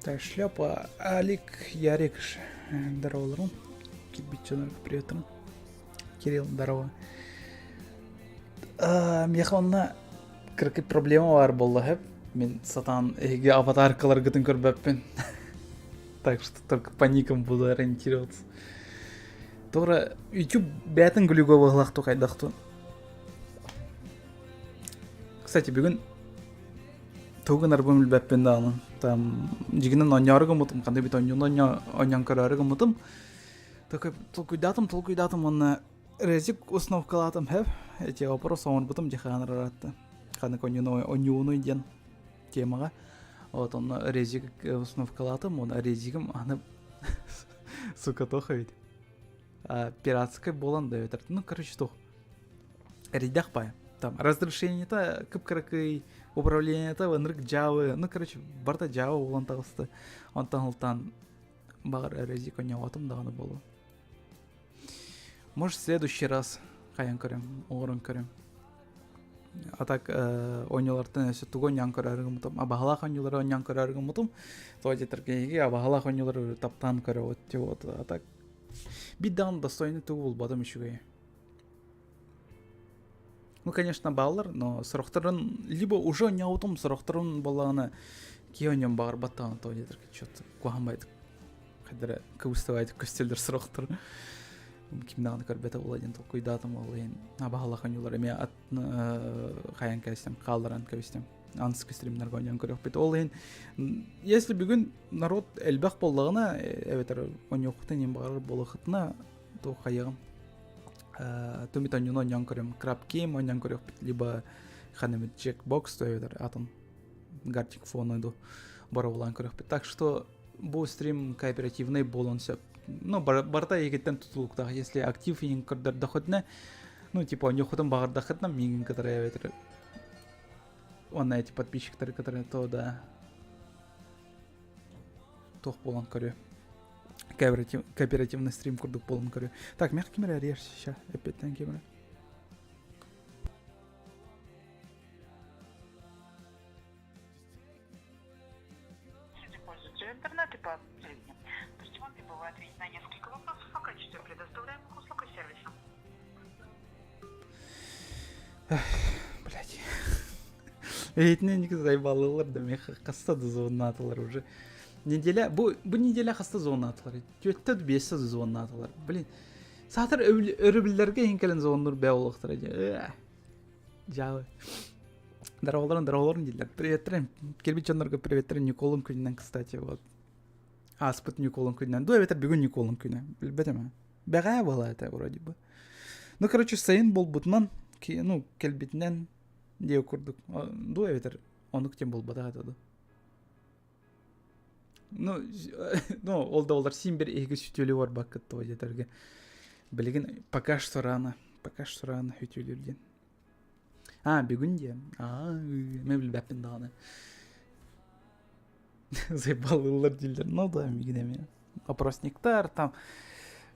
Так, шляпа, Алик, Ярик, здорово, Кирбиччонор, привет. Кирилл, здорово. Миэхэ онно кыракый проблема баар буолла сөп. Мин сатаан эһиги аватаркаларгытын көрбөппүн. Так что только по никам буду ориентироваться. Тура YouTube бээтин глюга быһылах хайдахтун. Кстати, бүгүн тугу гынарбын билбэппин даҕаны. Там дьигинэн оонньоору гыммытым, ханна бит оонньууну оонньоон көрөөрү гыммытым. Такой толкуйдаатым, толкуйдаатым уонна резик установкалаатым хэп. Эти вопрос оҥорбутум дьэ хаанар Ханнык оонньууну оонньууну диэн темаҕа. Вот онно резик установкалаатым, уонна резигим аны сука туох эбит. Пиратскай буолан да эбэтэр. Ну, короче, туох. Эрийдэх бай. Там разрешение-то кып-кыракый, управление-то ынырык Java, ну, короче, барыта Java буолан таҕыста. Онтон ылтан баҕар резик оонньоотум даҕаны буолуо. Может, в следующий раз хайан көрөм, оҥорон көрөм. А так оонньуулартан өссө тугу оонньоон көрөөрү гыммытым, абаһалаах оонньуулары оонньоон көрөөрү гыммытым. Тоҕо диэтэргэ абаһалаах оонньуулары таптаан көрөбүт вот. А так биир даҕаны достойный тугу булбатым үчүгэй. Ну, конечно, бааллар, но сорохторун либо уже оонньообутум, сорохторун буоллаҕына киһи оонньоон баҕарбат даҕаны тоҕо диэтэргэ что-то куһаҕан баайдык хайдара кыбыстыбайдык көстөллөр сорохтор ким даҕаны көрбөтө буола диэн толкуйдаатым ол иһин абаһалах оонньуулар эмиэ ат хайан кэбистим хаалларан кэбистим анскы стримнарга оонньоон көрүөхпүт ол иһин если бүгүн народ элбэх буоллаҕына эбэтэр оонньуоххутун иһин баҕарар буолуоххутуна туох хайыаҕым Тумит оонньууну оонньоон көрүм Crab Game оонньоон көрүөхпүт либо ханымыт Jackbox эбэтэр атын Gartic фону ду боробулаан көрүөхпүт так что бу стрим кооперативный буолуон сөп ну барыта эйигиттэн тутулуктаах если актив иһин көрдөрдөххүтүнэ ну типа оонньуоххутун баҕардаххытына миигин кытары эбэтэр уонна эти подписчиктары кытары то да туох буолан көрүө кооператив, кооперативный стрим курдук буолан көрүө так миэхэ ким эрэ эрийэр ща эппиэттэн ким эрэ Пользуются интернет и по телевидению. То есть вам либо вы ответить на несколько вопросов о качестве предоставляемых услуг и сервиса. Блять. Эһитинэн заебалылар да миэхэ хаста да звоннаатылар уже. Неделя, бу, бу неделя хаста звоннаатылар? Түөттэ да биэстэ да звоннаатылар. Блин, саатар өрөбүллэргэ иһин кэлэн звоннуур бээ буолуохтара дии. Дьаабы. Здороволорун, здороволорун дииллэр. Приветтерин. Кэлбит дьоннорго приветтерин Николун күнүнэн, кстати, вот. Ааспыт Николун күнүнэн. Ду эбэтэр бүгүн Николун күнэ. Билбэтим. Бэҕээ буола это вроде бы. Ну, короче, сайын буолбутунан, ну, кэлбитинэн диэ курдук. Ду эбэтэр оннук тем буолбатах этэ ду. Ну, ну, ол да олар син бир эһиги сүтүөлүү барбаккыт тоҕо диэтэргэ. Билигин пока что рано, пока что рано үтүөлүүр диэн. А, бүгүн диэн. Аа, мен билбэппин даҕаны. Заебалылар дииллэр. Ну да, миигин эмиэ. Опросниктар там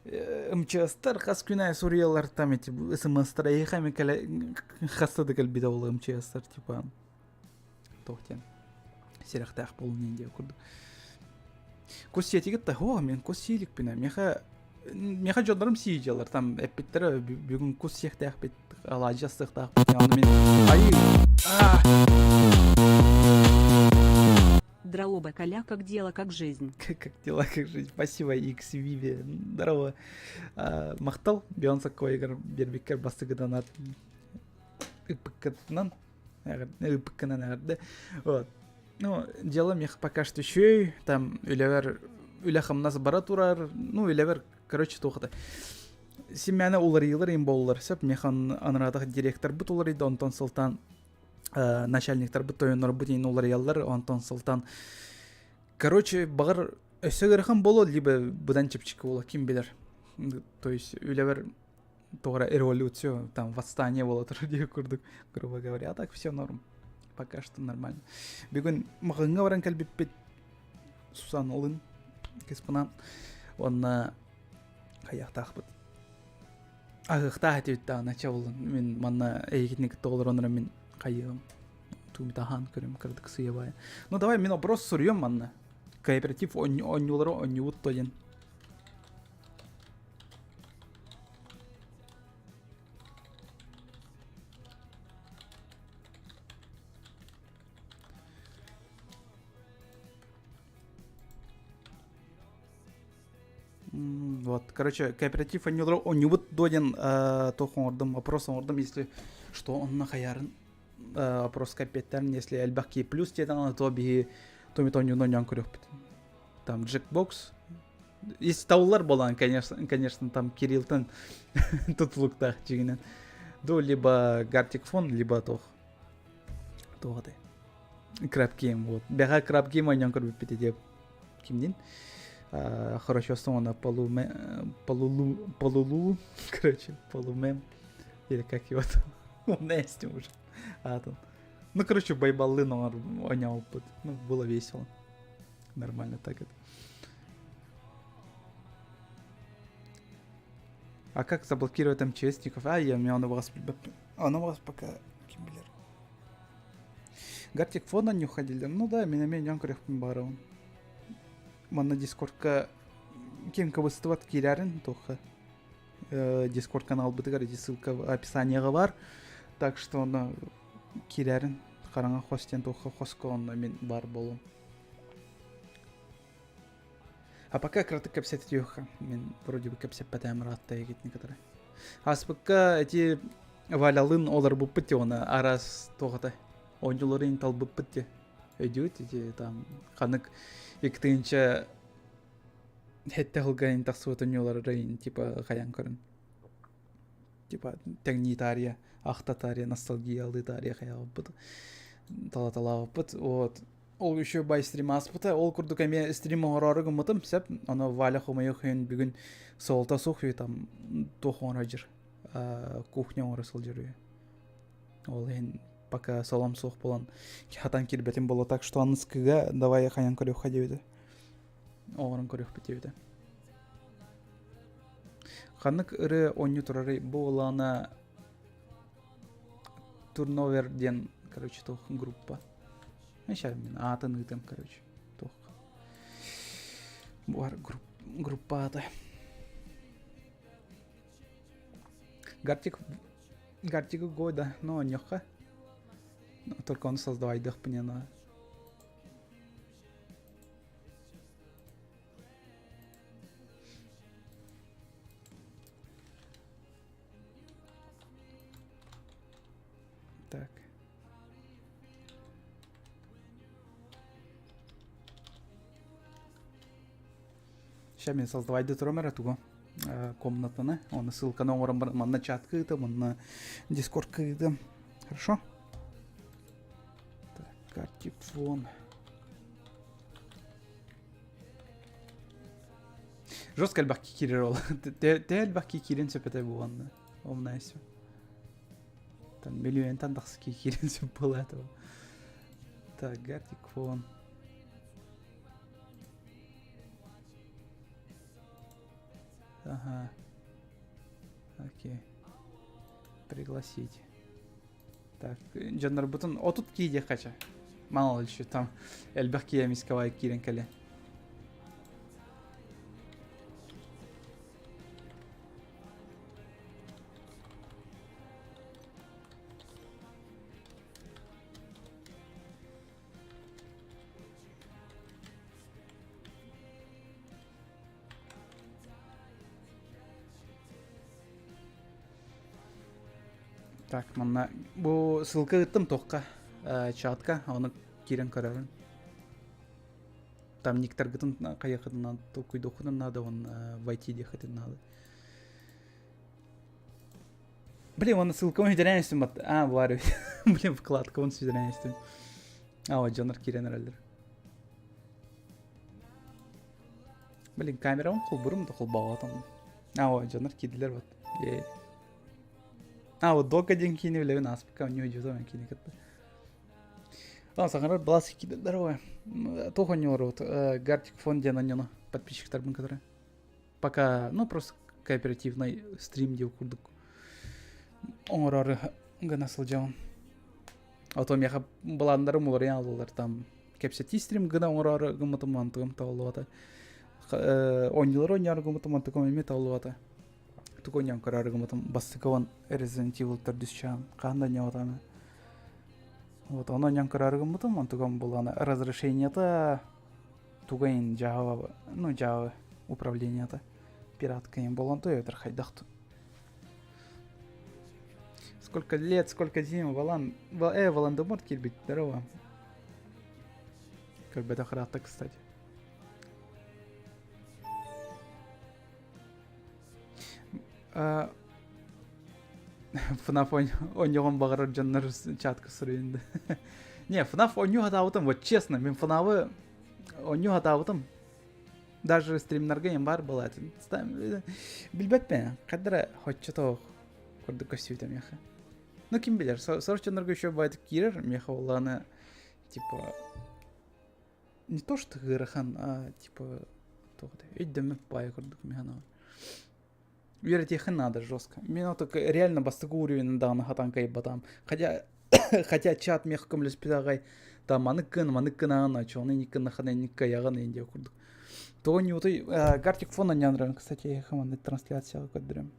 МЧСтар хас күн аайы суруйаллар там эти смс-тар эйиэхэ эмэ кэлэ хаста да кэлбитэ ол МЧСтар типа туох диэн сэрэхтээх буолун диэн курдук. Кус сиэтигит да оо мен кус сииликпинэ миэхэ миэхэ дьоннорум сиидьалар там эппиттэрэ бүгүн кус сиэхтээхпит алаадьы астыахтаахпыт ону мин айыы Здорово, Коля, как дела, как жизнь? Как дела, как жизнь? Спасибо, X Виви. Здорово. Махтал, Бейонсе Койгар, Бербиккер бастыгыдан ыппыккытынан ыппыккынан эҕэрдэ. Вот. Ну, дело мех пока что үчүгэй, там үлэбэр үлэ-хамнас бара турар, ну, үлэбэр, короче, туох Симмээнэ уларыйыылар им буоллар сөп, мех анараатах директорбыт уларыйда, онтон сылтаан начальниктарбыт тойоннорбут иин уларыйаллар, онтон сылтаан короче, баҕар өссө ыарахан буолуо, либо быдан чэпчэки буолуо, ким билэр. То есть үлэбэр тоҕо эрэ революцию, там восстание буола турар диэх курдук, грубо говоря. А так все норм. Пока что нормально. Бүгүн маҕаҥҥа баран кэлбиппит Сусанна Олын кыспынан уонна хайахтаахпыт аһыахтаах этибит даҕаны чабылын мин манна эйигитини кытта олоронор мин хайыам туумитахан көрүм кырдык сыйабай ну давай мин вопрос суруйуом манна. Кооператив оонньуулары оонньуубут то диэн. Вот, короче, кооператив оонньуулары оонньуубут дуо диэн туох оҥордум, вопрос оҥордум, если что онно хайаарын вопроска эппиэттээн, если элбэх киһи плюс диэтэҕинэ, то биһи томит оонньууну оонньоон көрүөхпүт. Там джекбокс, если таулар болан, конечно, конечно, там Кириллтан тутулуктаах дьиҥинэн. Ду либо Гартик фон, либо туох. Туох этэй? Краб Гейм, вот. Бэҕэ Краб Гейм оонньоон көрбүппүт ити кимнин хорошо она полуме полулу полулу короче полумем или как его там он уже аатын ну короче байбаллын оонньообуппут ну было весело нормально так это а как заблокировать МЧСников а я мне он вас он вас пока ким билэр Гартик фона не уходили. Ну да, мин эмиэ дьон көрүөхпүн баҕарабын. Манна Дискордка ким кыбыстыбат киирэрин туохха Дискорд каналбытыгар ити ссылка описаниеҕа бар. Так что онно киирэрин хараҥа хос диэн туохха хоско онно мин бар буолуом. А пока кыратык кэпсэтиэххэ. Мин вроде бы кэпсэппэтэм ыраатта эгитини кытары. Ааспыкка эти Валялын олорбуппут оны арас туохата оонньууларын талбыппыт те өйдүүт ити там ханык икки хетте хылгайын тахсыбыт оонньууларын типа хайан көрөн типа тэҥнии таарыйа ахта таарыйа ностальгиялыы таарыйа хайаабыппыт талаталаабыппыт вот ол еще бай стрим ааспыта ол курдук эмиэ стрим оҥороору гыммытым сөп ону Валя хомойуох иһин бүгүн суолта суох үһү там туох оҥоро дьир кухня оҥоро сылдьар үһү ол иһин пока солом суох буолан хатан киирбэтим буолла так что аныскыга давай хайан көрүөххэ диэбитэ оҥорон көрүөхпүт диэбитэ Ханнык ырыа оонньуу турарый? Бу улаана Турновер диэн, короче, туох группа. Сейчас мин аатын ыытым, короче, туох. Буар группа аата. Гартик Гартигу года, но онньохха. Только он создавайдыхпын но Так. Сейчас мен создавайды турам эрэ тугу комнатаны. Оны ссылканы оҥорон баран манна чат кыытым, манна дискорд кыытым. Хорошо? Так, картифон. Жестко элбэх киирэр ол. Тэ элбэх киирин сөп этэ буоланна. Умнайся. Там миллионтан тахса киирин сөп буола этого. Так, Гартикфон. Ага. Окей. Пригласить. Так, дьоннорбутун отут кии диэххэ чэ. Мало ли там элбэх киһи эмискэ киирэн кэлэ. Так, манна бу ссылка ыыттым туохха чатка, ону киирэн көрөрүн. Там никтаргытын хайахытынан толкуйдуоххутун надо, он войти диэххитин надо. Блин, он ссылка он сүдэрэн бат. А, бар. Блин, вкладка он сүдэрэн А, вот дьоннор киирэн эрэллэр. Блин, камерам холбурум да холбоотом. А, вот дьоннор киирдилэр вот. А, вот Дока диэн киини билэбин ааспыкка у него дьутом киини кытта. А, саҥарар былаас киирдэ здорово. Туох оонньуулар Гартик фон диэн оонньоно подписчиктарбын кытары. Пока, ну, просто кооперативный стрим диэн курдук оҥорор гына сылдьабын. А то миэхэ былааннарым уларыйан алалар там. Кэпсэтии стрим гына оҥороору гыммытым мантыгым табыллыбата. Оонньуулары оонньоору гыммытым мантыгым эмиэ табыллыбата. Тугу оонньоон көрөөрү гыммытым бастакы Resident Evil төрдүс чаан хаһан да оонньообатаҕым. Вот ону оонньоон көрөөрү гыммытым онтугам булана разрешениета тугайын Java, ну Java управлениета пираткайын болон то эбэтэр хайдах Сколько лет, сколько зим, Валан, Волан-де-Морт киирбит, здорово. Көрбөтөх ыраатта, кстати. FNAF оонньоҕун баҕарар дьоннор чатка суруйунда. Не, FNAF оонньуу хатаабытым, вот честно, мен FNAF-ы оонньуу хатаабытым. Даже стримнарга им бар была. Билбэт Кадра хоччото курдук көстүүтэ миэхэ. Ну ким билэр, сорох дьоннорго еще баайтык киирэр, миэхэ оллааны типа не то что ыарахан, а типа туох өйдөммөт баайа курдук миэхэ Үөрэтиэххин надо жестко. Мен только реально бастакы уровень даҕаны хатан кайбатам. Хотя хотя чат мех көмөлөспүт аҕай там манык гын, манык гынаҕын, очону инник гынахын, инник кыайаҕын диэн курдук. Того не утой Гартик фона нянран, кстати, я хаманны трансляцияға көрдүрөм.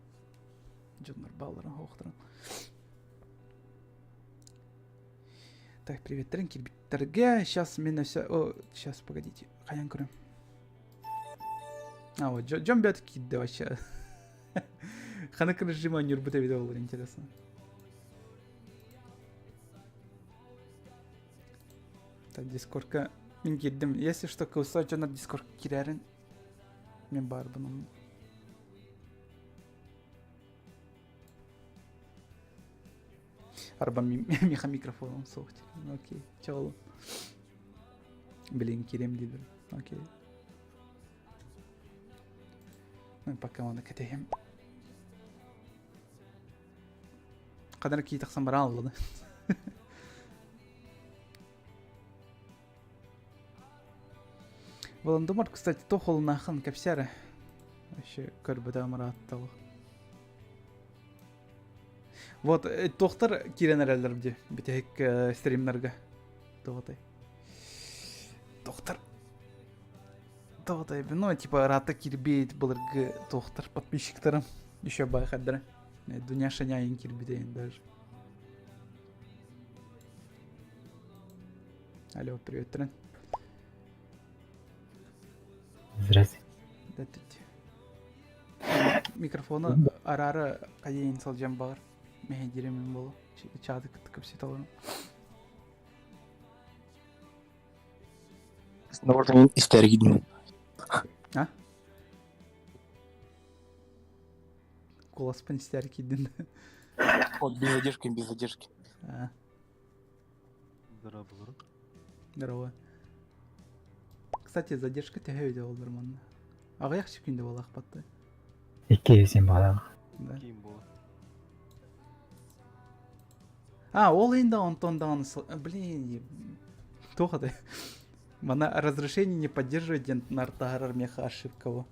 Дьоннор бааларын хоохторун. Так, приветтерин кирбиттерге. Сейчас мен все... О, сейчас, погодите. Хайан көрөм. А, вот, дьон бэт киирдэ вообще. Ханнык режима ньурбут эбитэ буолар интересно. Так, дискордка мин киирдим. Если что, кылса дьонор дискорд киирэрин мен баарбын. Арба миха микрофоном суох. Окей, чоолу. Блин, киирем диибин. Окей. Ну, пока оны кэтэһим. Хадан кии тахсан баран алланы. Волан-де-Морт, кстати, тохолунахан кэпсээрэ. Вообще көрбөтө амарааттал. Вот, туохтар киирэн эрэллэр дии бүтэһик стримнарга. Тоҕотой. Туохтар. Тоҕотой, ну, типа, ыраата кирбиит былыргы туохтар подписчиктарым. Еще байхаддара. Дуняша няйын кирбитейин даже. Алло, привет, Трен. Здравствуйте. Здравствуйте. Микрофону араары хайайын сылдьан баҕар. Мэһэйдиирим буолуо. Чааты кытта кэпсэтэ олорон. Сноубордун истэригин. А? Куоласпын истээри киирдин. Вот без задержки, без задержки. А. Здорово. Здорово. Кстати, задержка төһө өйдө болдур манна? Аҕыйах секунда буолаахпатты. Икки син буолаах. Да. Ким буолар? А, ол иһин да онтон даҕаны блин, туох это? Мана разрешение не поддерживает диэн нартаһарар меха ошибка бу.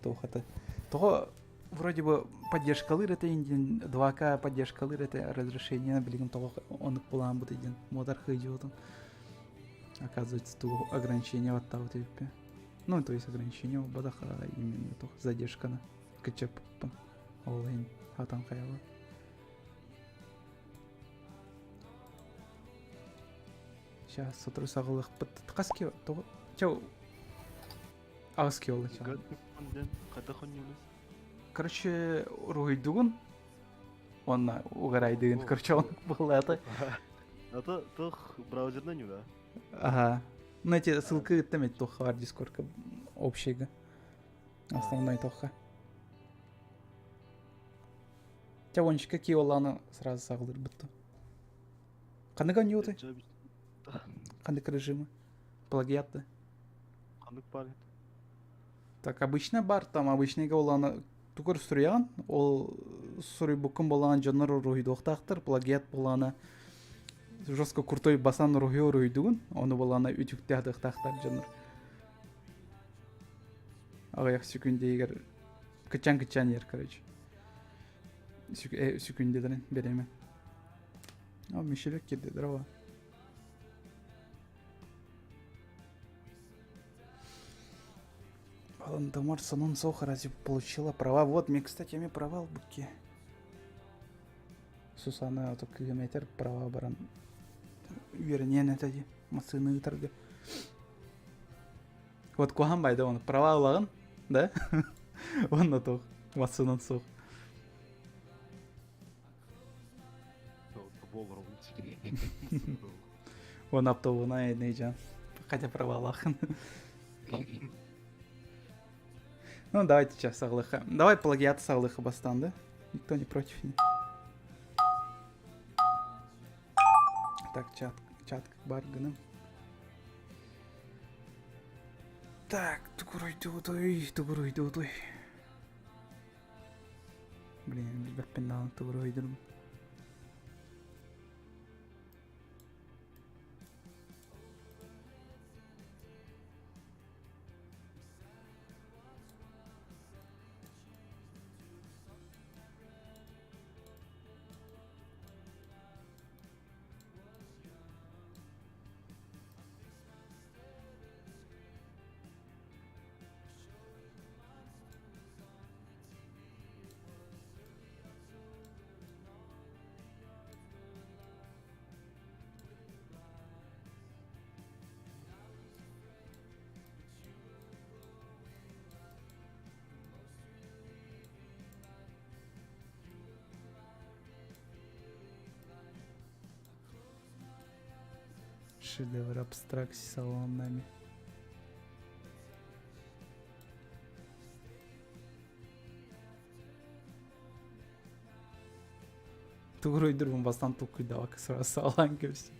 Туох это? Тоҕо вроде бы поддержкалыыр этэ диэн 2К поддержкалыыр этэ разрешение билигин тоҕо оннук булаан диэн муодар хыдьыбытым. Оказывается, ту ограничение баттаабыт эбиппин. Ну, то есть ограничение буолбатах, а именно туох задержканы кыччаппыппын. Ол иһин хатан хайабын. Сейчас сотору саҕалыахпыт. Хас ки тоҕо чэ аҕыс ки ол Короче, уруһуйдугун уонна угарайдыгын короче он буолаата. Это туох браузерна нюда? Ага. Ну эти ссылка ыттым эти туох бар дискордка общийга. Основной туохха. Чэ ончика ки оланы сразу саҕалыырбыт Ханнык оонньуутай? Ханнык режимы? Плагиат да? Ханнык бар Так, обычно бар, там обычныйга оланы тугар суруйаҕын, ол суруйбуккун буолаҕын дьоннор уруһуйдуохтаахтар, плагиат буолаҕына жестко крутой басан уруһуйу уруһуйдугун, ону буолаҕына үтүктээхтаахтар дьоннор. Аҕыйах секүндейигэр кыччаан-кыччаан иһэр, короче. Секүндэлэрин бириэмэ. О, Мишелек кирди, здорово. Волан-де-Морт сонун суох разве получила права? Вот, мне, кстати, эми права ылбыкки. Сусана ото кыыһым этэр права баран үөрэниэн этэ дии массыына ыытарга. Вот куһаҕан байды оны права ылаҕын, да? Уонна туох массыынан суох. Уон автобуна эйдейжан. Хотя провалахын. Ну, давайте сейчас саглыха. Давай плагиат саглыха бастан, да? Никто не против. Не? Так, чат, чат бар гыным. Так, тугуруйдуутуй, тугуруйдуутуй. Блин, билбэппин даҕаны тугуруйдурум. Шедевр абстракции салонами. Тугуруйдурбун бастан толкуйдаабакка сразу саҕалаан кэбистим.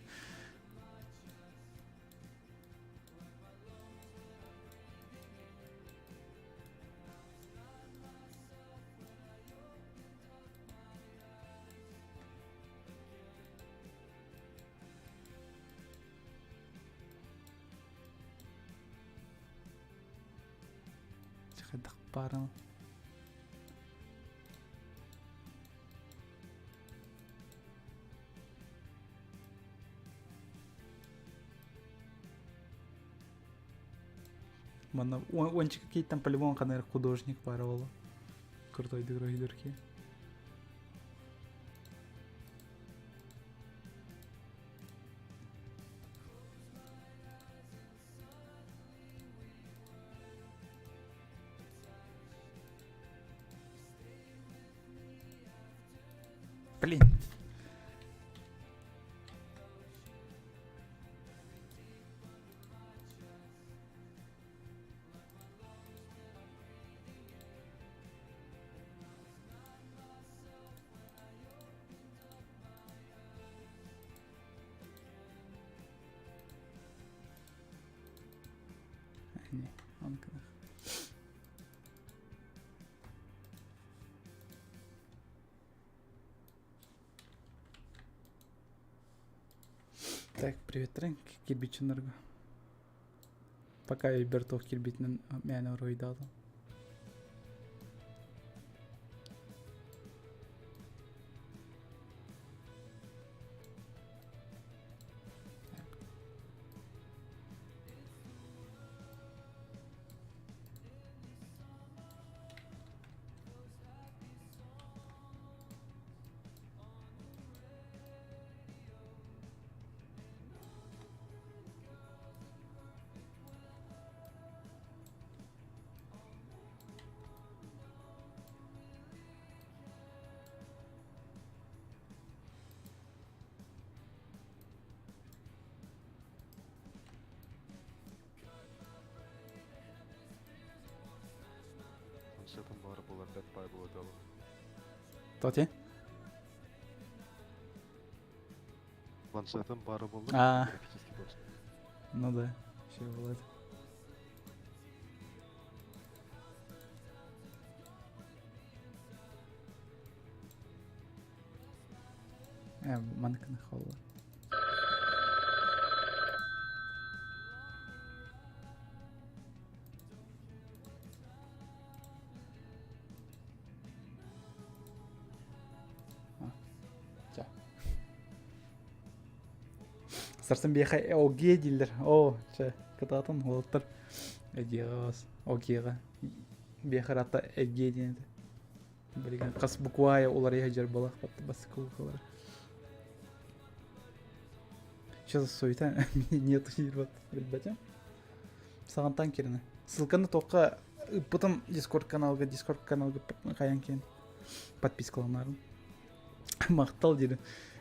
Хайдах баарын Манна уончика кейттен по-любому ханар художник баар буолла. Крутой дырки. Блин. Не, он Так, привет, кирбичинерго. Пока Ибертов кирбитинен мээнэ уруйдаатым. Планшетом баар буолар бэрт баай буолуо этэ олох. Тоти? Планшетом баара буоллар А. графический планшет. Ну да, еще бывает. Э, маныканы холла. Ча. Сарсын биэхэ ОГ дииллэр. Оо, чэ, кытаатан уолаттар. Эгиэҕэ Огиэҕэ Биэхэрата Эгиэ диэн этэ. Билигин хас буквая уларыйа сылдьар буолах бастакы буквалара. Сейчас суета нету диир билбэтим. Саҕантан киринэ. Ссылканы туохха ыппытым Дискорд каналга, Дискорд каналга хайан киэн подпискаланарым. Махтал диир.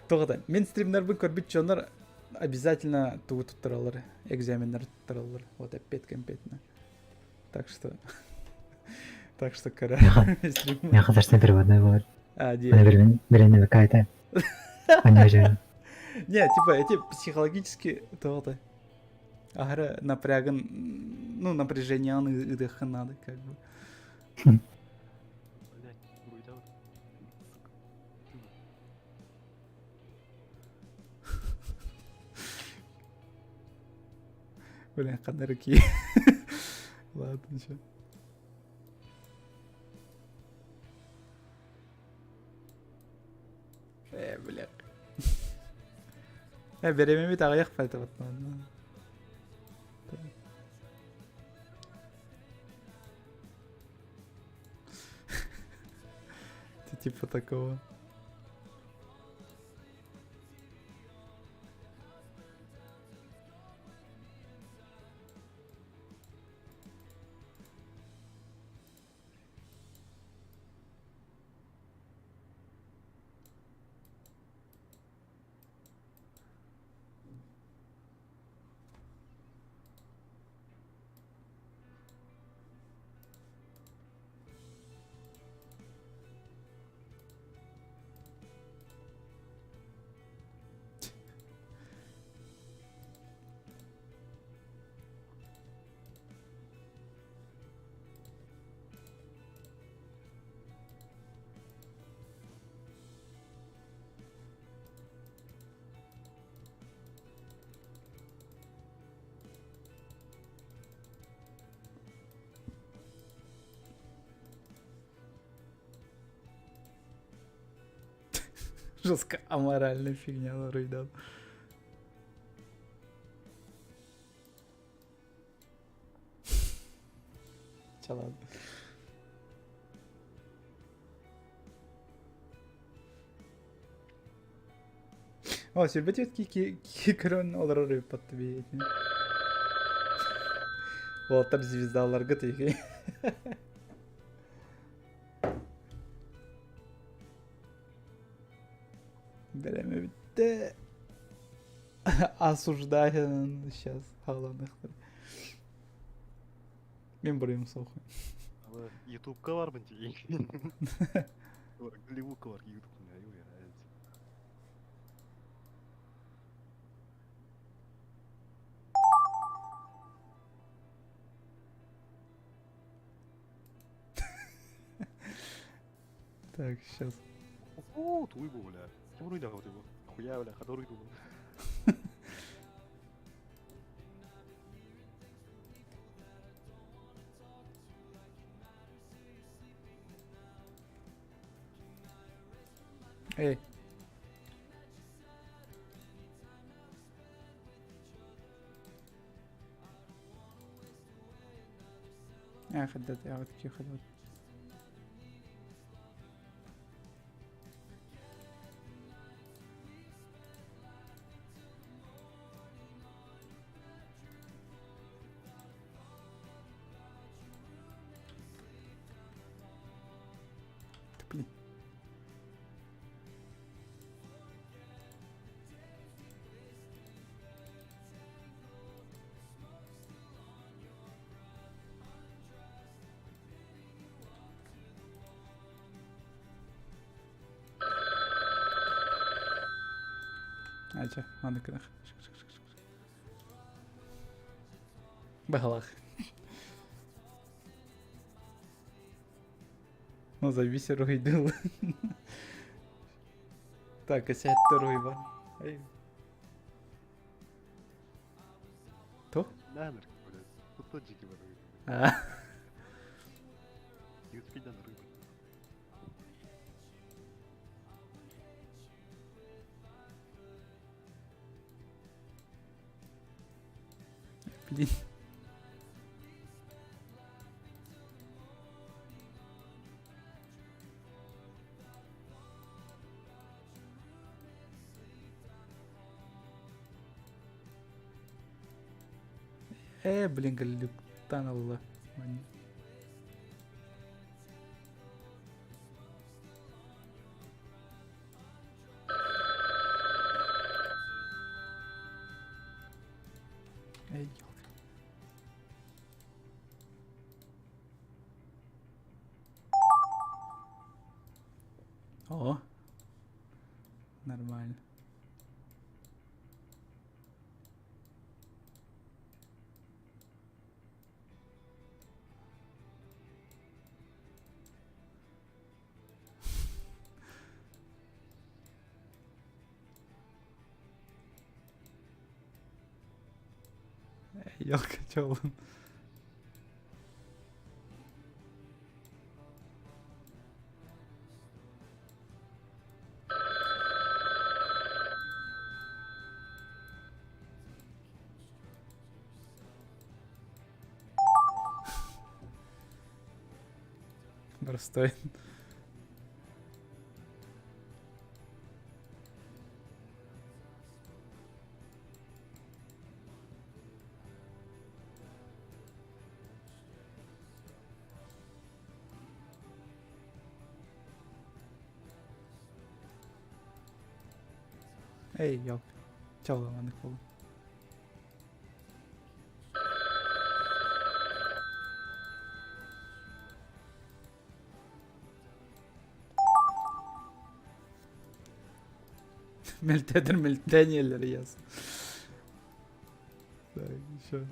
Тоҕо Мен стримнарбын көрбүт дьоннор обязательно тугу туттараллар, экзаменнары туттараллар. Вот опять компетно. Так что так что кыра Мен Казахстан переводной болар. А, ди. Берен кайта. Не, типа эти психологически то-то. Ага, напряган, ну, напряжение ыдыхын надо, как бы. Блять, буруйдабыт. Блин, ханарыки. Ладно, ничего. Бля. Беремемит аҕыйах пальто Типа такого. Жестко аморальная фигня, ребят. Ча ладно. О, сүрбэт ки көрөн олорор ыыппат биһиэтин. Уолаттар звездаларга тиһи. Бэлэми бүттэ. Осуждаю сейчас хааланыхтар. Мен буруйум суох. Ютубка барбын тиийин. Голливудка бар Ютуб. Так, сейчас. О, туй бу, бля. Ким руйда вот его? Хуя, бля, который думал. Эй. Хаддат, я хаддат. Блин. Ача, аны кынах. Баһалах. Ну, зависи руйдыл. Так, сәтті руй бар. Ай. То? Наныр, блядь. Тут таджики бар. А. Ютуб рыба. Блин. Э, блин, глюктан ылла. Эй, елка. О, нормально. Елка чолун. Простой. Эй, ёлка. Чалла маннык буолла. Мөлтөтөр мөлтөниэлэр яс. Так, еще.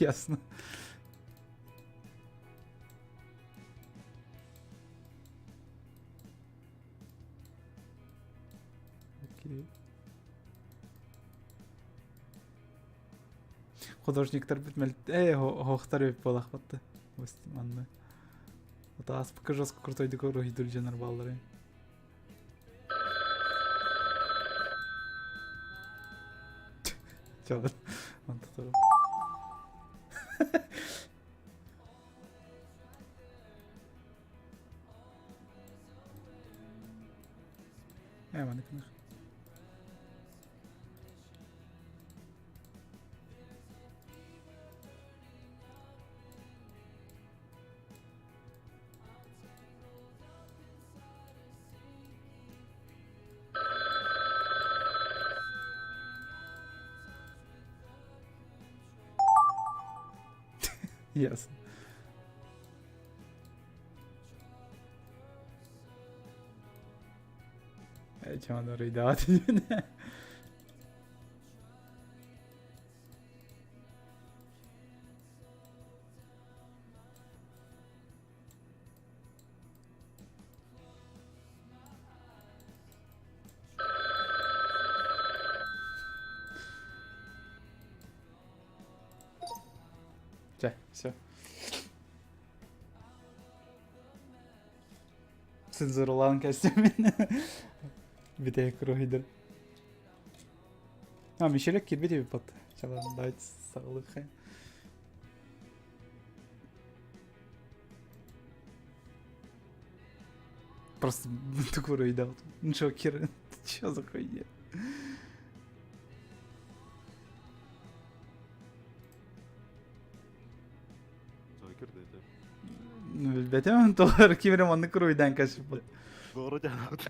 Ясно. Окей. Художниктар бүт э хоохтар эбит буолахпатты. Манна. Вот ааспыкка жестко крутойдук уруһуйдуур дьоннор бааллар. Чабын. Онтотору. Ээ, маннык Ясно. Чем оно рыдает? Чэ, все. Цензуралаан кэстим Бүтэһик куруһуйдар. А, Мишелек кирбит эбит бат. Чалан, давайте саҕалыаххайын. Просто такой рейдаут. Джокер, ты чё за хуйня? Джокер да это. Ну, билбэтим, тоҕо ким эрэ маннык куруйдаан кэспит. Doğru cevap.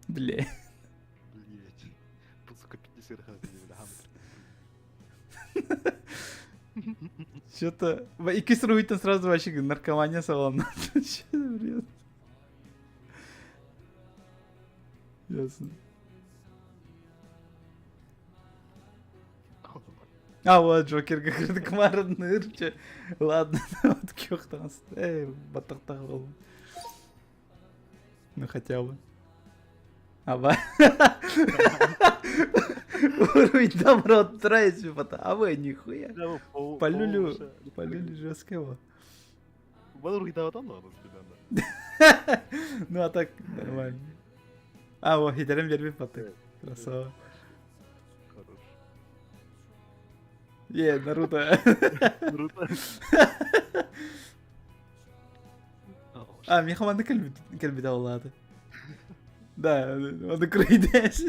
Бля. Блять. Бу сука 50 ха Что-то... Иккис руйтан сразу вообще наркомания саламна. Что за бред? Ясно. А, вот Джокер говорит, Кмар Ладно, вот кёхтанс. Эй, батахтах Ну хотя бы. Аба. Уруйдам рот типа, а вы нихуя. Полюлю, полюлю жесткого. Ну а так нормально. А, о, хитерем бербит паты. Красава. Хорош. Е, Наруто. Наруто. А, миэхэ манна кэлбитэ буолаата. Да, ону кырыйдээс.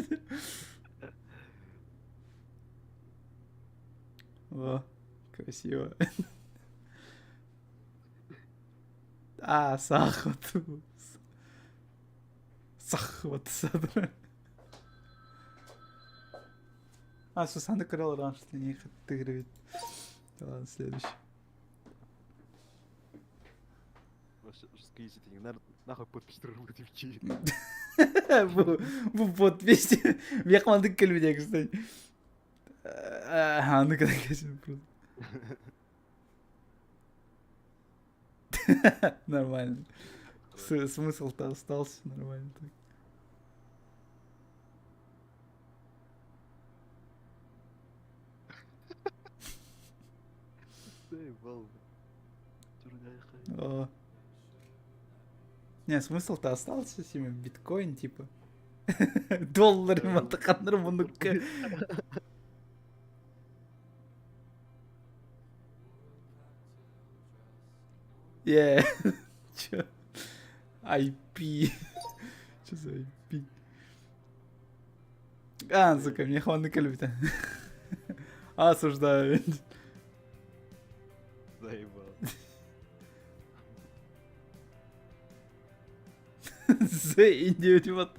О, красиво. А, сахот. Сахват садра. А, Сусана Крыло раньше не отыгрывает. Ладно, следующий. Нахуй подпись девчи. Бу бу подпись. Мехмандык кэлбитэ, кстати. Аны просто. Нормально. Смысл-то остался нормально так. О. Не, смысл-то остался, Сима, биткоин, типа. Доллар матаханнар муннукка. Yeah. Чё? IP. Чё за IP? А, сука, мне хваны кэлбитэ. Осуждаю. Заебал. За Индию типа.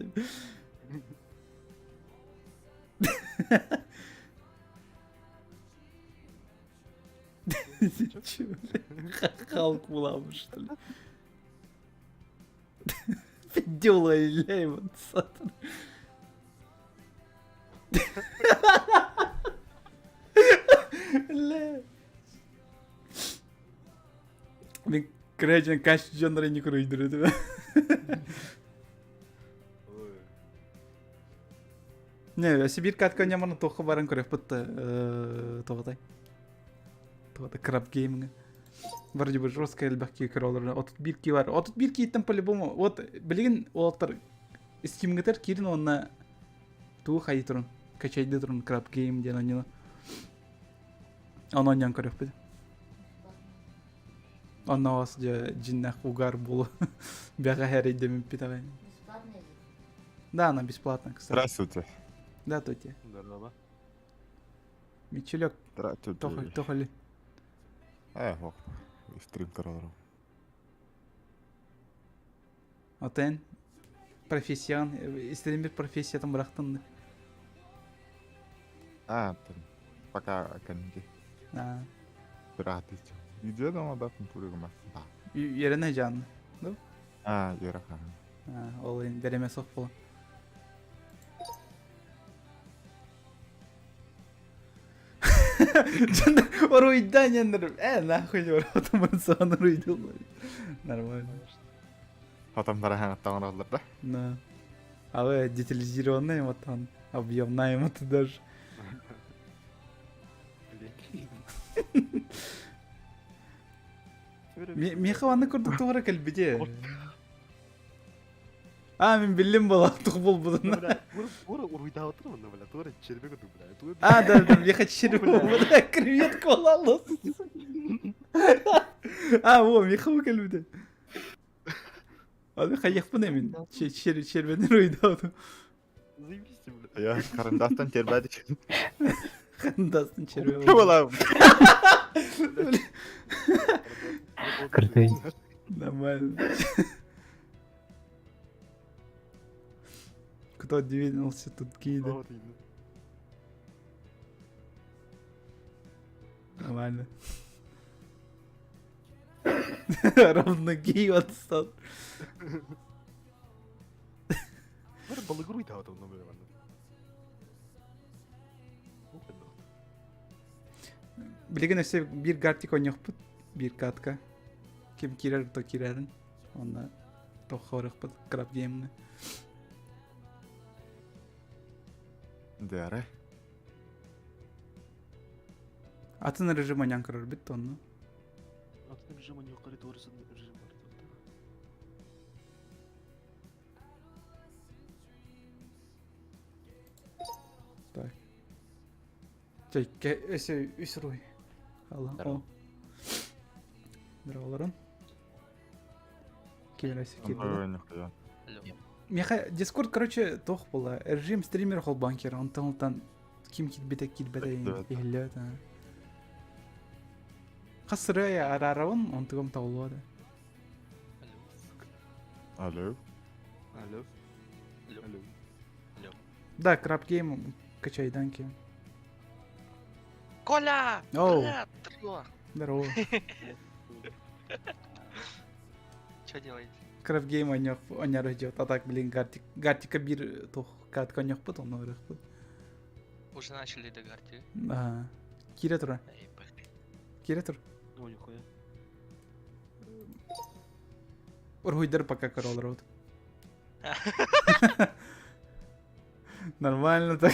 Чё, бля? Халк буламын, что ли? Дела Ляйман, сатан. Ля. Мин крэжен каш дьоннор не куруйдур Не, Сибирь катка няманы тоқы баран көрөк бытты тоғытай. Тоғыта краб гейминг. Вроде бы жестко элбэх киһи көрө олорор. 31 киһи бар. 31 киһиттэн по-любому. Вот билигин уолаттар Steamгытар киирин уонна тугу хайыы турун качайды турун краб гейм диэн оонньууну. Ону оонньоон көрүөхпүт. Онно ос дьэ дьиннээх угар буолу. Бэҕэһээ эрэйдэммиппит аҕай. Да, она бесплатно, кстати. Здравствуйте. Да, тетя. Здорово. Мичелек, Здравствуйте. тохоли. Э, ох, стрим көрөлөрүм. Отен профессиян, истерин профессиятын бырахтын. А, там, пока кэнники. А, Быраатычы. Видео дома да пурыгыма. Да. Үөрэнэ жан. А, үөрэх А, ол ин береме сох була. Оруйдан яннар. Э, нахуй оротумун сон оруйдулар. Нормально. Потом барахан олар да. Да. А вы детализированная вот там, объемная вот даже. Меха аны курдук тугара кэлбите. А, мен биллим була, тух болбудун. А, да, да, меха червь болбуда, креветка болалыс. А, о, меха кэлбите. Аны хайяқпын эмин. Червенер уйдауду. Заебись, бля. Я карандастан тербәдик. Карандастан черве. Була. Крутый. Нормально. Кто двинулся, тут гида. Вот именно. Нормально. Ровно гей отстал. Бары балыгыр уйдаабыт онно бля манна. Билигин өссө биир гартик оонньуохпут, биир катка. Ким киирэр то киирэрин. Онно тоххорохпут краб геймҥэ. Дәрі. Атын режим аньан көрөрбүт онно. Атын режим аньяққары туорысын режим бар. Так. Чэйкэ өсө үс руй. Алла. О. Здраволорун. Кимересе кирди. Меха Дискорд, короче, тох була. Режим стример хол банкер. Онтон онтон ким кирбите кирбете иһиллибэт. Хас сырая араарабын, онтугум таулуа да. Алло. Алло. Алло. Да, Краб Гейм качайдан кем. Коля! Оу. Брат, здорово! Здорово. Что делаете? Краб Гейм оньор идет. А так, блин, Гартик, Гартика бир тух катка оньохпут, онно ырыхпыт. Уже начали догарти. Ага. Кире тура. Эй, блин. Кире тур. О, нихуя. Ургуйдар пока корол рот. Нормально так.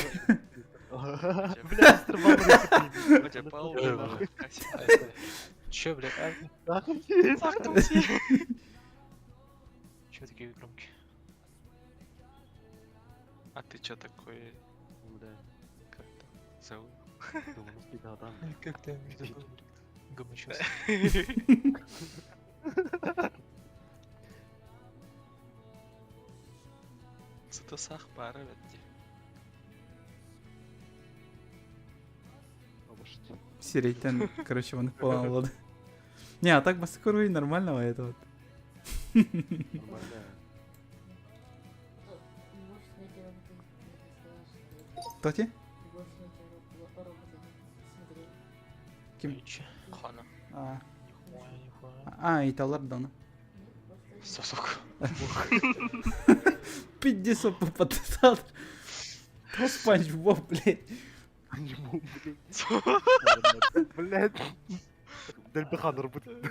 Бля, стрбал У тебя пол- Че, бля, а? Как там все? Че такие громкие? А ты чё такой, Бля, как там, зовут? думаю, ну спида там. Как ты Гомочёс. Зато сах пара ведь. Сирейтен, короче, он их поломал. Не, а так Баскуруй нормального это вот. Нормально. Кто те? Ким? Че? Хана. А, Нихуя, нихуя. а италар дана. Сосок. Пиздец, подписал. То Спанч Боб, блядь. Не могу, блядь. Блядь. Дельбехан работает.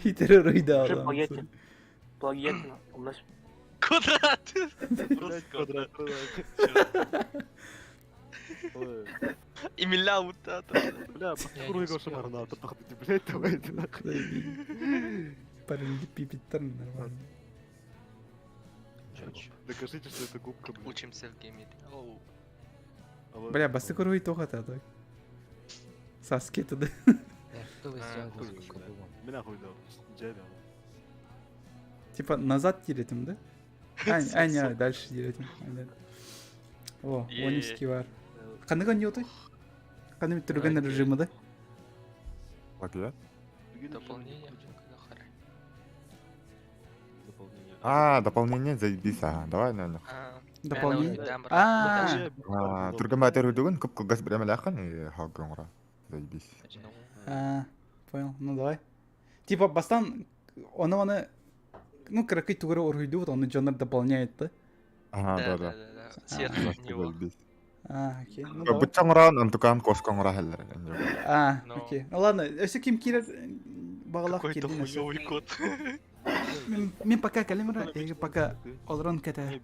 Хитрый да. Плагиатин. Плагиатин. У нас Квадрат! Просто Блядь, квадрат. квадрат, квадрат. И миля вот это. Бля, Я не баскуруй успел. шамарна, блядь, давай, нахуй. Парень пипит нормально. Докажите, что это губка, блядь. Учимся в гейме. Оу. Алло. Бля, Баскуруй только так. Саски туда. Что вы А, сделали хуй с знает. Кукабубом? Меня хуй дал. Джебя. Типа назад тиретим, да? А, а, не, дальше тиретим. О, Е. онический бар. Қандай не отой? Қандай түрген режимі да? Плагиат? Дополнение. Когда Дополнение. А, дополнение заебись, а. Давай, наверное. А, Дополнение? А, А, А, түрген бәтер өдігін көп кылгас біреме ләқін и хагын Заебись. а, понял, ну давай. Типа бастан, оны оны, ну, кыракый тугары ургуйду, вот он дьоннор дополняет, да? Ага, Да, да, да, да. да, да. Сверху него. Заебись. А, окей, ну давай. Бытчан уран, антукан кошкан ура хәлләр. А, Но. окей. Ну ладно, өсө ким кирер бағалақ Какой-то кирдин өсө. хуёвый кот. Мен, мен пока калимра, э, пока олрон кете.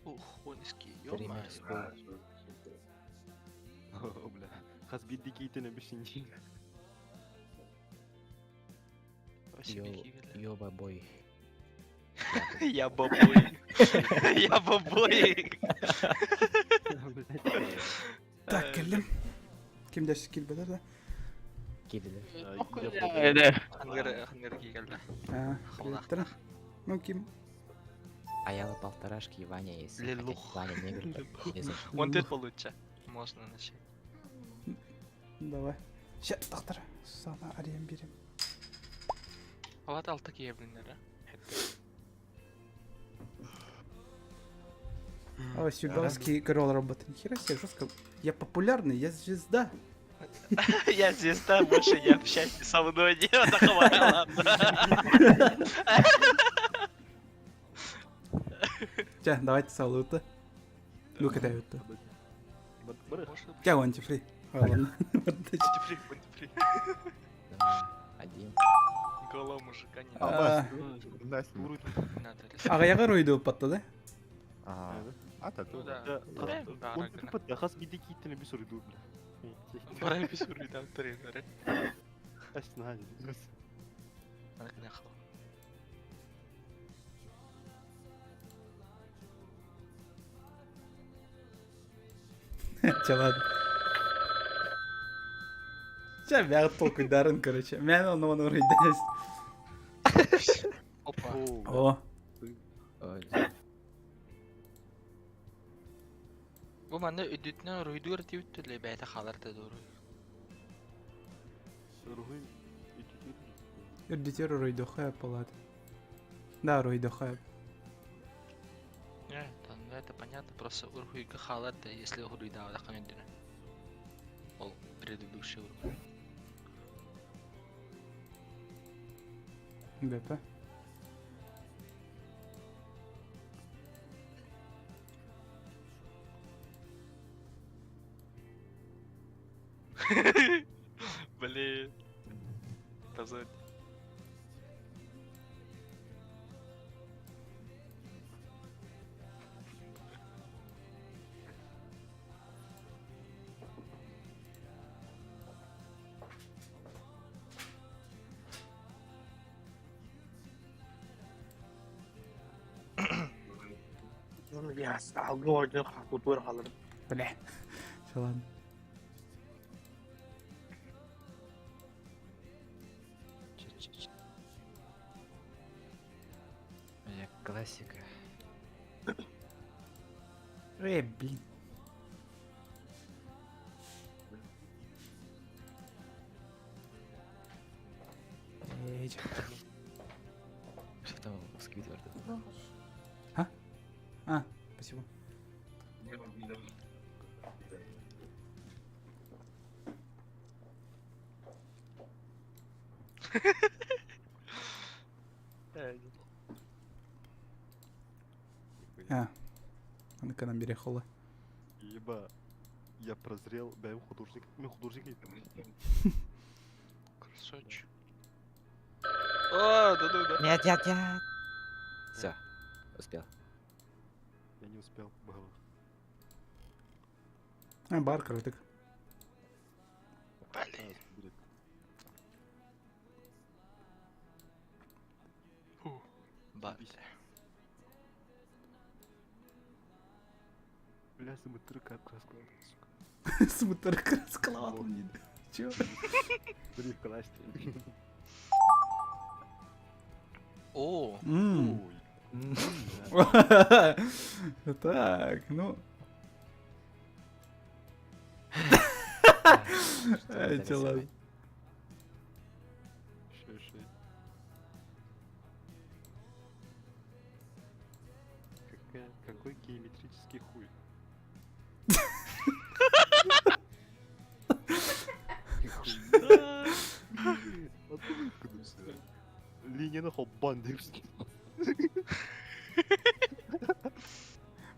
Ух, онический, Стример ё-моё. спол. Бля. Хас бидди кейтен обещание. Спасибо, Кигеля. Йоба бой. Я бабой. Я бабой. Так, келдим. Ким дәші килбелер да? Кидели. Хангар, хангар Кигеля. А, Холлах. приветтер. Ну, ким? Аяла полторашки и Ваня есть. Хотя Лелух. Ваня негр. так, не знаю. Вон ты получше. Можно начать. Давай. Ща, доктор. Сана арен берем. Вот ал такие, блин, да? О, сюдовский корол работает. Нихера себе, жестко. Я популярный, я звезда. Я звезда, больше не общайся со мной, не захватила. Ча, давайте салюта. Ну-ка, дай это. Ча, вон тифри. Ладно. Тифри, тифри. Два, один. Голого мужика не А, Настя. надо рисовать. Аҕыйаҕы руйдууппатта да? А, а Ну тату. да. Он тупо хас биде кииттен би суруйду бля. Бара би суруйда тренер. Астына. Чэ ладно. Чэ, бэҕэ толкуйдарын, короче. Мэн ону ону руйдаас. Опа. О, Ой, Бу манна үдүтүнэн уруйдуур диэбит бэйэтэ хаалар да дуоруй. Руһуй үтүтүр. үрдүтүөр уруйдуохха палат. Да, уруйдуохха. Не, там, ну это понятно, просто уруйга хаалар да, если уруйдаабатаххын үрдүнэн. Ол предыдущий уруй. БП. Блин. Позор. Алгы орден хатутур халыр. Бля. Чэ, ладно. чё-чё-чё. Бля, классика. Эй, блин. Эй, чэ. Что там у Сквидварда? А, спасибо. А, а нам бери холла. Еба. Я прозрел, бэм художник. Мен художник. Красавчик. О, да ну да. Нет, нет, нет! Все, успел. Я не успел. Было. А, бар крытык. Блин. Бар. Бля, смотри, как раскладывает, сука. Смотри, раскладывал. Чё? Блин, класс. О, М. Ой. Так, ну. Что Ай, надо чё, ладно. рисовать? Ща, ща. Какая, какой геометрический хуй? Откуда откуда всё? Линия нахуй бан деп.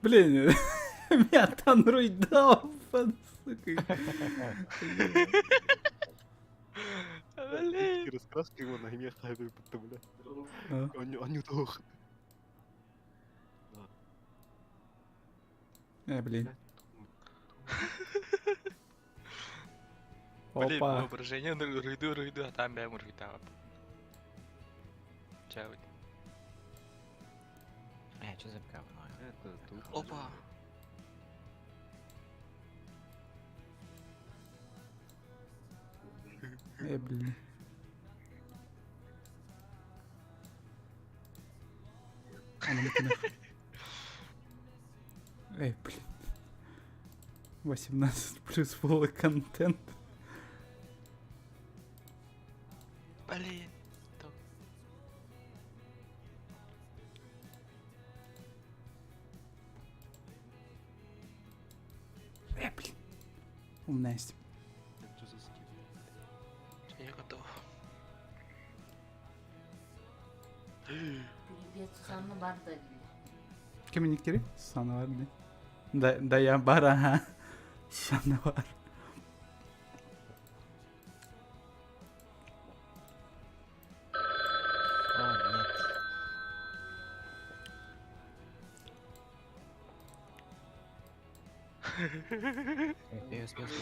Блин, меня там руйдал, сука. блин. Раскраски его на имя хайбер будто бля. А. Он не тох. Блин. Блин, Опа. воображение рыду, рыду, а там бэм рыда. Чао. А, что за говно? Это тут. Опа. Блин. Эй, блин. 18 плюс фолло контент. Блин. Блин. Умная есть. Это что за скин? Я готов. Привет, Сусанна бар да Ким никтери? Сусанна бар да. Да, да я бар, ага. Сусанна бар. Успел, успел, успел.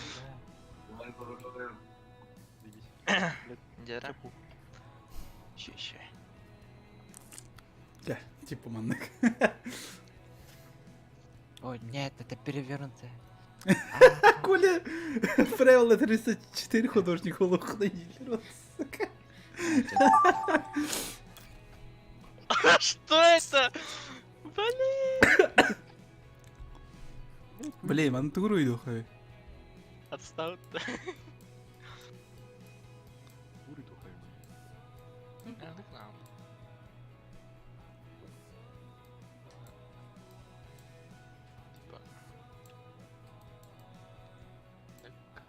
Заебись. Блядь, Дера. чепу. Еще, еще. Дьэ, типа маннык. О, нет, это перевернутое. Коля, правило 34 художник улухнул. Сука. Что это? Блин! Блин, мантуру иду хай. Отстал. Куры тухай, блядь. Типа. Так.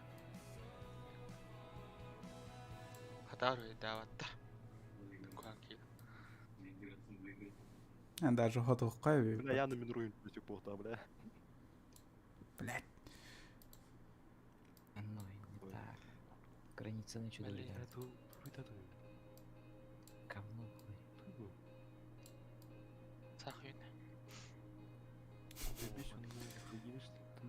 Хатару даватта. А даже готов кайви. Бля, я номинирую этих бухта, бля. Блять. Ну, не так. Граница на чудо. Блин. Говно было. Сахуин. Заебись, он, заебись, ты.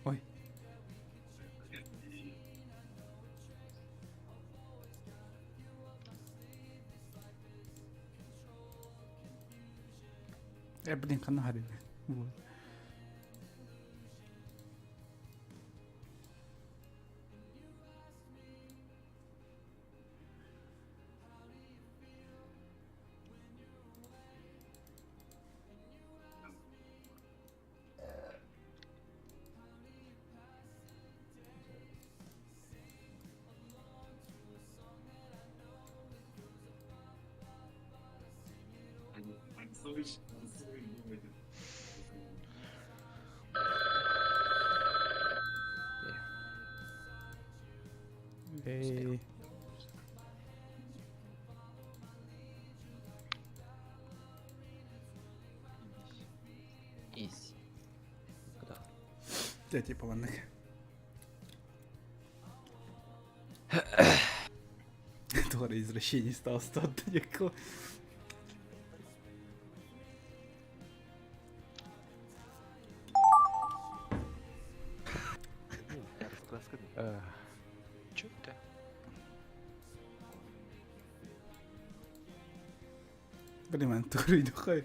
Ой. Блин, хана Вот. Эй. Изи. Куда? Я типа ладно. Тора извращений стал 100. Раскраска, да. Чё это? Блин, мантуру иду хай.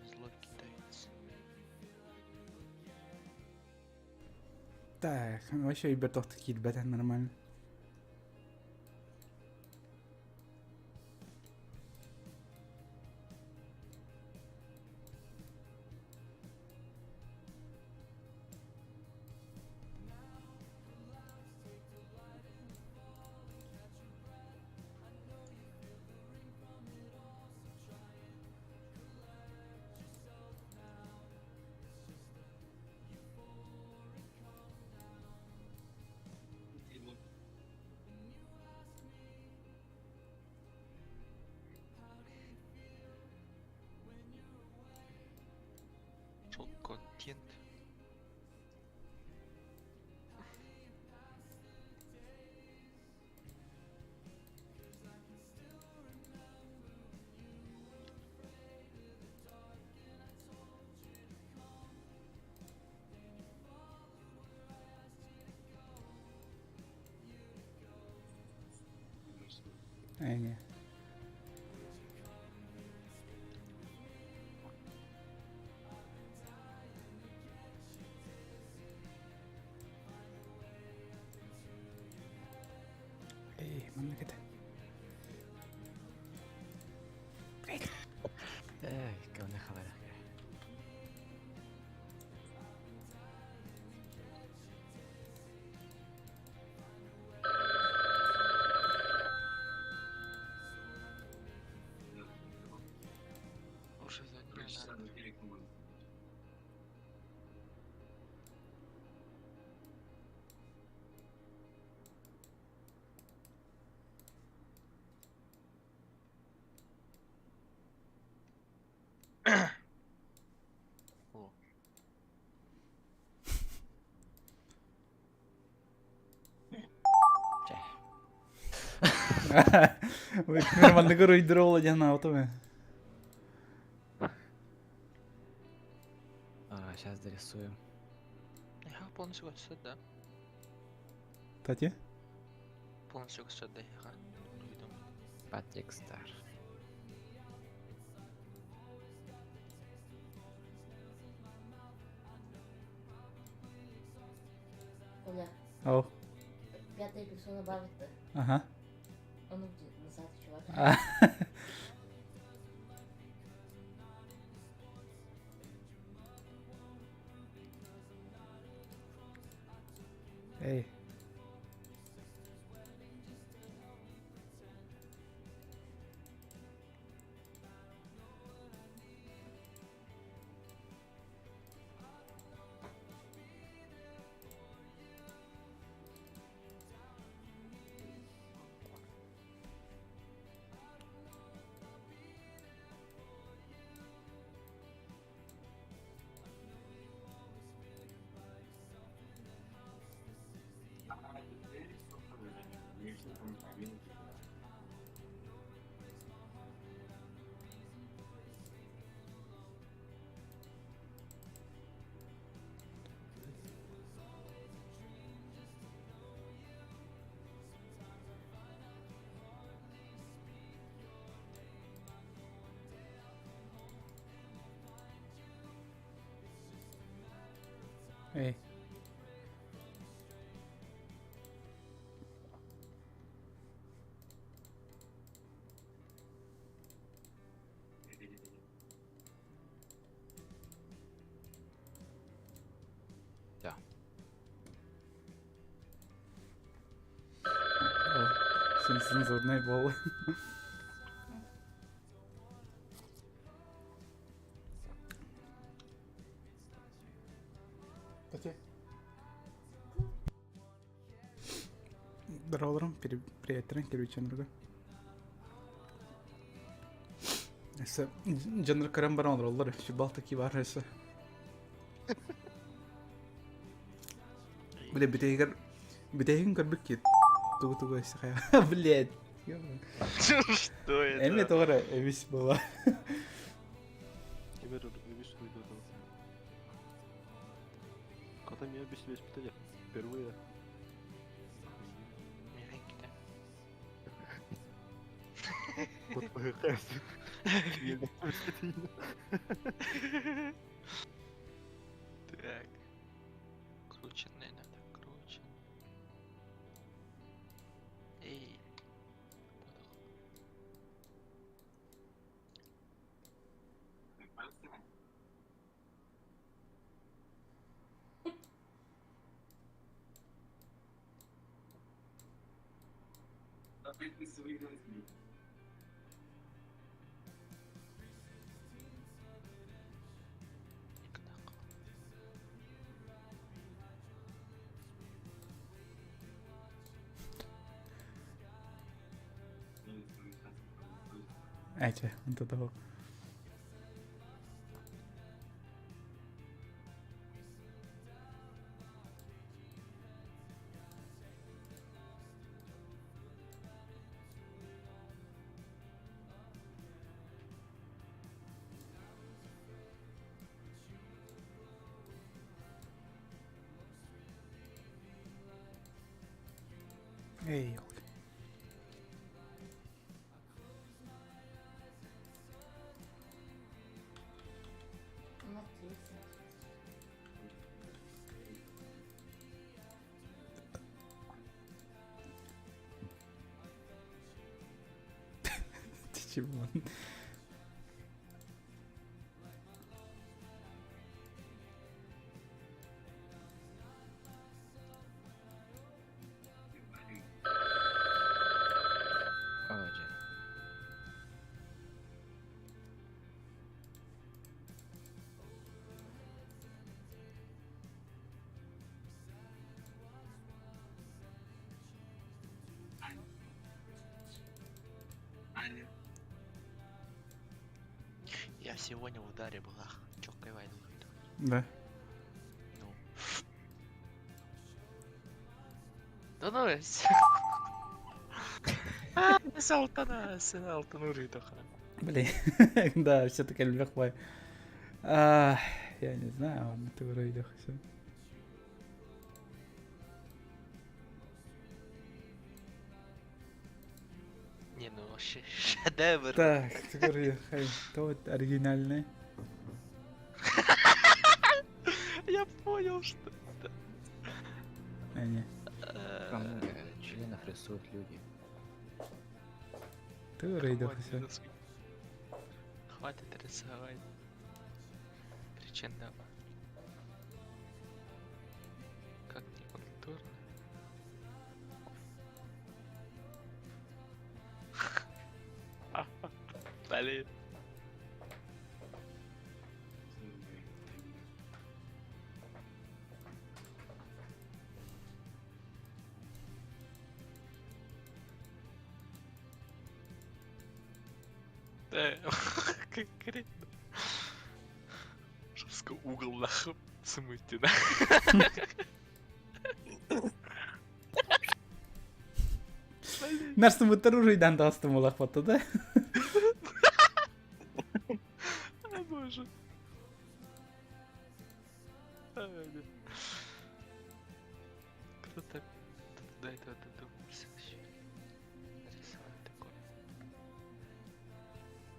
Злой китаец. Так, ну вообще Ибертох такие ребята нормально. Шел контент. Ай, не. Эй, маннык это. Эй, говно хаварах. Маннык уруйдур ола диэн аабытым ээ. А, сейчас дорисуем. Я полностью готов, да. Тати? Полностью готов, да. Патрик Стар. Оля, Ау. пятая персона бавит-то. Ага. А ну где назад, чувак. А. Эй. Эй. Да. О, сензорный бол. Тати. Здорово, приятели, кирпиченерга. Эссе, жанр карам баран роллар, балта ки бар эссе. Бля, битегер, битегин көрбүк кит. Тугу тугу эссе хая. Блядь. Что это? Эми тоҕо эбис була. Кемер үбүс уйдурду. Кота меня без воспитания. Впервые. Мягенький, Вот ПГХ. Так. Круче, надо, круче. Эй. Эче, онто того. Эй, елки. Матрица. Ты чего? О, дьэ. Я сегодня в ударе была. Чёткой войну. Да. Ну. Да ну, Салтана, сен алтын уруйдахана. Блин, да, все-таки элбэх бай. Я не знаю, ладно, ты уруйдах все. Не, ну вообще шедевр. Так, ты уруйдах, то вот оригинальный. Я понял, что это. А, не. Там много членов рисуют люди. Ты уруйдах все. Хватит рисовать. Причиндала. Как не культурно. Блин. Да, конкретно. Жестко угол нахуй смыть, да? Нарсын бұттар уруйдан тастым олақ батты да. О боже. Кто-то до этого додумался вообще. Нарисовать такое.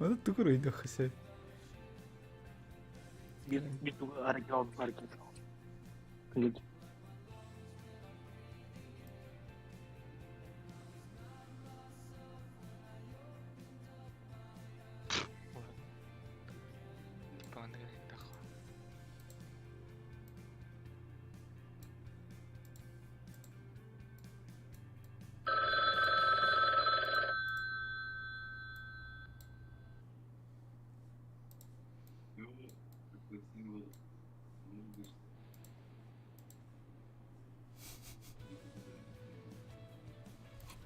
Вот ты уруйдах все. Bir bir hareket hareket. Күндүк. Ладно. Типа он говорит, нахуй.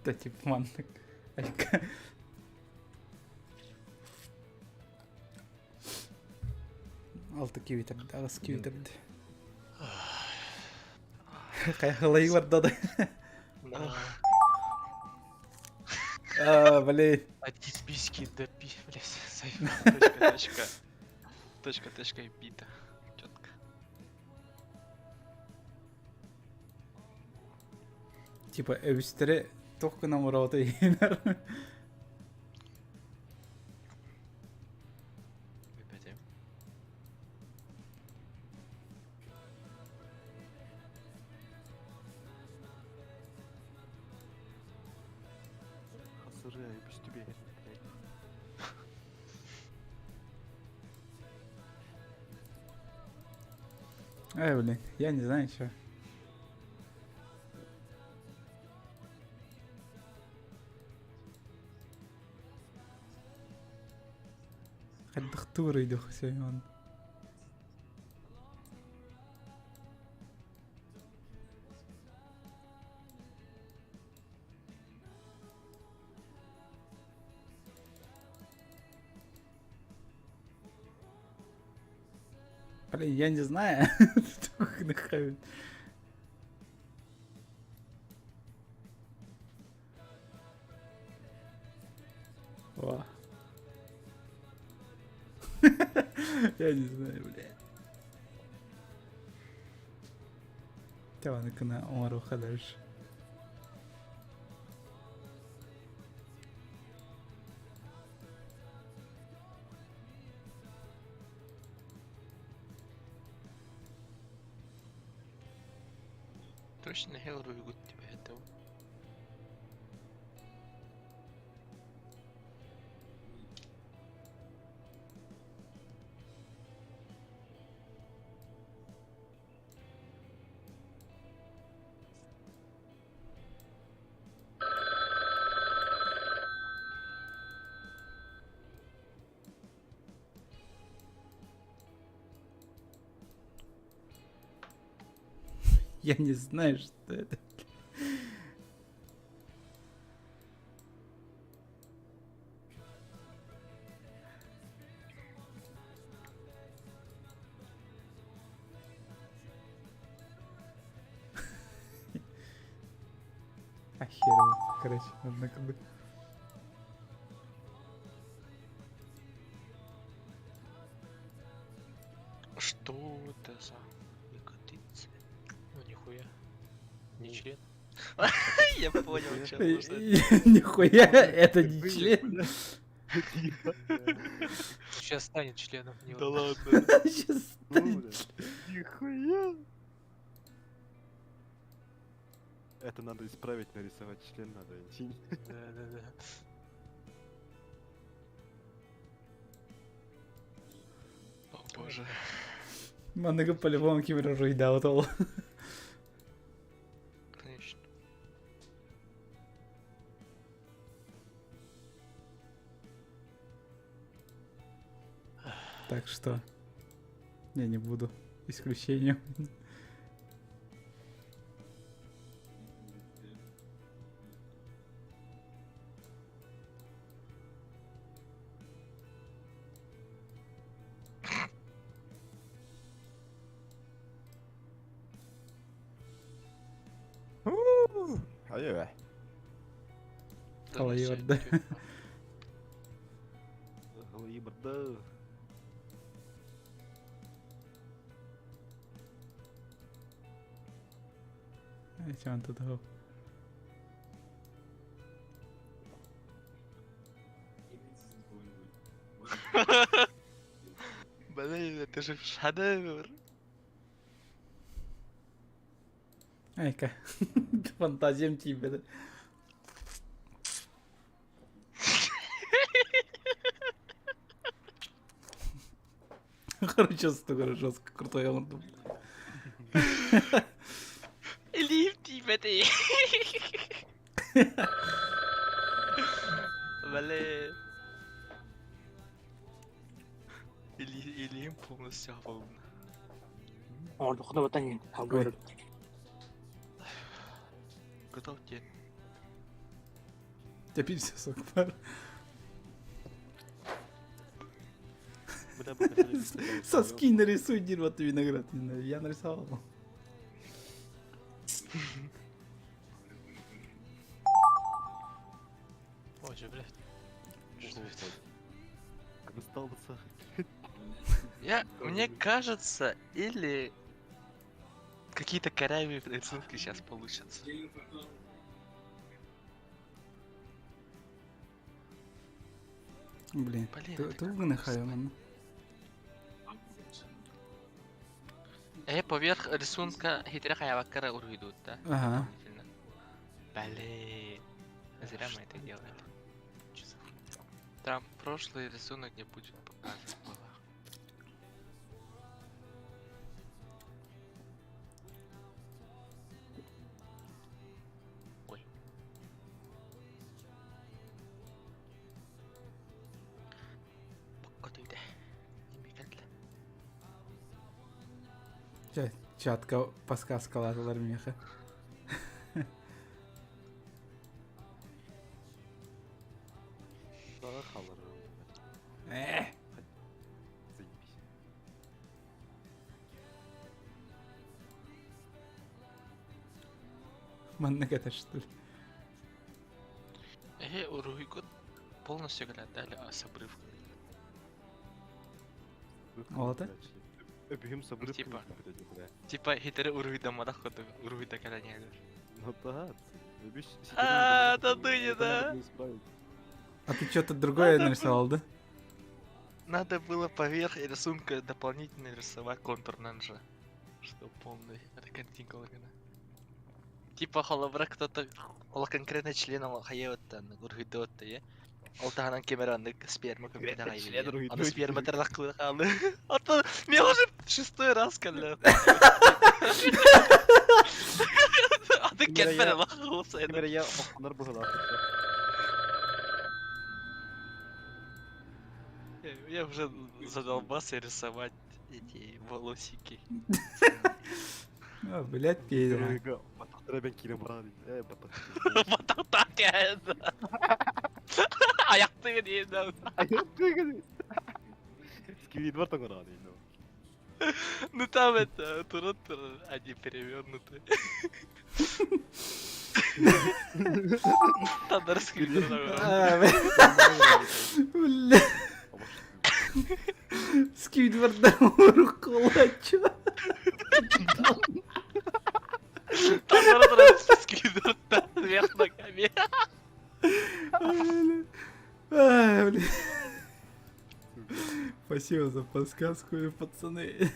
Да типа маннык. Айка. Алты киви табды, ағыс киви табды. Кайхылай бар да. А, блин. Одни списки до пи, блядь, точка, точка. Точка, точка и бита. Четко. Типа, өбүстере тоқ күн амырауты ейнер. Опять. Хасыры өбүстүбе, блядь. Ай, блин, я не знаю, что. Хаддахтура идёх он. Блин, я не знаю. Нахуй. О. Я не знаю, бля. Давай на оҥоруохха дальше. Точно хел руйгут тебя этого. Я не знаю, что это. А хер его, короче, однако бы. Что это за ягодицы? Ну нихуя. Не член. Я понял, чем нужно. Нихуя, это не член. Сейчас станет членом. Не Да ладно. ладно. Сейчас Ну, бля. Нихуя. Это надо исправить, нарисовать член надо. Да, да, да. О боже. Манныгы по-любому ким эрэ уруйдаабыт ол. Конечно. Так что я не буду исключением. Айы. Да, Халайорда. всё, Галибарда. Чем тут гоп? Блин, это же шедевр. Айка. Фантазиям тебе. Короче, столько жестко крутой он. Илиим тиийбэтий. Блин. Или, илиим полностью оформлен. Оҥордоххуна батан Ой. Готов день. Теперь все сок пар. Бля, бля, Соски нарисуй, дерьмо, ты виноград. Не знаю, Я нарисовал. Ой, же, блядь. Что это? Кристаллица. Я, мне кажется, или какие-то корявые рисунки сейчас получатся. Блин, Блин, ты это ты как угнахаю, man. Поверх рисунка хитря хаяваккара уруйдут, да? Ага. Дополнительно. Блин. Зря мы это делали. Чё за хуйня? Там прошлый рисунок не будет показан было. Ой. Пока ты Не микалла. Чатка подсказкалаатылар миэхэ. Да, халар. Заебись. Маннык это что ли? Уруйгут полностью говорят, дали а с обрывками. Вот, э? Өбүһүм с обрывками, Типа. блядь, бля. Типа хитере уруйдамадах курдук, уруйда кэлэн Ну да, өбүс А, да ты не, да? А ты что-то другое нарисовал, да? Надо было поверх рисунка дополнительно рисовать контур нанжа. Что полный, это картинка лагана. Типа холобра кто-то, ол конкретно членом хайываттан, уруйдуотта, е. Ол таһынан камераны сперма көмпетэ член уруйдуот. Аны сперма тарлак кылы А то мне уже шестой раз кэллэ. А ты кэлбэр лахуса. Камера я охонар быһылаах. Я уже задолбался рисовать эти волосики. А, блядь, педер. Батахтара бен кире баран. Э, батах. Батахтар кэллэ. Аяктыгын иэнэ. Аяктыгын. Сквидвард оҥорон иэнэ. Ну там это, турут они перевернуты. Тандар сквидвард. А, бля. Бля. Сквидварда уруккулаччы. Сквидварда вверх ногами. Ай, блин. Спасибо за подсказку, пацаны.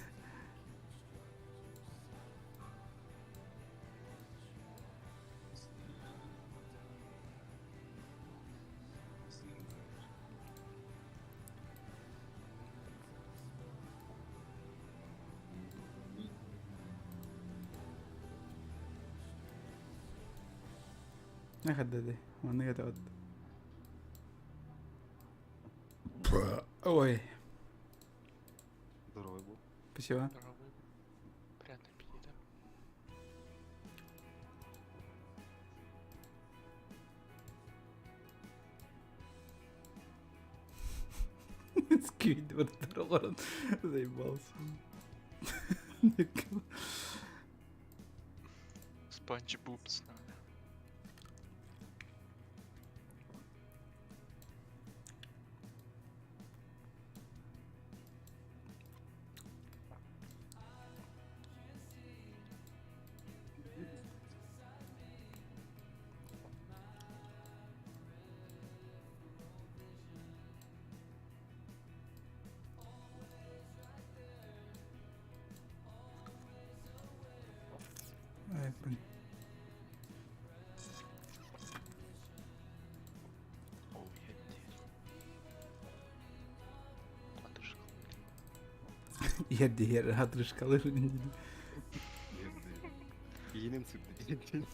Эҕэрдэ Маннык этэ Ой. Здоровый был. Спасибо. Здоровый. Приятного аппетита. Сквидвард олорон заебался. Спанч Бубс надо. Ай, блин. Ой, я Иһэрдиһэр атрышкалыр. Иинин сыпты.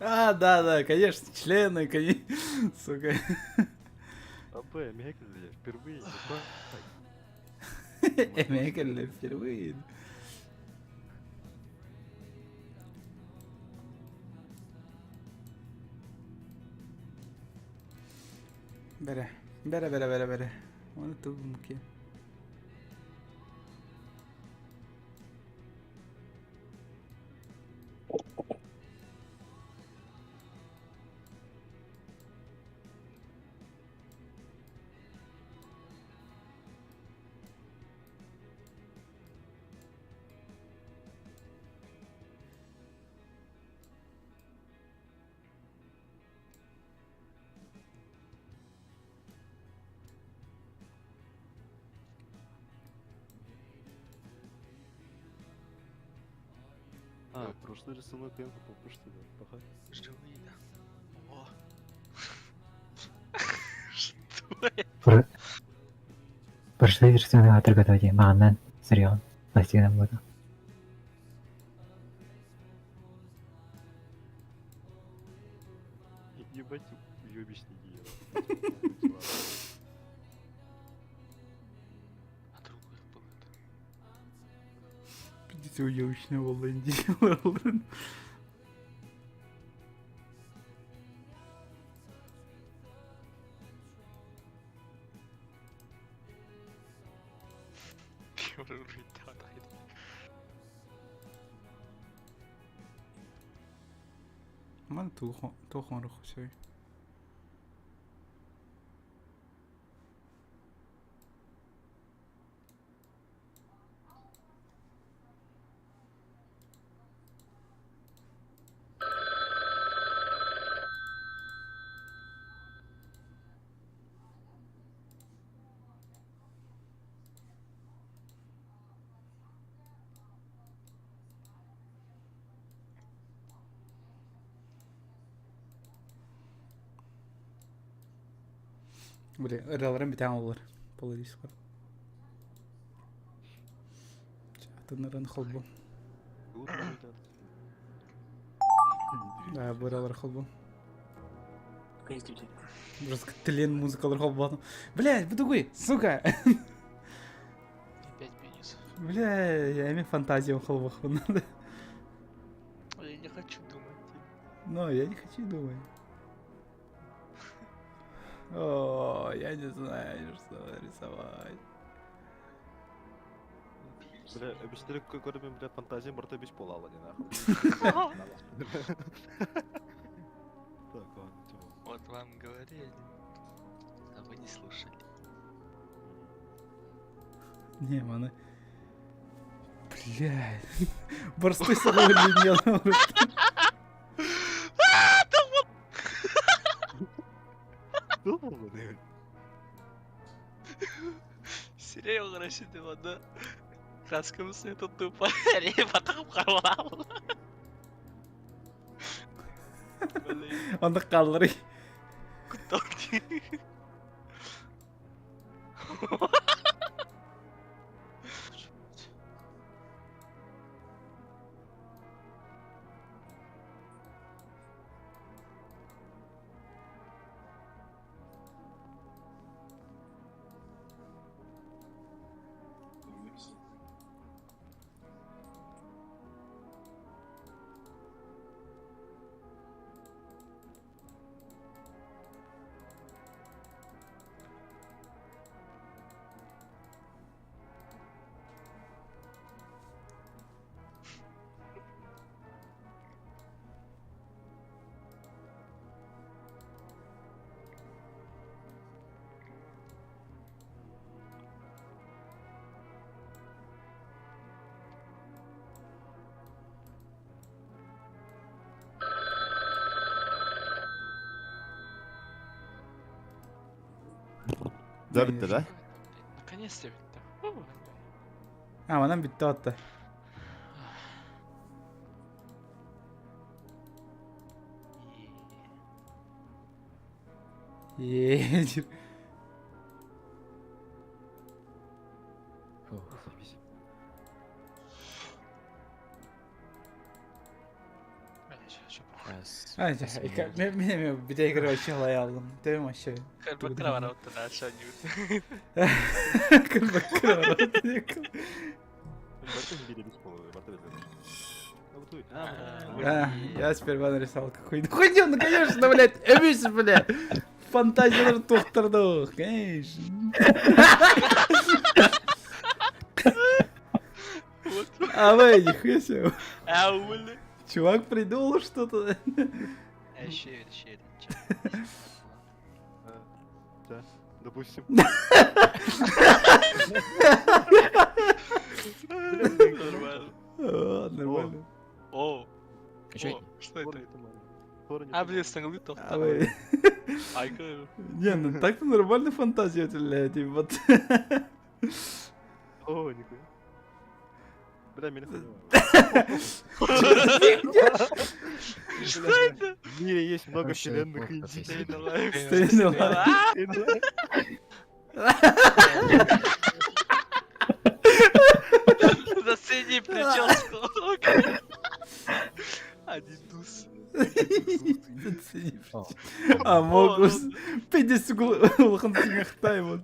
А, да, да, конечно, члены, конечно, сука. АБ, Мекли, впервые. Мекли впервые. Бәрэ, бәрэ, бәрэ, бәрэ, бәрэ. Оны тугум ки. А, прошлый рисунок я попушты, да, паха. Живые, да. О. Что это? Прошлый рисунок отрыгатывайте. Мағаннан сырьон. Пластидан буду. Ебать, уебищный гений. А другой был это. Пиздец, уебищный волынди. Ман тухон рухусей. Бля, ыраларым битен олар. Поларис бар. Чатынырын холбу. Да, бу ыралар холбу. Просто тлен музыкалар холбоотум. Блядь, бу тугуй, сука! Опять пенис. Бля, я эми фантазиям холбохпун. Я не хочу думать. Но я не хочу думать. О, я не знаю, что рисовать. Бля, объяснили, какой бля, фантазия барта бис полала, не нахуй. Так, ладно, типа. Вот вам говорили, а вы не слушали. Не, маны. Блядь. Борстой сорой линияны. Думал, блядь. Серега короче, вода. Краскамыз это тупо. Потом харвал. Блин, Онда қалдыры. куда ты? Да, битте, да? Наконец-то ведь А, манан битте атты. Е, Фух. Сейчас. Ай, мен бите игры вообще лаялдым. Төм вообще. Кырбакыр А, я сперва нарисовал какой-то хуйню, ну конечно, блядь, эбис, блядь. Фантазиялар тоқтырды, конечно. А вы, нихуя себе. Чувак придумал что-то. Еще, еще, Да, допустим. Нормально. О, Нормально. О, Еще о, что это? А, блин, саңлы А вы... Айка. Не, ну так-то нормально фантазия, блядь, и вот. О, нихуя. Бля, меня Что это? В мире есть много Вообще вселенных плохо Индии. Stay alive. Stay alive. Зацени прическу. Один туз. А могут. 50 улахан сиңахтай вот.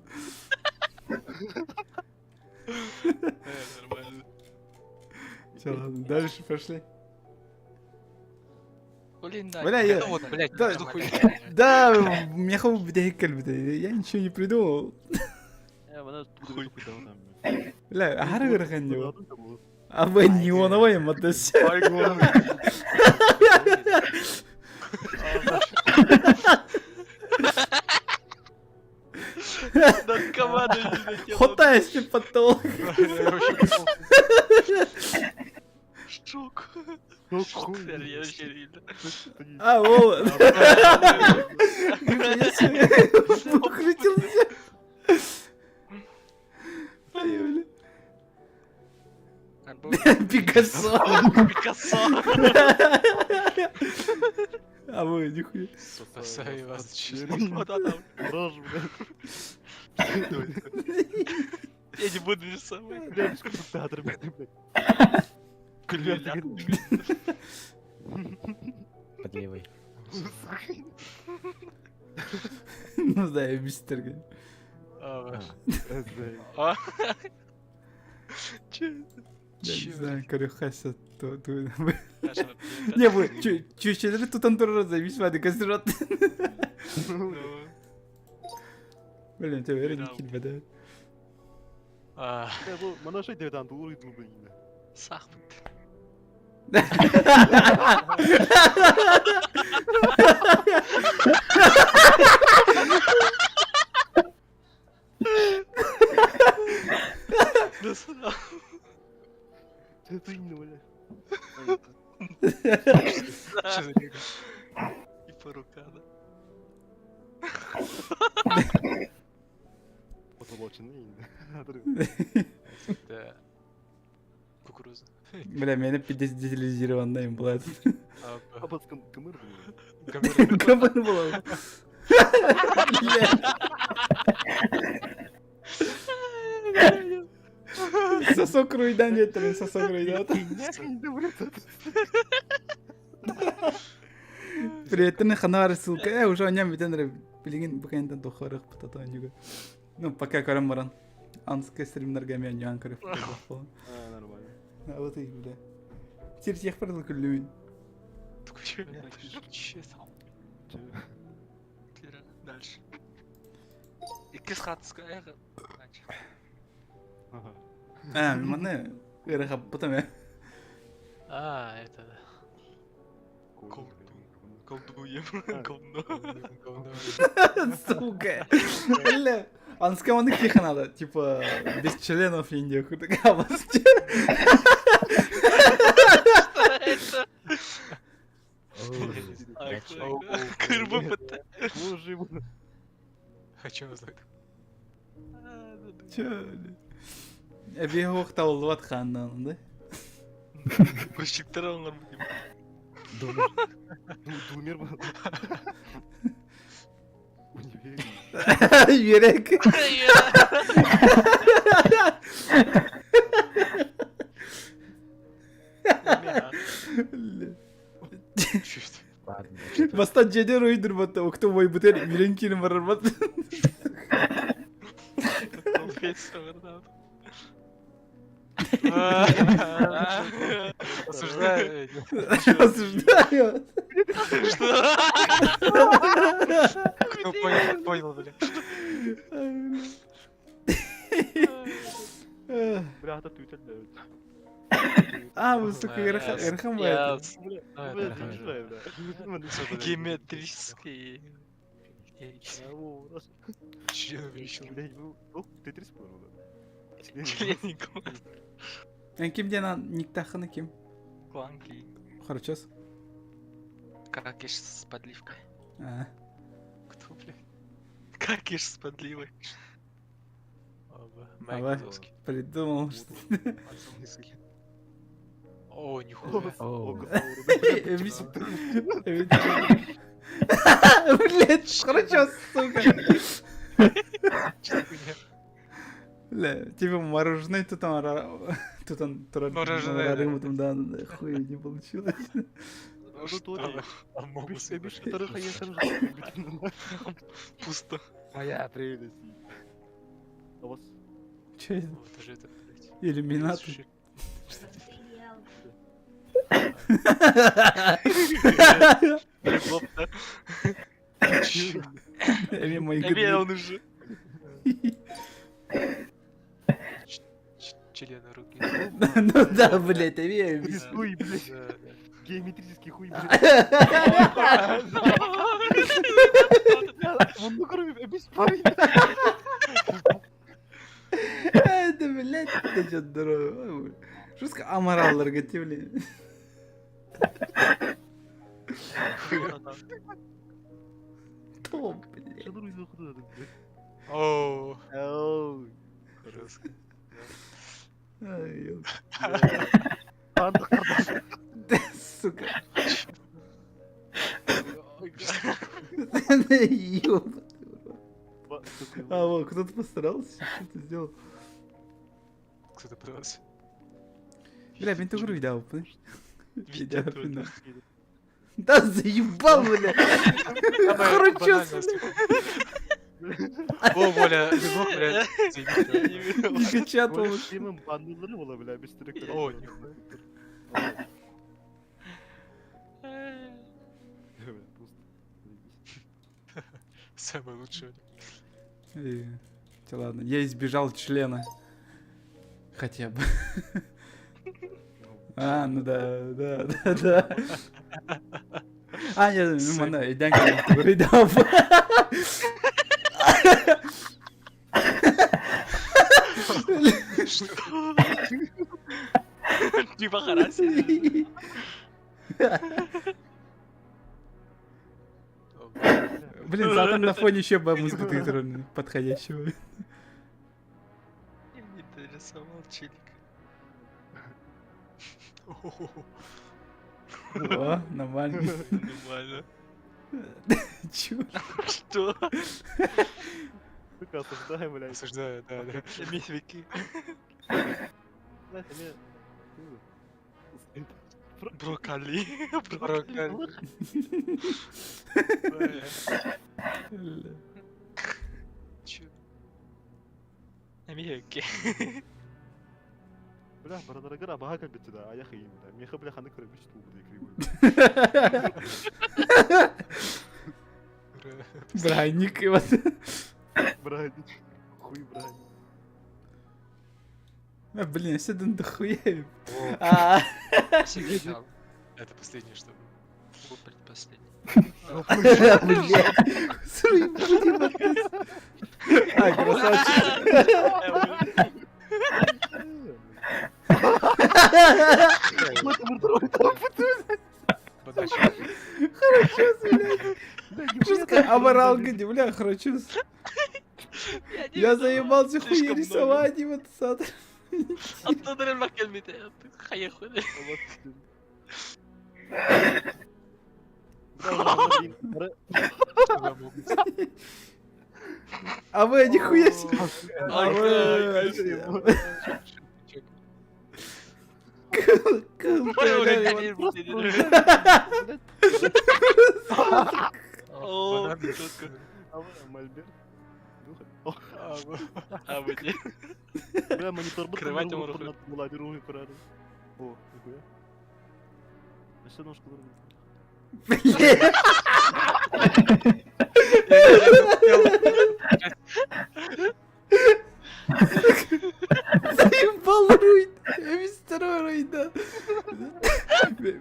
Нормально. Всё, ладно, дальше пошли. Блин, да. Бля, я... Это вот, блядь, Да, эту хуйню. Да, мне хуй я ничего не придумал. Бля, ары ырхан его. А вы неоновый мотос. Над командой не дотянул. Хотай если потолок. Шок. Шок. Я вообще видно. А, вот. Нихуя себе. Укрутился. Ай, бля. Пикассо. Пикассо. А вы, нихуя. Сами вас Вот она. Рожь, блядь. Я не буду рисовать. Бля, сколько театр, блядь. Под левой. Ну заебись терген. А. Че? Не знаю, көрүөххэ Не, бу чүчелери тутан турар заебись вады касырат. Блин, тебе верен килбеде. Бу мана шай деп ан дуур идул бин. Сахмат. И по рука, да. Да. Кукуруза. Бля, меня пиздец детализированная им была. Кымыр Кымыр была. Сосок руйдан диэтэрин сосок руйдан. Приятельный ханар ссылка. Э, уже оням бүтэн эрэ билигин бу кэнтэн тухарых бутата онюга. Ну, пока көрөн баран. Анскай стримнарга мен оньян көрөп А, нормально. А вот и, бля. Тир тех продал күллүмүн. Че там? Дальше. Иккис хатыска А, маны ырахаппытым э. А, это да. Колдуем. Говно. Говно. Сука. Бля. Анска маны тихо надо, типа, без членов Индия, такая Что это? Кырбы Боже мой. Хочу узнать. Чё, бля? Эбиһ уохтауллубат хааннаан, да? Прощиктар оңор Думер был. Универ. Юрек. Баста жедер уйдурбатта, окто бой бутер миренкини барарбат. Осуждаю. Осуждаю. Что? Кто понял, понял, бля. Бля, это твиттер, да. А, вы, сука, Ирхан Геометрический. Член увеличил. Блядь, ну, Тетрис понял, да? Членик. Ким ден никтаханы ким? Кланки. Хорошо. Какиш с подливкой. А. Кто, блядь? Какиш с подливой. Давай. Придумал, что... О, нихуя. Блять, хорошо, сука. Бля, типа мороженое тут он, тут он, Мороженое, да, да, хуй не получилось. Пусто. Моя прелесть. А вас? Че это? Вот же это, блядь. Иллюминаты. Эми он уже. Члены руки. Ну да, блядь, Эми. Хуй, блядь. Геометрический хуй, блядь. Он ну кроме обеспокоен. Это, блядь, ты что, здорово. Что с амораллар, блядь? Топ, блядь. Оу. Оу. Сука. Ёбаный А, вот, кто-то постарался, что ты сделал? Кто-то пытался. Бля, мен тугру видео, Видео. Да заебал, бля! Самое Хорошо, банальное, сука. О, воля, бегок, блядь, заебись. Гигачат Оля olmuş. Steam'in bannerları бола, бля, бистерек. О, нихуя. Бля, просто. Заебись. Самое лучшее. Э, Ладно, я избежал члена. Хотя бы. А, ну да, да, да, да. А, нет, ну, мана, иден Что? Типа харасили. Блин, завтра на фоне еще бы музыка подходящего. Я не дорисовал челик. О, нормально. Нормально. Чё? Что? Сука, осуждаем, блядь. Осуждаю, да, да. Мифики. Блядь, а мне- Брокколи. Брокколи. Бля. Чё? Мифики. Бля, баранарагара баха битти да, аяқ иим, бля. Меха, бля, ханы көрө бич туу, бля, кривой. Браник, и вот. Браник. Хуй, браник. А, блин, я сюда дохуя. А, Это последнее, что было. Вот предпоследний. бля. Срый, блин, А, красавчик. Подача. Хорошо, блядь. Жестко аморалка, не, бля, хорошо. Я заебался хуй Слишком рисовать, и вот сад. Оттуда ما كلمتين خيخ А вы нихуя себе. А вы... О, четко. Мольберт. А вы не. Бля, монитор Кровать ему рухнул. О, нихуя. Еще ножку дурную. Бля. Заебал руй. Эбистеро руйда.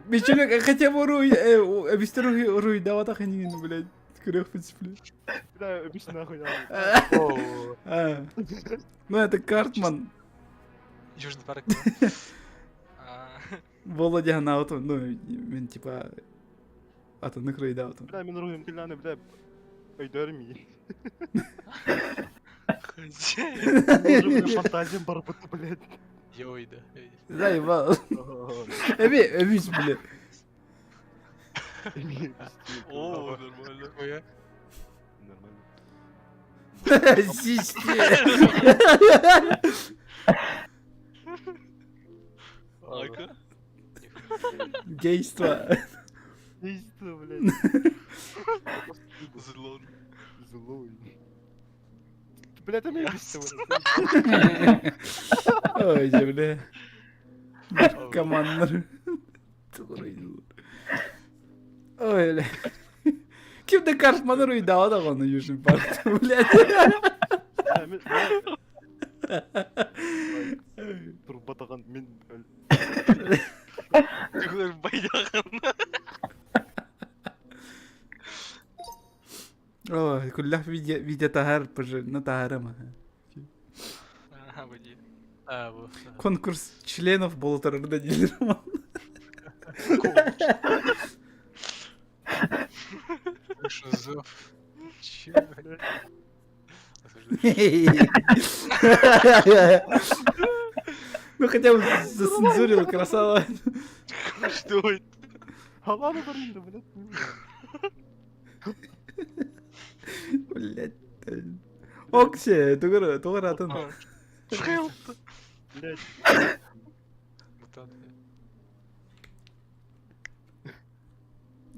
Мичелек хотя бы руй. Эбистеро руйда вот так они, блядь. Күрэх блядь. Бля, бич нахуй. А. Ну это Картман. Южный парк. Володя Науту, ну, мен типа... Атыны крыйда отun. Бля, мен руйым килляны, бля. Өйдөрмей. Хозяин. Бля, фантазиям барбыты, блядь. Йой, да. Заебал. Эби, эбис, бля. О, нормально. Нихуя. Нормально. Систи. Ага. Гейство. Действие, блядь. Зло. Злой. Бля, там я блядь. Ой, бля. Командир. Ой, бля. Ким да Картман руйда да оны Южный парк, блядь. Бля, мен- бля, Турбатаган мен Байдаган. Ой, куллах видео видео тахар пожи, на тахарама. Ага, выйди. А, вот. Конкурс членов болотарында дилер. Слышу зов. Че, блядь? Осуждаю. Ну хотя бы зацензурил, красава. Что это? А ладно, барында, блядь. Блять. Оксе, тугур, тугур атын. Блядь. Мутант.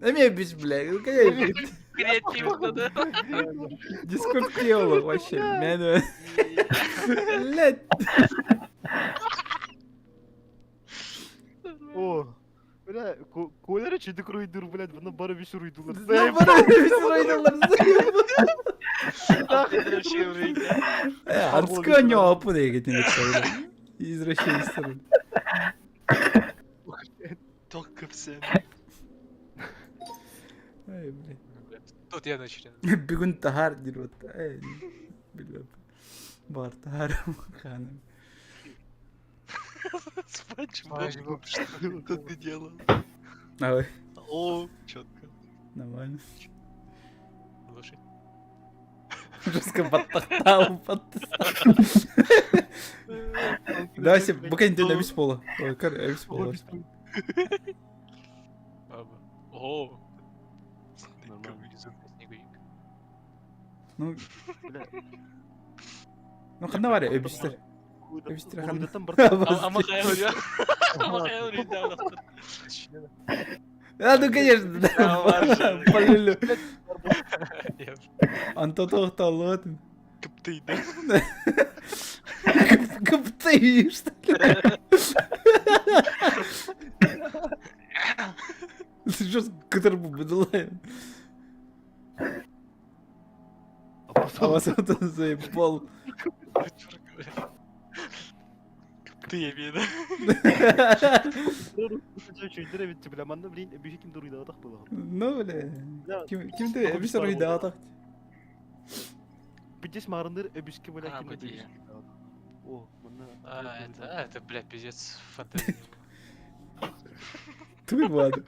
Эмиэ бич, бля, ну конечно. Креативно, да? Дискуртиолог вообще. Мен... Блядь. О, бля, Коля чөйдүк руйдур, блядь, бұны бары бис руйдулар. Ну, бары бис руйдулар. Артска не опыт егетин Извращенец. Только все. Ай, блядь. Тут я начал. Бүгүн тахар диир вот. Билбэп. Бар тахар ханым. Спанч Боб, что ты делал? Ой, О, четко. нормально. Лошадь. Жестко подтахтал, подтахтал. Давай себе, букань ты на весь пола. Ой, кар, весь пола. Баба. О, Нормально. снеговик. Ну, Бля. ну ханна бар, өбүстер. Өбүстер ханна. Руйдаттан бір А, ну конечно, да. Полюлю. Антон тоқталып. Кыптый, да? Кыптый, что ли? Жестко кытырбы быдылай. А вас это заебал. Кыптый я да? Бля, манна, блин, биши ким дуруйда было. Ну, бля. Ким ким ты эбис руйда атак. Бидес марындыр эбиске бля А, ким бля. О, манна. А, это, а, это, блядь, пиздец, фантазия. Туй вады.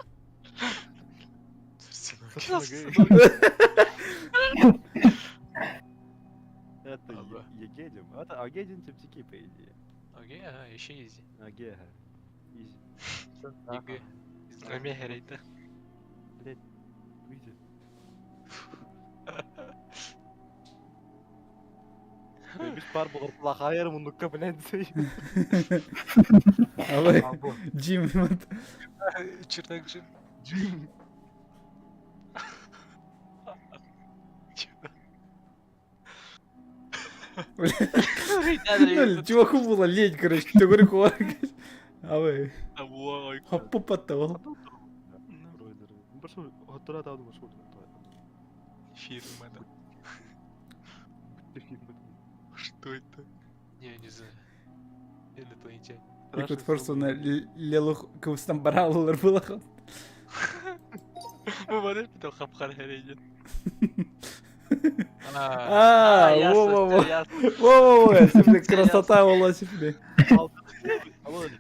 Это Ага. Егедим. Это Агедин типсики, по идее. Окей, ага, еще изи. Аге, ага. Изи. ЕГЭ. Омега Блять, выйди. Без пар был плохая, мундука, блядь, Абай, Джим, вот. Чернак Джим. Джим. Ну, чуваку было лень, короче, ты говорю, Абай, хоппу потол. Фирма, да. Что это? Не, не знаю. Инопланетяне. Якут форсуна лелух кыбыстан баралылар было. Бу там хапхар хәрәйден. А, во-во-во. Во-во-во, себе красота была себе.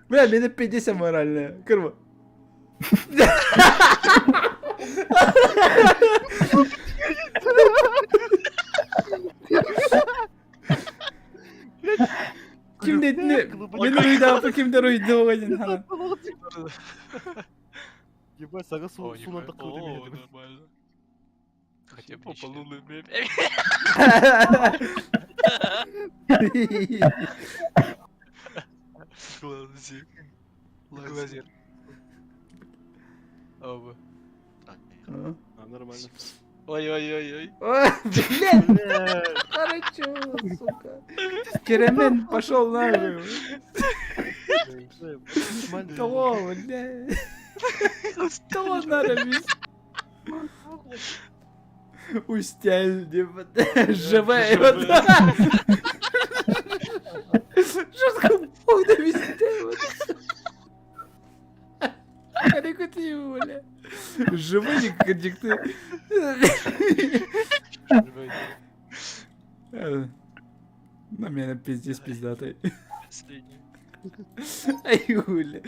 Бля, меня 50 моральная. Кырва. Ким дедini? Мен руйда, ким де руйда оғайдын хана. Ебать, сага О, су нихуя. суна такой О, нормально. Хотя бы не Опа, член. луны, блядь. Глазик. Глазер. Оба. А, нормально. Ой-ой-ой-ой. Блядь, хорошо, сука. Керемен пошел нахуй. Того, блядь. Что надо Устяль, ЖВ. Жестко бог да везде. Бля. Живые конъюнктуры. На меня пиздец пиздатый. Последний. Ай, бля.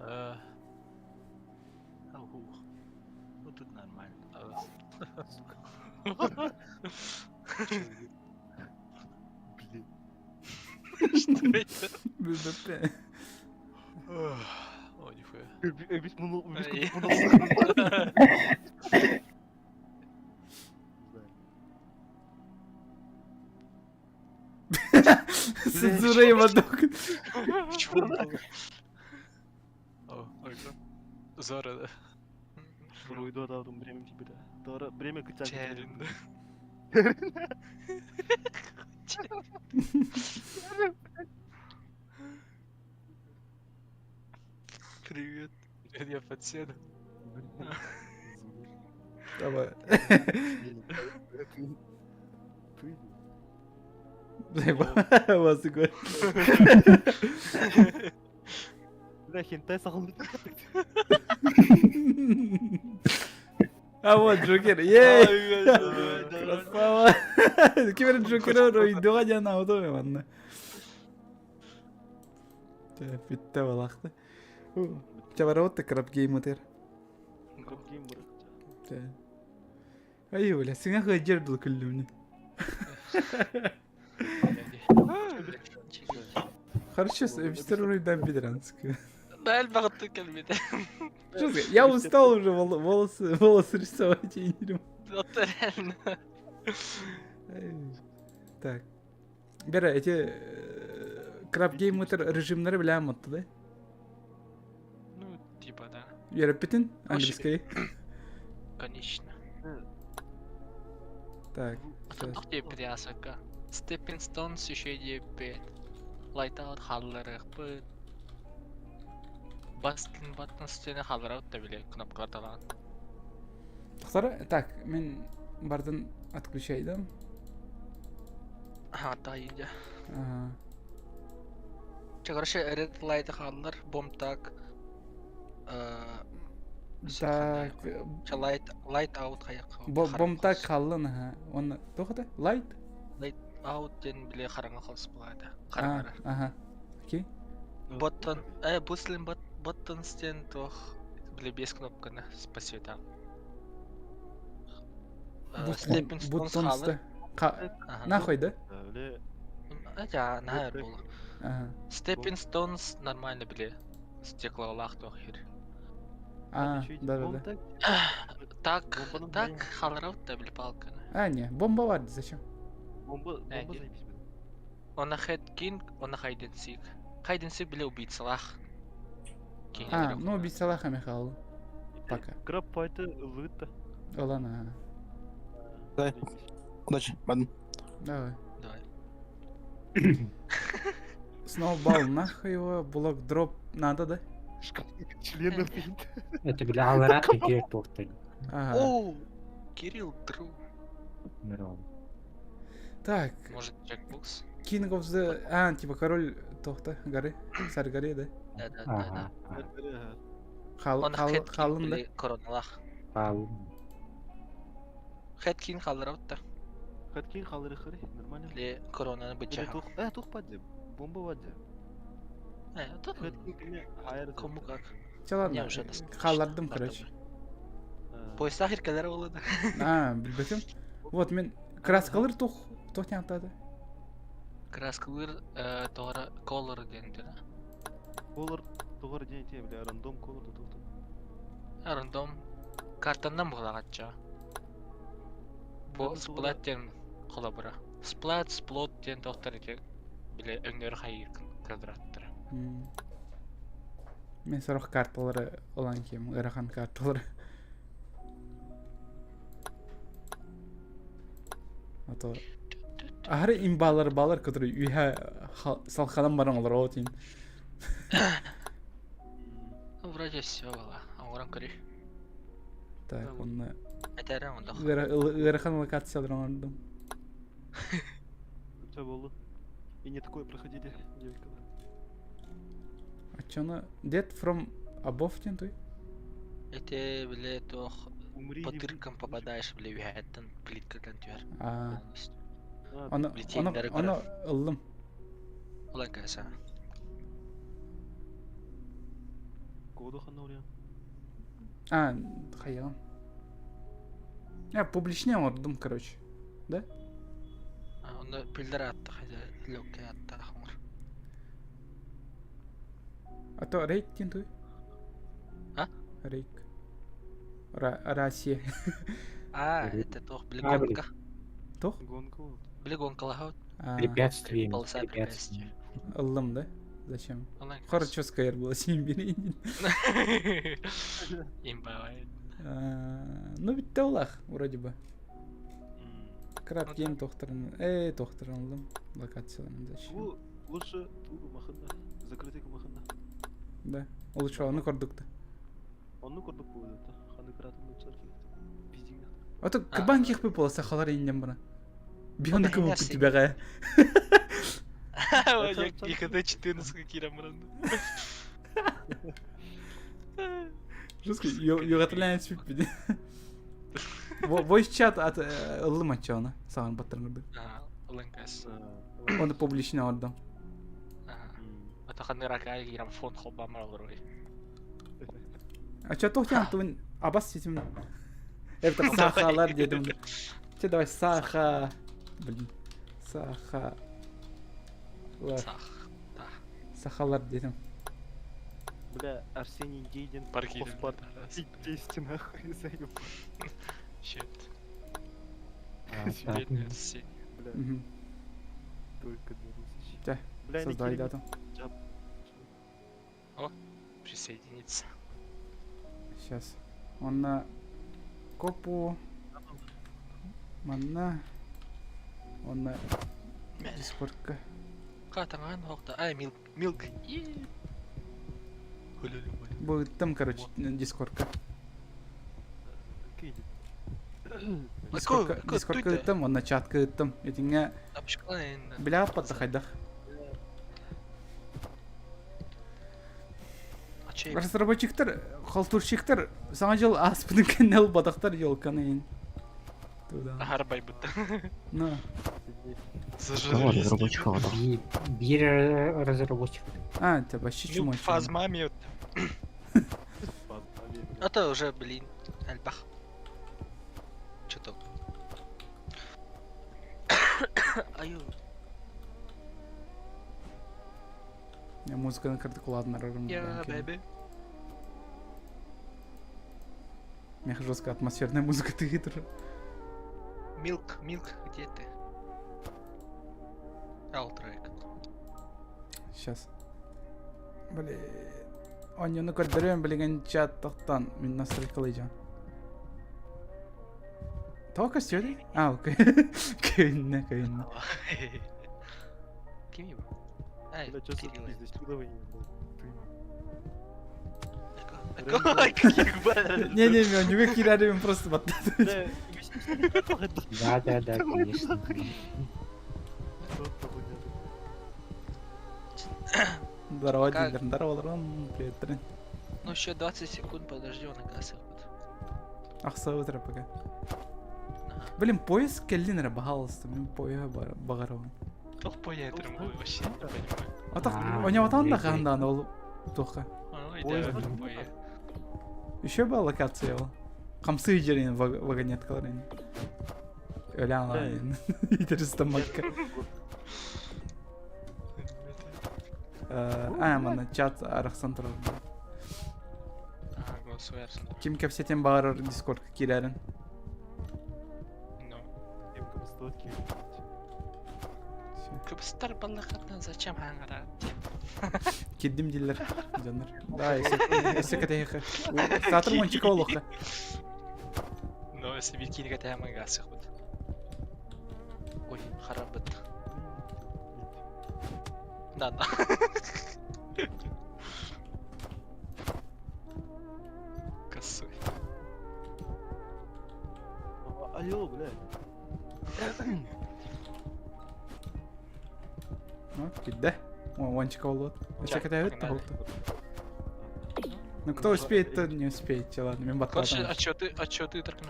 А, Аух. Ну тут нормально. Блин. Что это? ББП. О, нихуя. Эбис мунул, Ай. Цензура его Почему? О, Ой, да. Зора, да. Буруйду атаабытым время тиийбитэ. Тоҕо время кыччаан Чээрин да. Привет. Я подседу. Давай. Ты Вас такой. Бля, хентай сахалбыт. А вот Джокер, ей! Красава! Ким эрэ Джокер ойдуга диэн ауту манна. Бүтте балахты. Чэ барабыт краб гейм ытыр. Краб гейм бар. Ай, бля, сиңа хыджер дыл күллүмни. Хорошо, мистер Руйдан Бедранский. Да, элбэҕиттэн кэлбитэ. Честно, я устал уже волосы, волосы рисовать, я не могу. Вот реально. Так. Бера, эти краб геймутер режимнары билэм отты, да? Ну, типа, да. Үөрэппитин английский. Конечно. Так, сейчас. Туох диэбит ясака. Stepping Stones еще диэбит. Light Out халларыахпыт. Baskin Buttons диэни халларабыт да били кнопкалар Тахсара, так, мин бардын отключайдым. Ага, да, иди. Ага. Че, короче, Red Light хааллар, Bomb Так. Так, Че, Light, Light Out хайах. Бомтак халлын, ага. Он, туох это? Light? Light Out диэн били хараҥа хос буолаата. Хараҥара. Ага. Окей. Button, Буслин Buttons диэн туох били без кнопканы по цветам. Stepping Stones хаалар. Нахуй, да? Я наһаа буолла. Stepping Stones нормально били стеклолаах туох хир. А, да-да-да. Так, так халарабыт да били палканы. А, не, бомба бар, зачем? Бомба, бомба заебись. Она Head King, она Hide and Seek. Hide and Seek били убийцалаах. А, ну убийцалаах Михаил. Пока. Краб файты ылыта. Ылана. Давай. Удачи, ладно. Давай. Давай. Сноубал, нахуй его, блок дроп надо, да? Членов Это бля алараах киэр туохтан. Ага. О, Кирилл Дру. Здорово. Так. Может, Джекбокс? King of the... А, типа король Тохта, горы, царь горы, да? Да, да, да, да. Хал, Он хал, Head King халын, да? били короналаах. Хаалын. Head King халларабыт да. Head King халлары хары, нормально. Били коронаны бычаха. Тух паде, бомба ваде. Тут кому как. Че ладно, Мне уже достаточно. халлардым, короче. Поезда хиркелер болду. А, билбетим. Вот, мен краскалыр тух, тух не атады. Краскалыр тоғра color диэн да. Color тоғра диэн те, бля, рандом color да тух. Рандом картаннан булагатча. Бу сплат диэн холобура. Сплат, сплот диэн тохтар эти биле өңнөр хайыр квадраттар. Мен сорох карталары olan кем, ырахан карталары. А то Ахары имбалар балар, которые үйе салханан баран олар отин. Ну, вроде все было. Оңорон көрүй. Так, онна Этәрен онда. ырахан локациялар оңордум. Все было. И не такое проходили, девка. А чё на... Dead from above тен той? Эти, биле, тох по дыркам попадаешь, биле, үйәттен плиткадан түһэр. А. Полностью. Оны, оны, оны ыллым. Улан кәсә. Коду ханна уря. А, хайалам. Я публичный оңордум, короче. Да? Оны пилдер атты, хайда, лөкке атты, оңор. А то рейк тен той? А? Рейк. Россия. А, это тох, биле А, блин. гонка. Тох? Гонка. Биле гонкалаха. Препятствие. Полоса Препятствие. Ыллым, да? Зачем? Хорошо скайр было син бирин. Имба. Ну бүттэ олах вроде бы. Краб гейм тохторун. Э, тохторун локацияларын зачем? Лучше тугу махында, закрытый махында. Да. Лучше оны көрдүк Онну курдук буолуо ханы кыратын нуччар пиздиҥ. А то кабан ких бы буола сахалар иннем бара. Биһоны кыбы күтүбэҕэ. ИХД 14 киирэн баран. Жестко югатылаан сүппүт. Voice chat ат ыллым аччаана саҕан баттаран көрдүк. Ылыҥкас. Оны публично ордом. Ата ханыракай киирэн фон холбамар олоруй. А чё тохтян тун абас ситим. Это сахалар дедим. Че давай саха. Блин. Саха. Сах. Сахалар дедим. Бля, Арсений Гейден, Паркирин. Пиздец, нахуй, заебал. Щит. Бедный Арсений. Бля, только для русичей. Да, Бля, создай дату. О, присоединиться. Сейчас. Он на копу. Манна. Он на дискордка. Катаңан хоқта. Ай, милк, милк. Будет там, короче, дискордка. Дискордка, дискордка ыттым, онна чатка ыттым. Итиҥҥэ бля паттахайдах. Разработчиктар, халтурщиктар саҥа дьыл ааспытын кэннэ ылбатахтар елканы иһин. Туда. Аһар байбыт. На. Биир разработчик. А, это вообще чмо. Фазмами. А то уже, блин, альбах. Чё-то. Аю. Я музыканы кырдык ладно Я, бэби. Мех жестко атмосферная музыка ты хитр. Милк, Милк, где ты? Алтрек. Сейчас. Блин. Онньону көрдөрүөн билигин чат тохтон мин настройкалыйдьан. Тоҕо көстүөдүй? А, окей. Көйүннэ, көйүннэ. Ким его? Ай, Бля, что за Кирилл. изнасилование, блядь? Не-не, мен онньуга киирэрим просто баттады. Да, да, да, конечно. Здорово, дилер. Здорово, здорово, привет, трен. Ну еще 20 секунд подожди, он и гасит. Ахса утро пока. Блин, поезд кэллин эрэ, баһаалыста, мин поеһа баҕарабын. Туох поетрым был вообще, не понимаю. Атах, оньоотон да хаандаан ол туохха. Еще была локация ол. Хамсыы дьэрин вагонеткаларын. Өлән алаан. Итеристамакка. А, манна чат арахсан турар. Ким кэпсэтиэн баҕарар дискордка киирэрин. Ну. Кыбыстар баллахатан зачем хаңара? Кирдим дииллэр дьоннор. Да, өссө кэтэһиэххэ. Саатар мончика олохха. Ну, если бикини кэтэһэмэ гасыхпыт. Ой, харабыт. Да, да. Косой. Алло, блядь. Ну, кидде. Уончика болот. Өссө кэтэһэбит тоһулта. Ну кто успеет, то не успеет. Ладно, мен Короче, баттаатам. а чё ты, а чё ты так ты?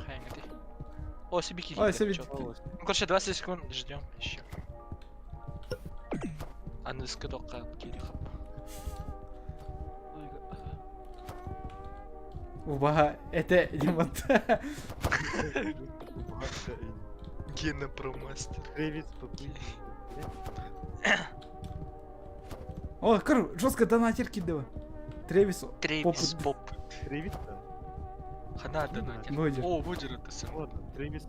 О, себе Ой, себе Ну, короче, 20 секунд ждем еще. Аныскы тоққа кири хап. Убаһа, это демонт. Гена промастер. Трэвис Попы. О, көр, жестко донатер кидева. Тревис Тревис Поп. Трэвис? Хана донатер. Выйдет. О, выйдет это сын. Ладно, Трэвис.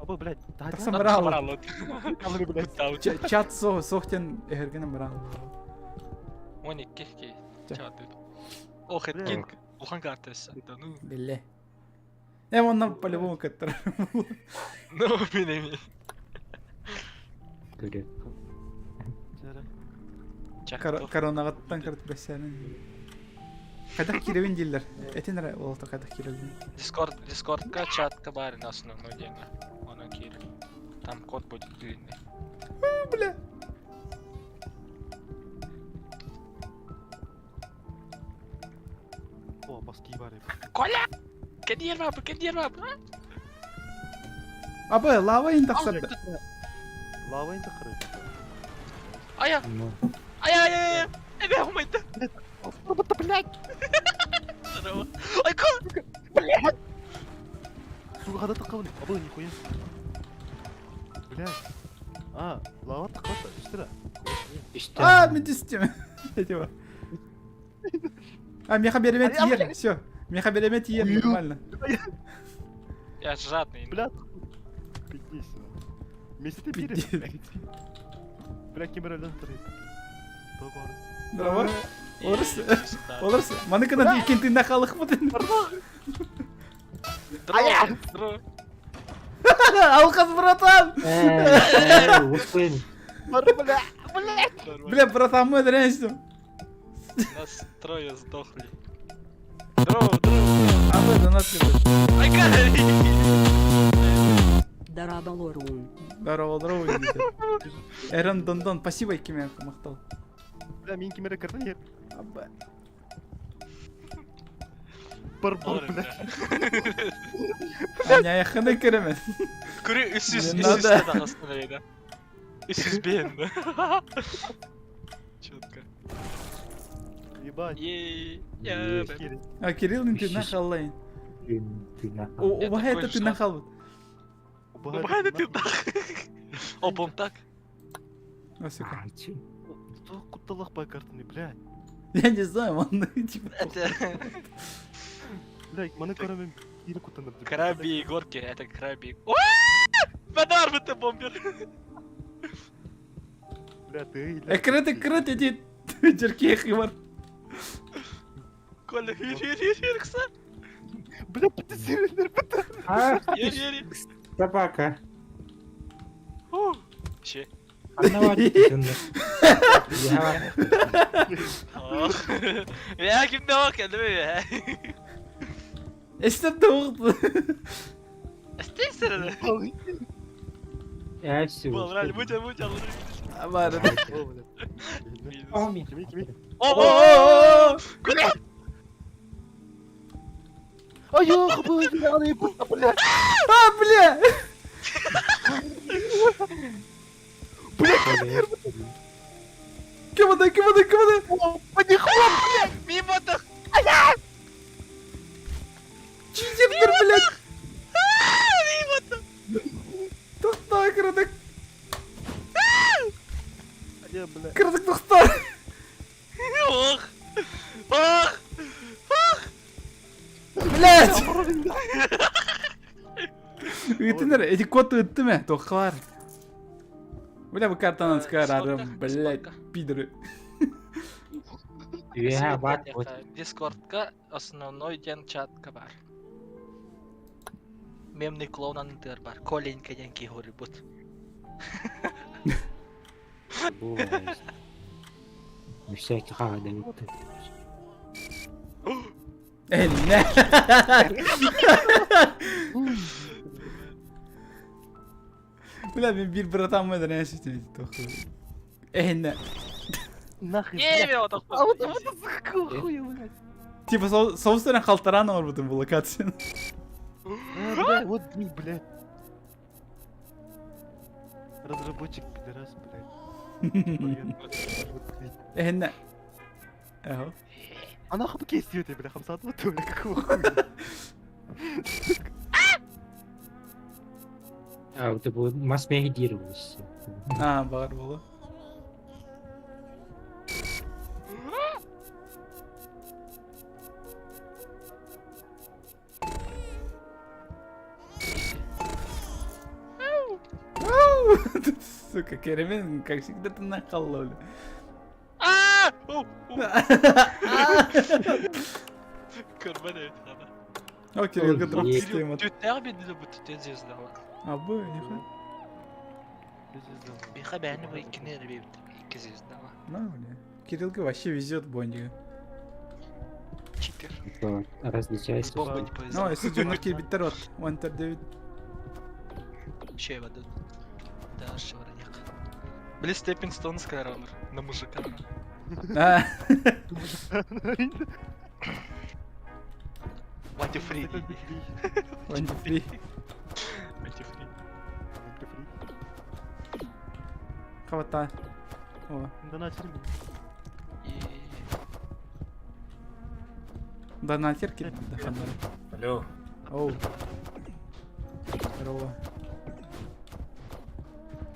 Аба, блядь, да, Тахсан бараалар. блядь. Чат со сохтен эхергенен бараалар. 12 ки. Чаатыыр. Ох, Эткин улахан карта өссө. Да ну. Биллэ. Э, онно по-любому кыттар. Ну, мин эми. Көрө. Коронаҕыттан кырт бэссээнин. Хайдах киирэбин дииллэр. Этин эрэ уолта хайдах киирэллин. Дискорд, Дискордка чатка баар на основной диэҥҥэ. Онон киирин. Там код будет длинный. Бля. О, маски бар Коля! Кэдиэр баапы, кэдиэр баапы! Абы, лава ин тахсарда. Лава ин тахсарда. Ая! Ая, ая, ая! Эбэ, хумайда! Блядь! Здорово. Ай, как? Блядь! Сука, хада таххабын. Абы, нихуя. Блядь. А, лава таххабыта, түстүрэ. А, мен түстүм. Типа. А, меха береме тиер, все. Меха береме тиер, нормально. Я жадный. Бля, пиздись. Вместе ты пире. Бля, кемер өлөн тұрып. Здорово. Олорс. Олорс. Маны кына икин тыына халықпытын. Здорово. Алқас, братан! Успын. Бля, Бля, братан, мы дрянь. Нас трое сдохли. Здорово, здорово. А вы донат Ай, Дарабалорун. Здорово, здорово. Эрон Дондон, спасибо, Киме, махтал. Бля, мин кимере кірді. Бар бар, блядь. Аня, яханы кіремен. Көрі үсіз, Не үсіз надо. тағасына еді. Үсіз бен. Четко. Ебать. Ей, я, бля. А Кирилл ты нахал лайн. Убахай это ты нахал. Убахай это ты нах. О, пом так. О, сука. Что куталах по картаны, блядь? Я не знаю, он типа... Блядь, маны көрөмүн кири кутаныр. Краби и горки, это краби. Подарок это бомбер. Бля, ты... Экрет, экрет, иди. Черки хивар. Коля, хир, хир, хир, хир, кса. Бля, пытасырындар, пыта. Ер, ер. Собака. Че? Я кимде бак, элбе. Эстеп тоғыт. Эстейсер. Я все. Бол, будь, будь, Бар. О, о, Куда? А я бля. А, бля. Бля, Кем это, кем это, кем это? Блядь, Мимо так. Читердер, блядь. Тоқта, кырдык. Кырдык, тоқта. Ох. Ох. Ох. Блядь. Үтінер, эти код өтті ме? Тоққалар. Бля, bu картаны скарарым, блядь, пидоры. Дискордка основной ден чатка бар. Мемный клоун анытыр бар. Коленька ден кихори бут. Всякий хага дают. Эй, не. Бля, мен bir братан мы раньше Эй, не. Нахуй. А вот вот какого хуя, блядь? Типа, собственно, халтарана бар бутын бұл локацияны. Бля, вот блядь. Разработчик пидорас, блядь. Эй, не. Ага. А нахуй кейс это, бля, хамсат вот бля, какого хуя? А, это был масс-медиировался. А, бар было. Сука, Керемен, как всегда, ты нахал, А! О, Көрбөн эбит хана. О, Кириллга дроп Ой, система. Түттээх биэрдилэр бу түттэн звездалар. Абы, нихуя. Биха бэйэни бу иккини эрэ биэрбит. Икки звездала. На, бля. Кириллга вообще везет, Бондига. Читер. Вот, С Различайся. бомбой не повезло. Ну, если дьоннор киирбиттэр от, Уантер Дэвид. Ще воду. Да, шевроняк. Бли Степпинг Стоун Скайраннер. На мужика. А, Ванти фри. Ванти фри. Ванти фри. Хавата. О, Донатер. донатер Кирилл. Да, ханнар. Алло. Оу. Здорово.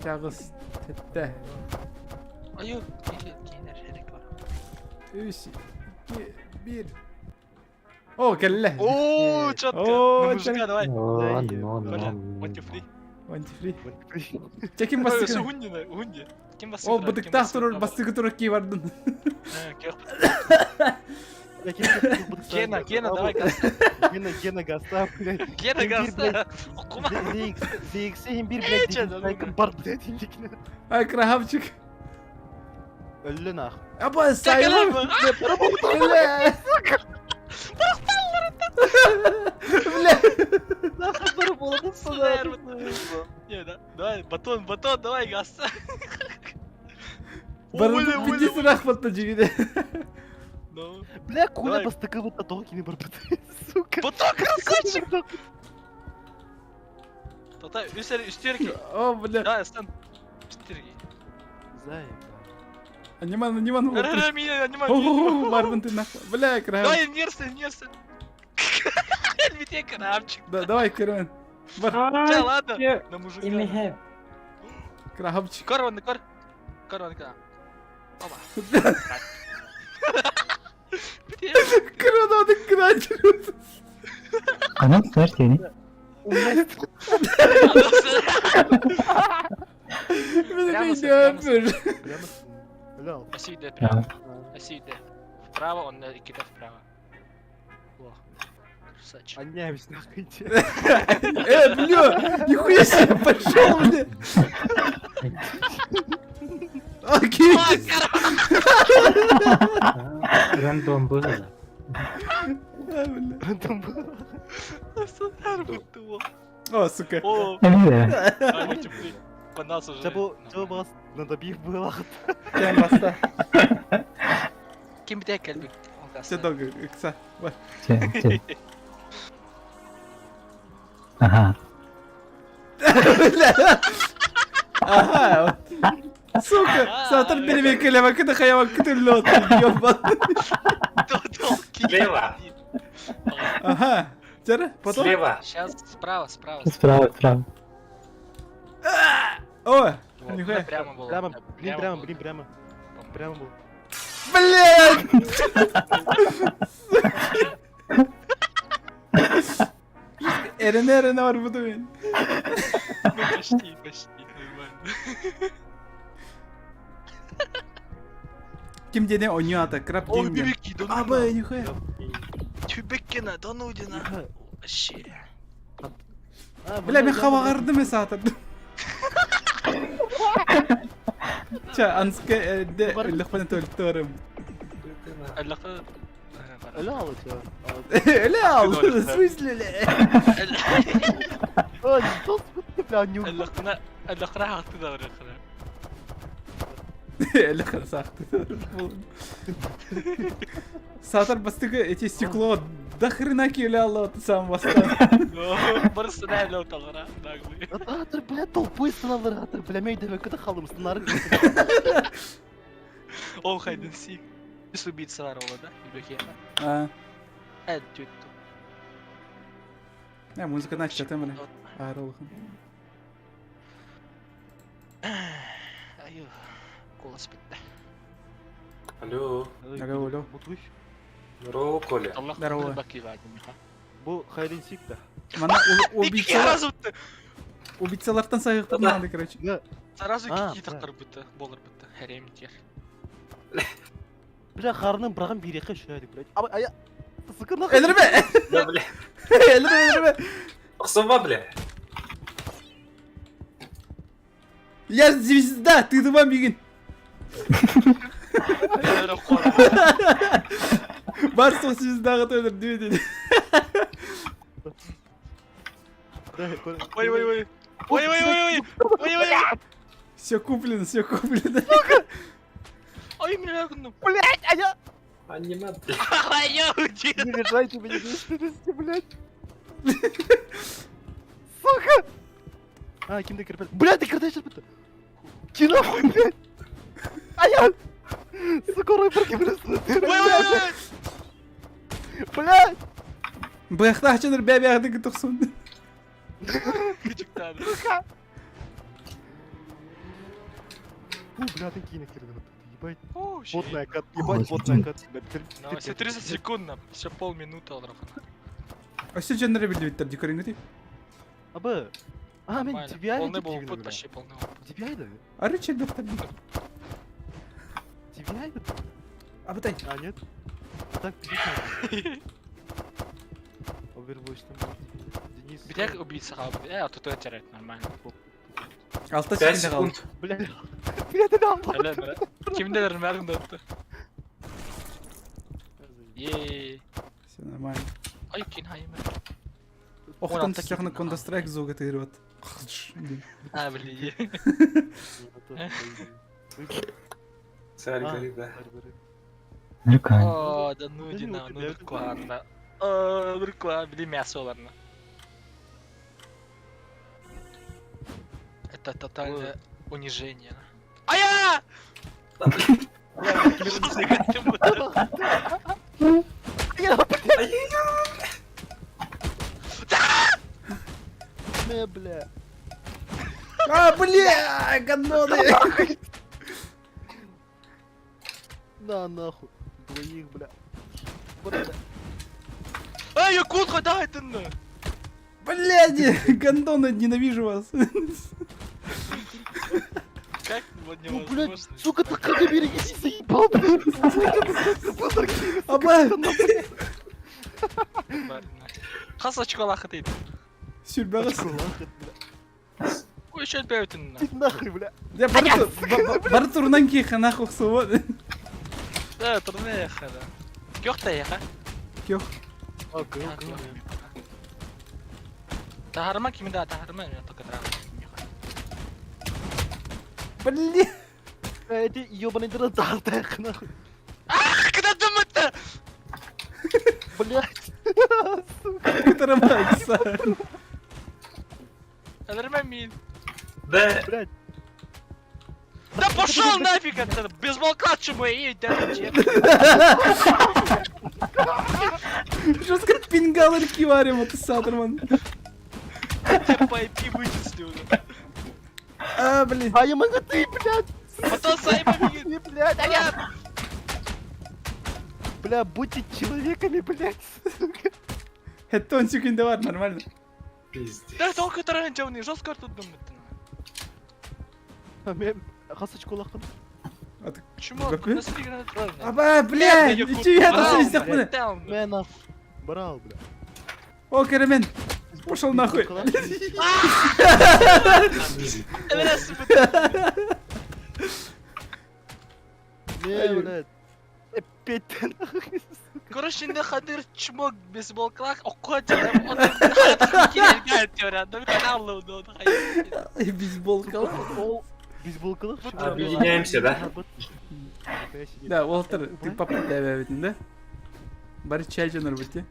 Чагыс тетте. Аю, кинер херек бар. Үс, икки, бир. О, кэллэ. О, четко. О, На мужика давай. О, но, Коля, но, Ванти фри. Ванти фри. Чекин бастыгы. Угунди, угунди. Ким басты? О, бытыктаах турар, бастыгы турар ки бардын. Гена, Гена, давай гаста. Гена, Гена, гаста, блядь. Гена гаста. Кума. ZX bir блядь, Че, да ну. бар, блядь, индикне. Ай, крахавчик. Өллө нах. Аба, сайылым. Бля. Бля. Нахуй бар болдun Не, да, давай, батон, батон, давай, гаста. Барын пиздец рахматта жигиде. Ну. Бля, Коля Давай. бастыкы вот толкини бар, сука. Батон, красавчик! Тота, үстер, үстерки. О, бля. Да, стан. Үстерки. Заебал. Аниман, аниман. Ра, меня, аниман. О, барбын ты нахуй. Бля, крахавчик. Давай, нерсы, нерсы. Ведь крабчик. Да, давай, Киран. Бар, Да, ладно. На мужика. Имеhe. крахавчик. Кор, вон, кор. Кор, вон, кор. Опа. Киран, он крахавчик. Анам смерти, Меня Прямо не с- прямо с- идет. Прямо с... Бля, Асиде прямо. Асиде. Вправо, он кида вправо. О, красавчик. Аняюсь нахуй тебе. Бля, нихуя себе, пошел, бля. Окей. Рандом было, да. А, бля. Рандом был. О, сука. О, а, теплый. По нас уже. Чабо, чабо бас, надо бих было. Кем баста. Ким битэ кэлбит? Все долго, икса. Бар. Ага. Бля. Ага, вот. Сука, сатар перевекали, а когда хаява ктулёт, ёбан. Слева. Ага. Теперь, потом. Слева. Сейчас справа, справа. Справа, справа. О, Вот, нихуя. Прямо было. Прямо, Да, блин, прямо, было. блин, прямо. Прямо был. Блядь! Эрен эрен бар буду мен. Ну, почти, почти, нормально. Ким дене оню ата, краб Ой, гейм. бибики, да ну Абы, нихуя. Тюбеккена, да ну иди на. Вообще. Бля, мен хабагарды мен саатыр. Ча, анска де лөхпен төлтөрүм. Аллаха. Өлө ал чё. Эле ал, в смысле эле? Ой, что бля, не Аллахна, аллахна хакты да барахна. Эле саакты. Саатар бастыгы эти стекло до хрена келе алла сам бастан. Барысы да эле оталгара, наглый. Атыр, бля, толпой станалар, атыр, бля, мен дебе көтө халым станары. О, хайден сик. Үс убийцалар ола, да? Илбеке. А, Э, тютту. не, музыка начала там, бля. Арылхын. Аю, голос битте. Алло. Алло, алло. Бутуш. Здорово, Коля. Аллах Здорово. Бу хайден сик да. Мана убийцалар, Сразу убийцалардан сайыктыр надо, короче. сразу А, кики тактар битте, болар битте. Хәрем тер. Бля, харынан быраҕан биэриэххэ үчүгэйдик, блядь. Аба, ая, сука, нахуй. Өлөрбө! Да, бля. Өлөрбө, өлөрбө! Охсума, бля. Я звезда, ты дума мигин. Бар сол звездаға өлөр дебет Ой, ой, ой. Ой, ой, ой, ой. Ой, ой, ой. Все куплено, все куплено. Ой, меня ну. Блядь, а я... Аниме, бля. А я уйди. Не лежайте меня, не блядь. Сука! А, кимде кирпет? Блядь, ты кирпет кирпет. Ки нахуй, блядь! А я... Сука, рой прокинулся. Ой, ой, ой. Блядь! Быяхтаачыныр бәбәгды тохсон. Küçük tane. Сука! Фу, бля, ты кино кирпет. Ебать. О, щит. Потная кат, ебать, потная кат. Ну, все 30 секунд, все полминуты алрахана. Өссө жөннөрө билбиттер дикөрүнгүти. Абы. А, мен тебя Полный был опыт, почти полный опыт. Тебя да? Ары челбеттер. Тебя это? Абытай. А, нет? А так, пиздец. Overwatch там. Денис. Где убийца хаб? Э, а тут это терять нормально. Алта 5 секунда калды. секунд. Бля, бля, ты дал. Öyle mi? Kimdeler mermi attı. Еее. Все нормально. Ай, кин хайым. Охтон 16 түстэхне секунд. Counter Strike зуга тыгырбат. А, блин. Сори, гори, да. Нұркан. О, да ну иди на, ну нуркуанна. О, нуркуан, били мясо ладно. Это тотальное унижение. А я! Не, бля. А, бля, гондоны! На, нахуй. Двоих, бля. Бля. Эй, я кутха, да, это на. Блядь, гондоны, ненавижу вас. Как вот Ну, невозможно. блядь, сука, ты как берегись, заебал, блядь. Сука, ты Аба! Хас очколах ты. Сүрбәгіз. Ой, еще бәүтін. Ты нахуй, бля. Я бары турунан ки ханах охсуба. Да, турне яха, да. Кёх та яха. Кёх. А, гыл, гыл. Тахарма ким да, тахарма, я только драм. Блин. Бля, ты ебаный дрозд, нахуй. Ах, когда думать-то? Блядь. Сука. Кытарымакса. Нормально. Да. Блядь. Да пошел нафиг это, бейсболка чумы, да чем? Жестко пингалыр киварим это садырман. Тебя по IP вычислил. А, блин. А я могу ты, блядь. Потом сайма бегит. Ты, блядь, а я... Бля, будьте человеками, блядь, сука. Это он секунда бар, нормально. Пиздец. Да только таранчавный, жестко тут думать. А мен хасочку лақын. Почему? Какой? Аба, Аба, блядь, ничего я там Мен нахуй. Брал, бля. О, Карамен, пошел нахуй. Не, блядь. Опять ты нахуй. Короче, не хадыр чмок бейсболкалах, окотя, Бейсболка. Бейсболкалах? Объединяемся, да? Да, Уолтер, ты папа да, да? Бары чай жаныр бітте.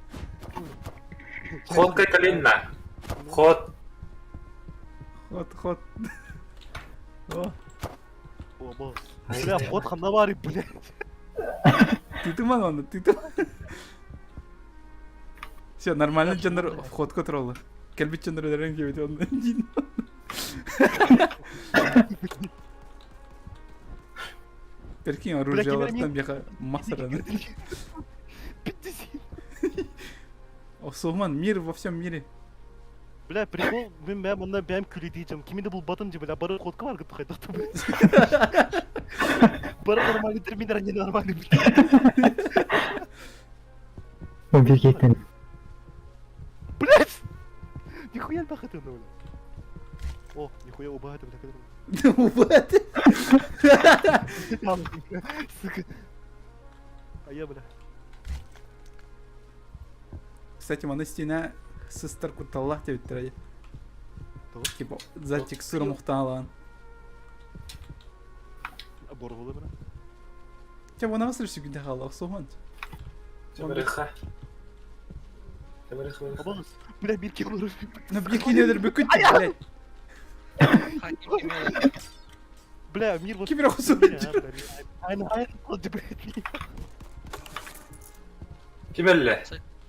Ход Калинина. Ход. Ход, ход. О, Оба. Бля, вход ханавары, блядь. ты туман он, ты туман. Все, нормально жаныр вход контролы. Келбит жаныр өрен кебет он. Прикинь, оружие Бля, алардан бияка масыраны. О, Сулман, мир во всем мире. Бля, прикол, мен бәм онда бәм күле дейджем. Кимде бұл батым же, бля, бары ходка бар гыт хайдакта, блядь. Бары нормально. Терминер ненормальный, блядь. Убегите. Блядь! Нихуя нахуй ты, бля. О, нихуя убагаты, бля, который... Убаты. Сука. А я, бля. Кстати, маны стена сыстар кутталлах диэбиттэрэ. Типа, за текстура мухтаалаан. Боргулы, бля. Те, вона сыр сүгүндэ хаалах суһун. Абонус. Бля, бир кем olur. Ну, бир кинелер бүкүт, блядь. Бля, мир вот... Ким рахусу? Айна, айна, блядь. Ким өллө?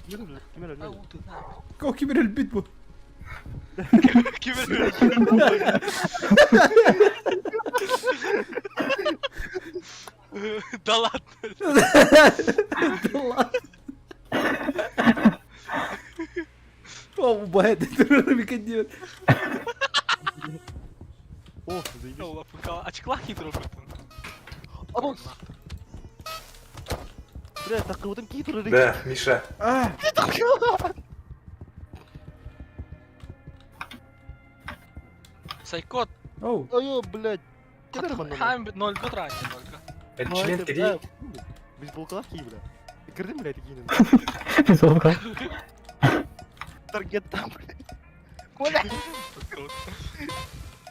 Ким өллө? Ко ким өлбүт бу? Ким Да ладно. Да ладно. О, убайт, это О, заебись. Очкла хитро Абонс. Бля, так вот там китры. Да, Миша. А! Сайкот. Оу. Ой, блядь. Хам 0 год ранее только. Это член 3. Бейсболкалар кий, бля. Кірдім, блядь, киінін. Бейсболка. Таргет там, блядь. Коля!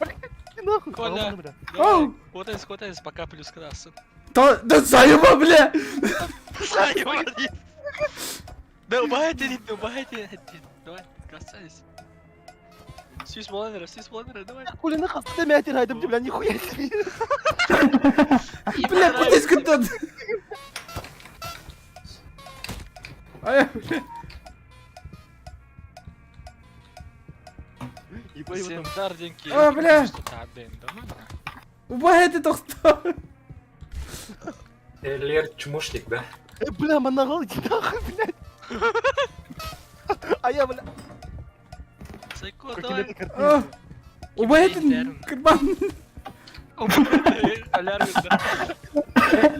Блядь, нахуй. Коля, Оу! Котайс, котайс, пока плюс красу. Да, да заеба, бля! Заеба! Да убайте, не убайте. Давай, красавец. Сюз планера, сюз планера, давай. Коля, нахуй, ты меня теряй, бля, нихуя себе. Бля, кудись куда Ай, бля. А, бля. Убай, ты тохто. Лер чмошник, да? Э, бля, моногол, иди нахуй, блядь. А я, бля. Сайко, давай. Убай, ты, кырбан.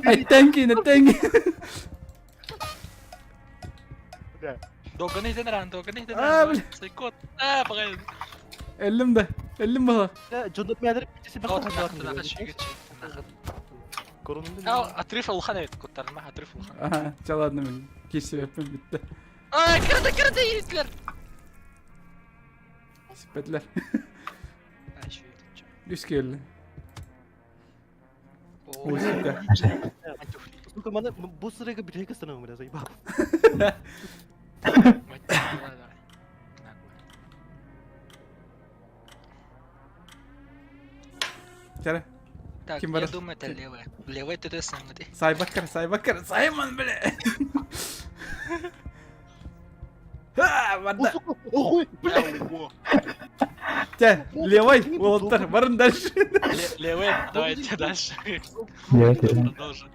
Аттанки, аттанки. Доганы ран, доганы ран. Сайкот. А, погоди. Эллим да, эллим бала. Жонот мядер битеси Отрыв улхан эбит куттарма, отрыв улхан. Ага, ча ладно мен кесеп битти. А, кирди, кирди, итлер. Сипетлер. Үс келди. Ой, сука. Сука, мана бу сырыга бир эки станам, бля, заебал. Чара. Так, Ким я барар? думаю, это левая. Левая это самый. Сайбаккар, Сайбаккар, Саймон, бля. А, барда. Охуй, бля. Те, левой, уолтер, барын дальше. Левая, давайте дальше. Давайте, да. Продолжим.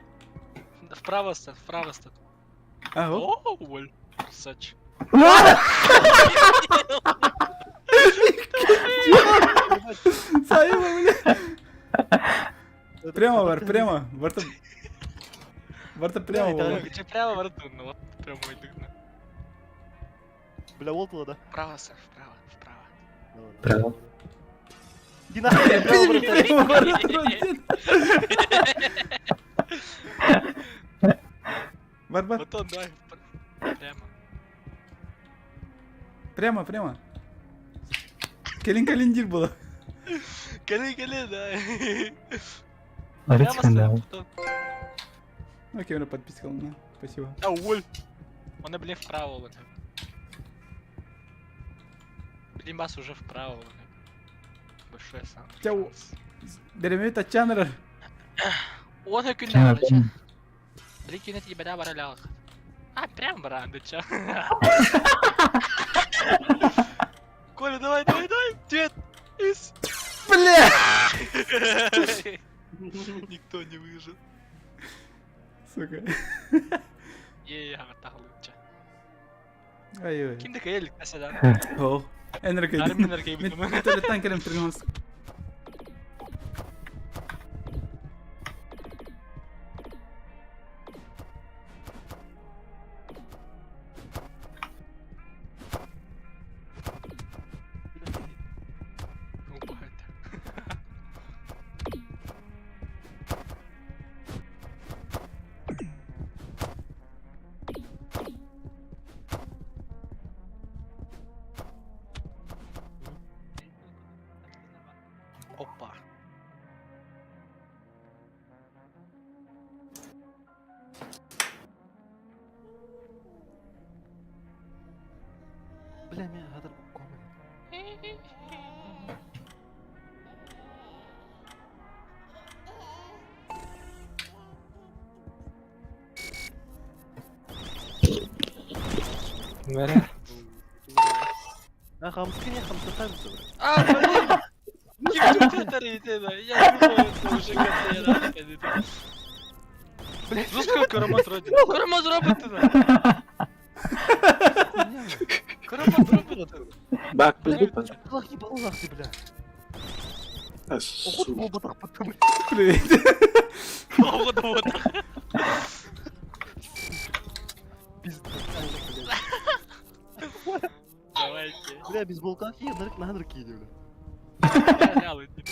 Вправо стат, вправо стат. А, О, Оль, красавчик. Саймон, бля. Прямо, бар, прямо. Барта. Барта прямо. Давай, бар. Че прямо во рту, ну вот прямой дыхну. Бля, вот да. Вправо, Саш, вправо, вправо. Право. Иди нахуй, прямо, Прямо, бля. бар, Бар, бар. Вот он, давай, прямо. Прямо, прямо. Келин калиндир было. Кали, кали, да. Арыт Прямо скандал. стой, потом. Окей, уже подписка, ну, спасибо. А, Оль. Он, блин, вправо, вот. Блин, бас уже вправо, вот. Большой сам. Тя, Дереме тачанрар. Он и Ча, күннәр, Блин, кинет ебеда баралях. А, прям баранды, ча. Коля, давай, давай, давай, дед. Ис. Бля! Никто не выжил. Сука. Е, тахлыча. Ай-ой. Кимде каел мәсәлән? О, Энерге. Армин энерге. Мен туалеттан келем түргөн. Бля, мен хатыр коммент. А хамскы не хамсатан А, блин! Я думал, это уже контейнер. Блядь, Ну сколько Роман родит? Роман робота! Роман робота! Бак, пизду. Аллах ебал нах ты, бля. Охот роботах потом. Привет. Вот, вот. Пизда. Давайте. Бля, без болка я на нырки иду, бля. Я лял, иди.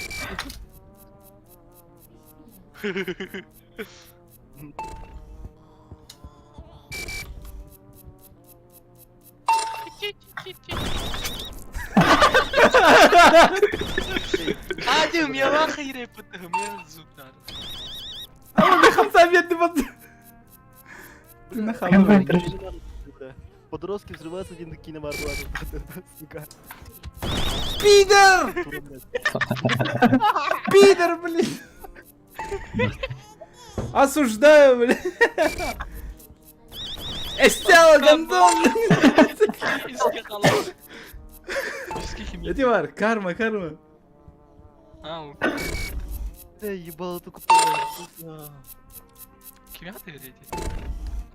Hadi yalan hayır yapıttım ya zuplar. Ama bir хамса берді бат. Ты нахал. Подростки взрываются один на киномарла. Сука. Пидор! Пидор, блин! Осуждаю, блин! Эстела, гондон! Eski kalan. Eski kim? Эти var, карма, карма. Ha, Бля, ебало только сука. kim yaptı öyleydi?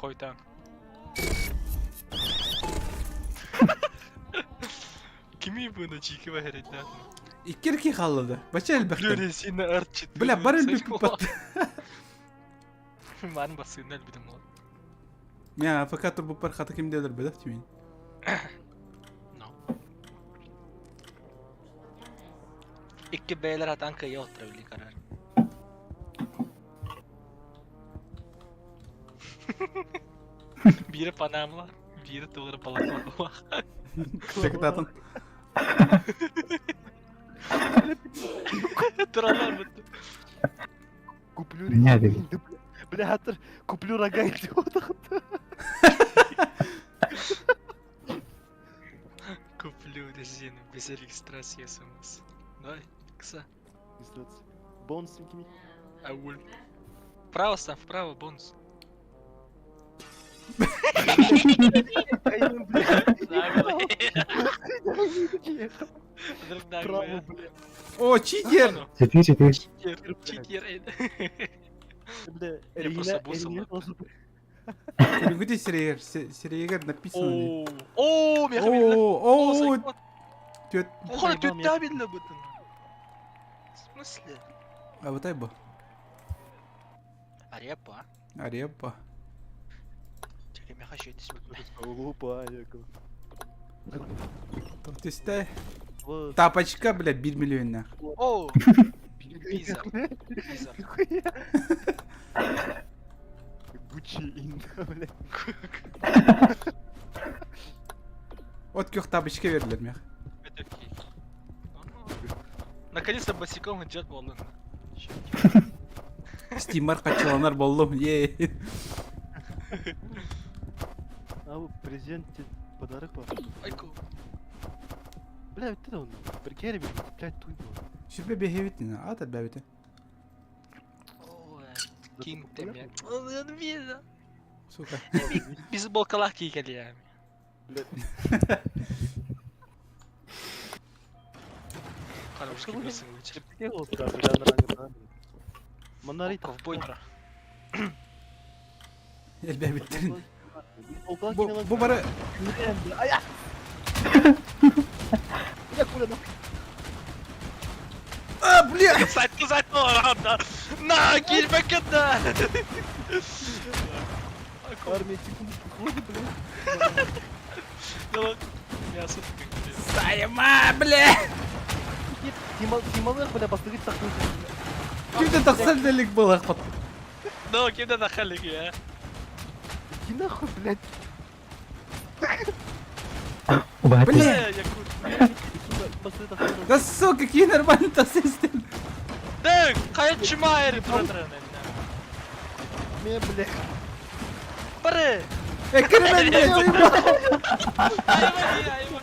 Koytan. Kimi bunu çiki var herhalde. Иккерки халлады. Бача элбэхтен. Floresi'ni artçı. Бля, бар элбек бат. Ben basın elbidim lan. Я АФК турбу пар хата ким дедер бедах тимин. No. İki beyler atan kıyı oturabilir karar. Biri Panamlı, biri doğru Balaklava. Чекататын. Туралар бітті. Куплю Не, резину, бля. Бля, хатыр, куплю рога идиотах. Куплю резину без регистрации смс. Давай, кса. Бонус кими. Ауль. Вправо став, вправо, бонус. Право, бля. О, читер! Четыре, четыре. Читер, читер. Бля, Я просто бусом Где сериер? Сериер написано. О, меня О, о, тет. Оха, тетя видно бутын. В смысле? А вот айба. Арепа. Арепа. Чекай, я хочу это Глупо, яков. Тесте. Тапочка, бля, 1 миллион нах. О, Пизар. Пизар. Гуччи инда, бля. От көх тапочка бердилер мех. Это окей. Наконец-то босиком идет волна. Стимар качаланар болдум. Е. А президент тебе подарок по. Айко. Бля, ты он. Прикери, блядь, туй был. Сүрбе бехебит не. Ата бәбите. Ким теме. Он видно. Сука. Бейсболкалар кийгели. Бля. Карабушки билсин лучше. Монарит. Ковбой. Элбәбиттерин. Бу бу бары Ая! Бля, куля нахуй. А, бля! Сайтты сайтты оранда. На, килбек да. Армия секунду походу, бля. Я сука. Сайма, бля! Тималар, бля, бастырып тақтың. Кимде тақсан делик был акпат. Ну, кимде нахалик я. Иди нахуй, блядь. Убати. Бля! Я кут. Да сука, какие нормальные тасистен. Да, кая чумайр братан. Ме, бля. Бары. Э, кирмен, блядь, заебал. Айва, айва.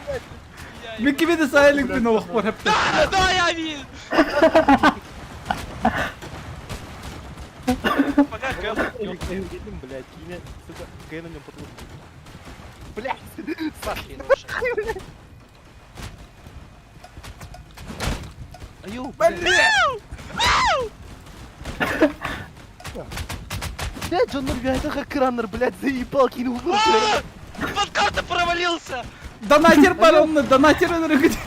Мен кими да сайлык мин олохпор хепте. Да, да, я видел! Пока Кэп. Блядь, кине, сука, Кэ на нем потолок. Блядь! Пошли, лучше. Аю, блядь! Блядь, Джон Нурби, это как кранер, блядь, заебал, кинул, блядь. Под карту провалился! Донатер баронна, донатер ынырыгыт.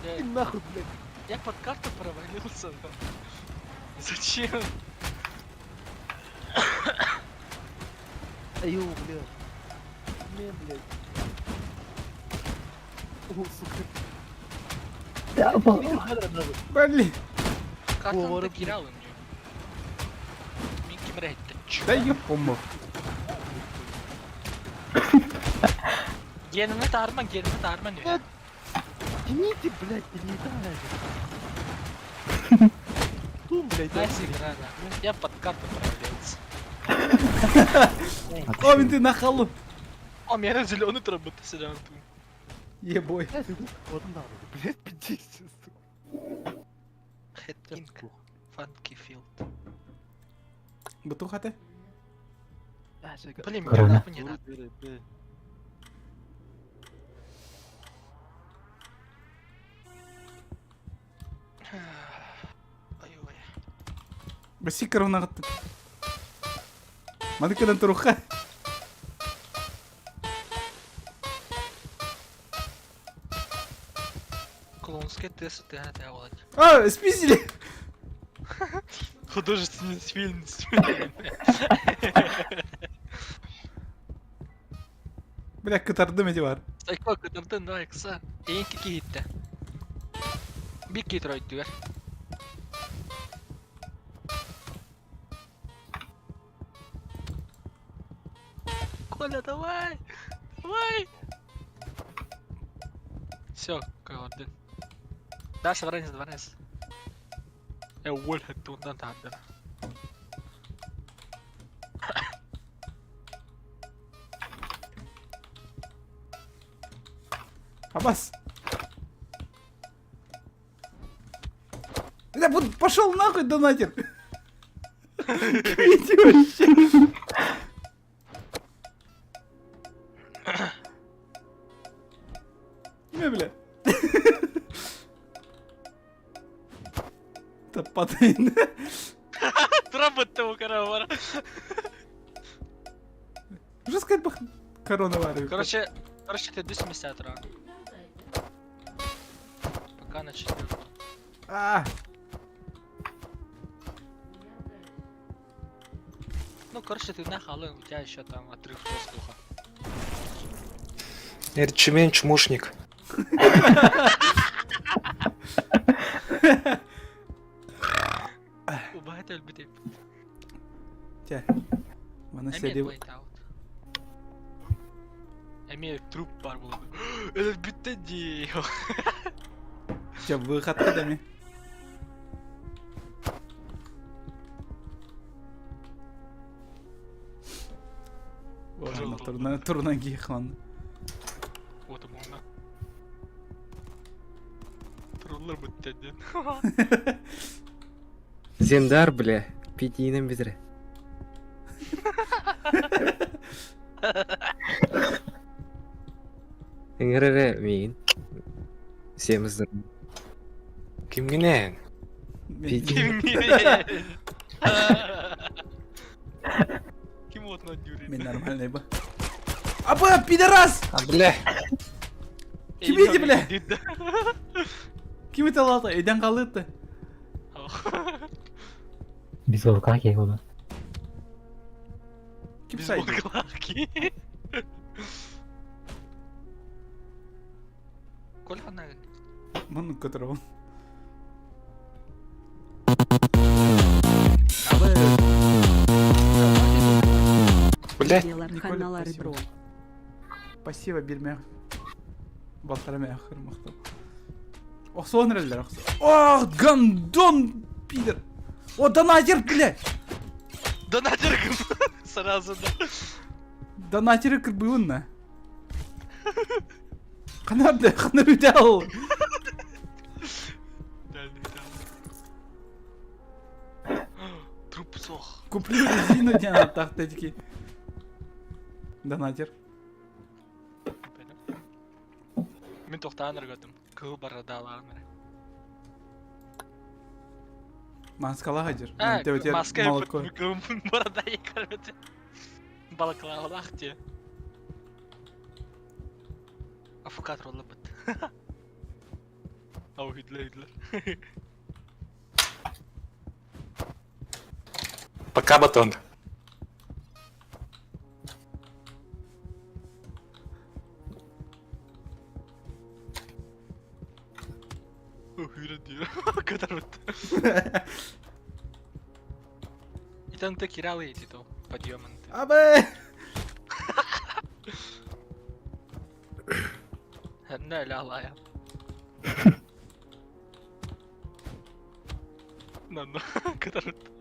Иди нахуй, блядь. Я под карту провалился. но. Зачем? Аю, блядь. Не, блядь. О, сука. Блин. Картаны да Повар, кире алын diyor. Мин кимре ettim. Да ёпому. Генini тарман, генini тарман diyor. Тяните, блядь, не дай. Тум, блядь, Nice игра, да. Я под карту провалился. О, мен ты нахалу. О, меня зеленый трубы седан тум. Ебой. Блядь, вот надо, блядь, пиздец, сука. Хеткинг. Фанки Филд. Бутухаты? Блин, мне Корона. нахуй не надо. Ой-ой. Баси корона гытты. Маны кедан туруха. Клоунский тест ты вот. А, спиздили. Художественный фильм. Бля, кытардым эти бар. Сайко кытырдын да икса. Эйнки кихитте. Бик китройд дүйер. Коля, давай! Давай! Все, кайордын. Дальше вранец, дворец. Эвол хаттундан тахаддыр. Абас. Да вот пошел нахуй, донатер. Иди вообще. Не, бля. Да падай. Трабытты каравар. Уже сказать бах корона варю. Короче, короче, ты 250 ран. Пока на четвертом. А, Ну, короче, ты на халын, у тебя еще там отрыв воздуха. Эрчимень чмошник. Убайт өлбүтеп. Тя. Мана Эмиэ сели. Blade out. Эмиэ труп бар болду. Өлбүттэ дии. Тя выход кадами. Пожалуйста. Турна турна гихан. Вот он. Труллар бүттэ ден. Зендар, бля, пятиинен битре. Эңерере миин. Семиздер. Кимгинен? Пити. Ким вот на дюре? Мен нормальный ба. Аба, пидорас! А, бля. Ким еди, бля? Ким это лата? Эден қалыты. Без волка оны. Ким сайды? Коля ханна Мын көтірі Блядь. Делар Николя, ханалар спасибо. бро. Спасибо, бирмә. Балтарама ахыр мақтау. Охсон реллер, охсон. Ох, гандон, пидор. О, донатер, бля! Донатер сразу да. Донатер кырбыын на. Ханарды, ханар үтел. Труп сох. Куплю резину диэн аттаах тэтики. Донатер. Мин тохтаан ыргатым. Кыыл барадаалаан эрэ. Маскалаах дьэр. А, Тэбэтигэр маска молоко. кыыл барада екарбет. Балаклавалаах те. Афукат роллабыт. Ау, үйділер, үйділер. Пока, батон. Hüyre diyor. O kadar bitti. Итан ты киралы эти то подъемын. Абы! Ne öyle Allah ya. Lan ne kadar bitti.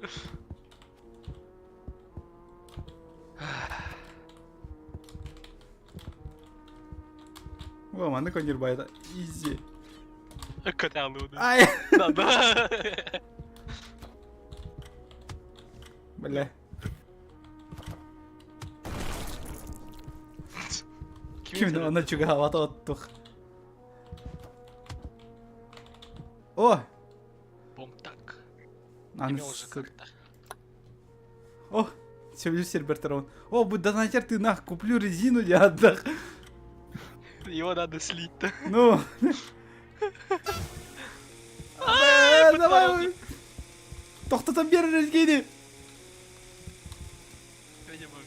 О, манны конер байда. Изи. Kötü aldı. Ай! Lan Бля. Kim Ким аны чуга оттух. О! Бом так. Аны Имел уже как-то. О! Все, сервер О, будь донатер ты нах, куплю резину я отдах. Его надо слить-то. Ну. Э, Давай. Тохтотон бер резгини. Видимо.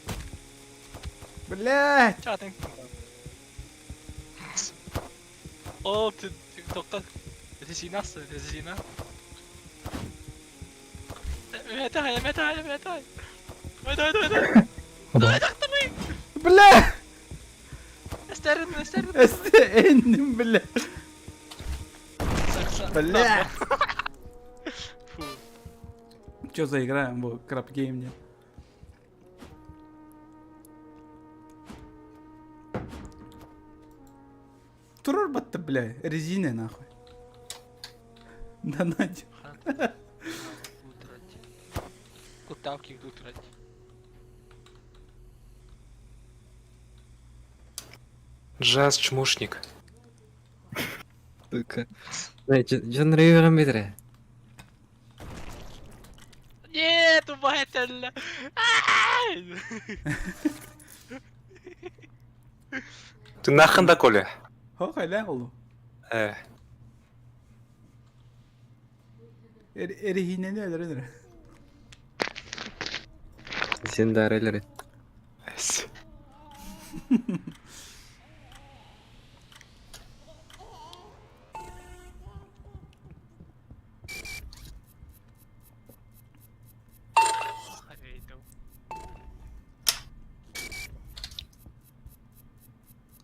Блять. Чатын. О, ты тоқтат. Резина, резина. Метай, метай, метай. Давай, давай, давай. Давай, тақтырмай. Бля! Эстерин, эстерин. Эстерин, бля. Бля. Фу. Чё за игра? Бу Краб Гейм не. Турор батта, бля, резина нахуй. Да надь. Кутавки утрать. Джаз чмошник. Сука. Дьон рейвером битре. Нет, убайтелле. Ты нахрен да, Коля? Хо хайла олу. Э. Эрихинени өлөрөнөр. Сен дарелери. Эс.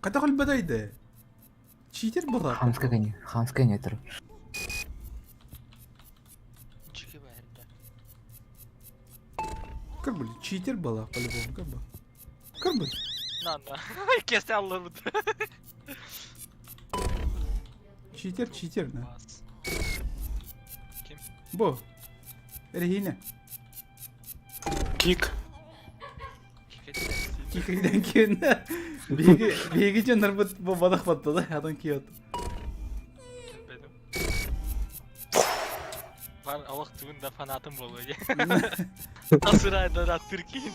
Ката көлбөдөйдө. Читер була. Хамска кини, хамска не тұр. Как бы читер была по-любому, как бы. Как бы. На, на. Кесте аллабыт. Читер, читер, на. Ким? Бу. Эрихине. Кик. Кикриден кийин. Биги биги жонор бу бадах батты да, адан кийот. Бар Аллах түгін да фанатым болу. Асырайды да Түркия.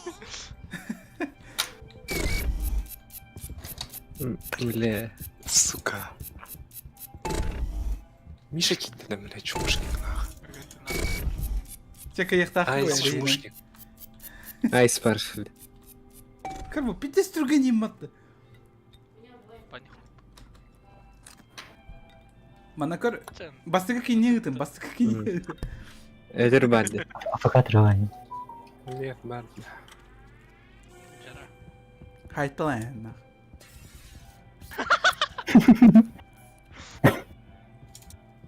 Бля. Сука. Миша кидді, бля, чмошник, нах. Чека яхтах. Айс, чмошник. Айс парш. Как бы пиздец түрген имматты. Манакар бастыгы кине гытын, бастыгы кине. Эдер барды. АФК трывание. Нет, барды. Хайталай нах.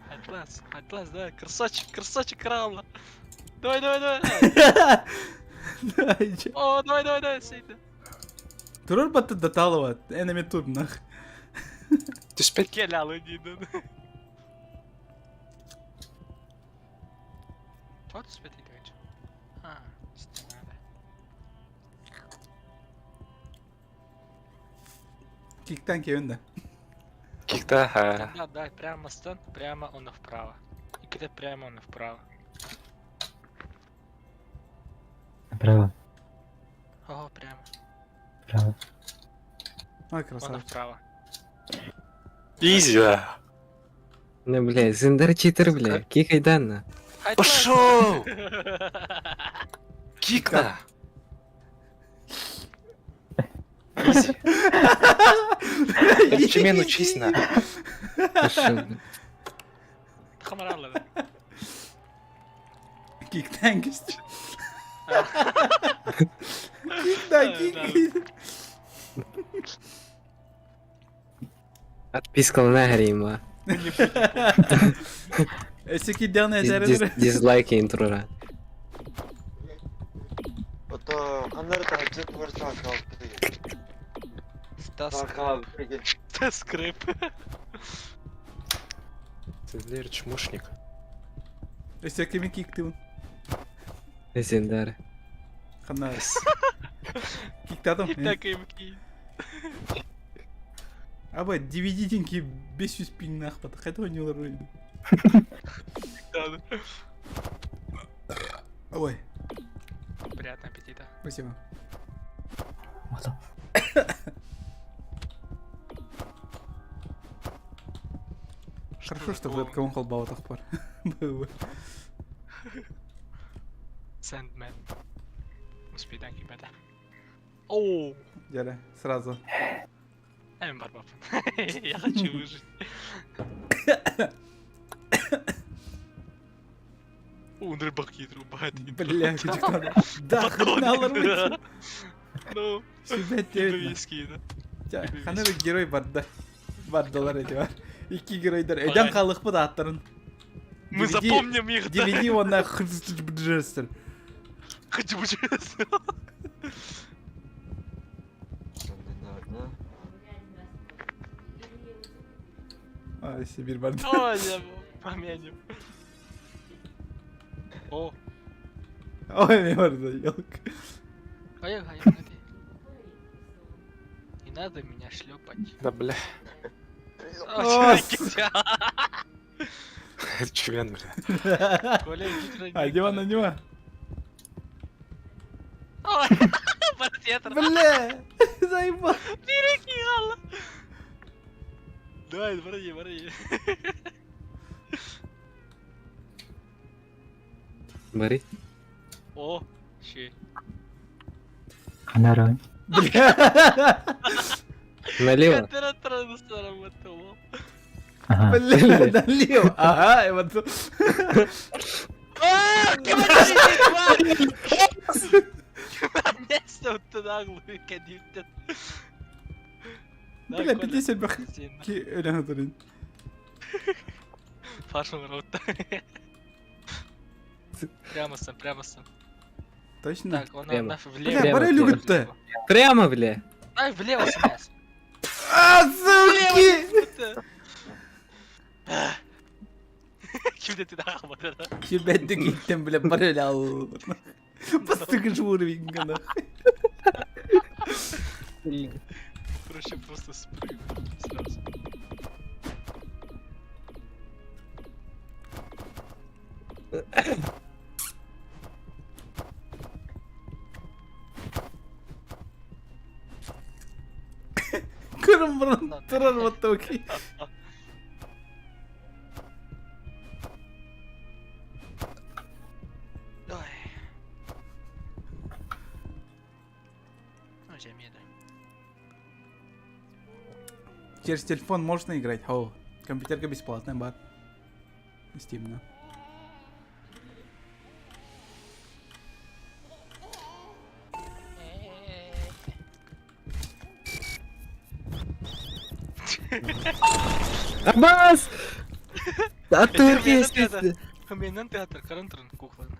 Атлас, Атлас, давай, красавчик, красавчик, крала. Давай, давай, давай. О, давай, давай, давай, сейді. Турор батты Даталова, энеми тур нах. Түспэт. Келялы дейді. Чего түспэт дейді? А, стена, да. Киктен кевин да. Кикта, ха. Да, да, прямо стен, прямо он вправо. И где прямо он вправо. Направо, О, прямо. право. Ой, Он красавчик. вправо. Изи, да. Ну, бля, Зиндар читер, бля. Кикай Данна. Пошел! Кикна! Изи. Чемен учись на. Пошел, бля. Хамаралла. Киктен geçti. Кикten кик. Отпискал нахрен ма. Эсеки дяна эжәрелер. Дизлайк интрора. Стас Скрип. Зиндар чмошник. Эсеки ми киктибин. Зиндар. Хана. Киктадым. Так им ки. Аба DVD ки 500 пин нахпат. Кайда ойнолор ойду. Да, Ой, Приятного аппетита. спасибо. Вот. Хорошо, что вебкам холбау бар. Было. Сэндмен. Успейдан кибеда. Оу! Дяля, сразу. Эм барбап. Я хочу выжить. Ундры баки трубат. Бля, күчүк Да, хыналар бит. Ну, Сүбәт девет. виски, да. Хана бир герой бар да. Бар доллар эти бар. Икки геройдар. Эден калык бу да аттарын. Мы DVD запомним их, да. DVD онна хрстер. Хочу быть. А, Сибирь бар. Ой, я помянем. О, Ой, мен бар да, елка. ай, ай, ай. Не надо меня шлепать. Да бля. О, Чмен, бля. Коля, иди А, Дива на него. Ой, Бартетр. Бля, заебал. Перекинула. Давай, бери, бери. Бори. О, щи. Ханара. Бля. Налево. Ага. Бля, налево. Ага, и вот. Бля, 50 бах. Ки өлөн Фаршын рот. Прямо сам, прямо сам. Точно? Так, он Прямо. на влево. Бля, бары люгутты. Прямо, бля. Ай, влево смесь. А, суки! Кимде ты нахуй, да? Сүрбәтті киттен, бля, бары өлі ал. Бастықыш уровень гана. Короче, просто спрыгну сразу. Көрім бұрын тұрар вот окей. Ой. Ну, жемеда. Через телефон можно играть? О, компьютерка бесплатная, бар. Steam, да. Абас! А ты Менен театр, каран турун кукланы.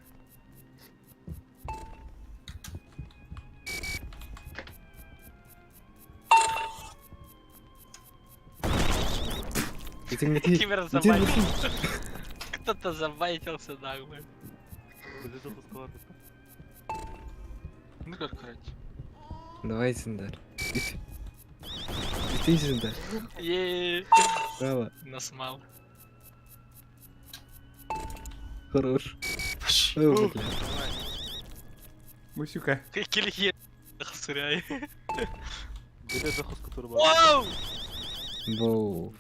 Итиҥҥити. Кимер забайтился. Кто-то забайтился наглый. Ну как, короче. Давай, Зиндар. Ити, Зиндар. Еее. Браво. Нас мало. Хорош. О, бля. Мусюка. Килихе. Сыряй. Вау! Воу.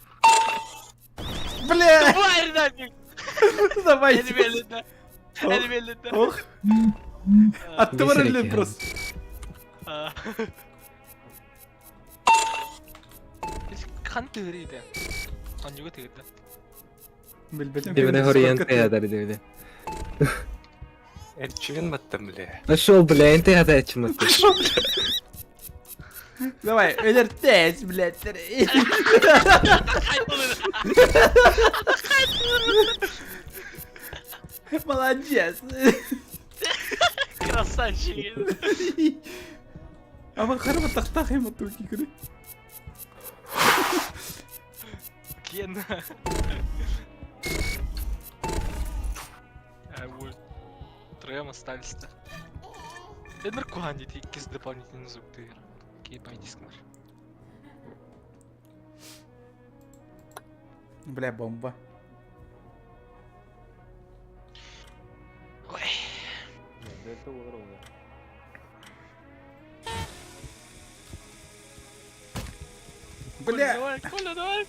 Бля! Тварь нафиг! Давай! Эльвелина! Эльвелина! Ох! Оттворили просто. Хан тыгырыйда. Анюга тыгырда. Билбетим. Дивне хориен тыадар дивне. Эрчивен баттым, бля. Пошел, бля, энте хатачмы. Пошел, бля. Давай, өлертес, блядь. Молодец. Красавчик. А вы харва тахтах ему тут игры. Кен. Троем остались-то. Это наркоан, иккис дополнительный звук ты. Окей, пойди Бля, бомба. Ой. Бля. Давай, Коля, давай.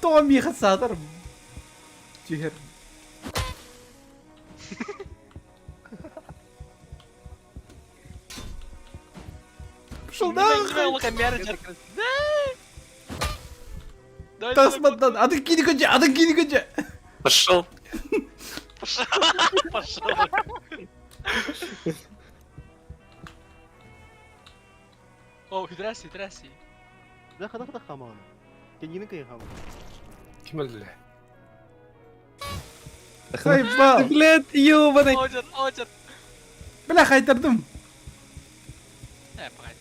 Томми хасатор. Тихер. Пошел нахуй. Тасматдан, ады кини көче, ады кини көче. Пошел. Пошел. Пошел. О, здрасте, здрасте. Да, да, да, хаман. Кеннин кей хаман. Ким бля? Заебал. Блядь, ёбаный. Одер, одер. Бля, хайтардым. Погоди.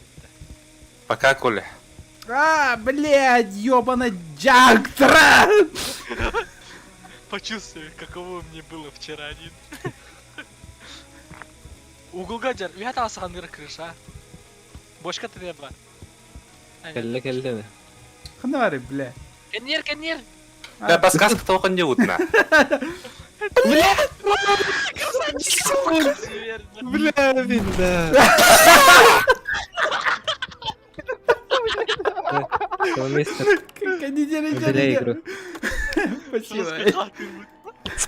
Пока, Коля. А, блядь, ёбана Джактра! Почувствуй, каково мне было вчера один. Угол гаджер, я там сандыр крыша. Бошка треба. Кэллэ кэллэ. Ханары, бля. Кеннер, кеннер. Да, подсказка только не утна. Бля! Бля, видно. Удаляй игру. Спасибо.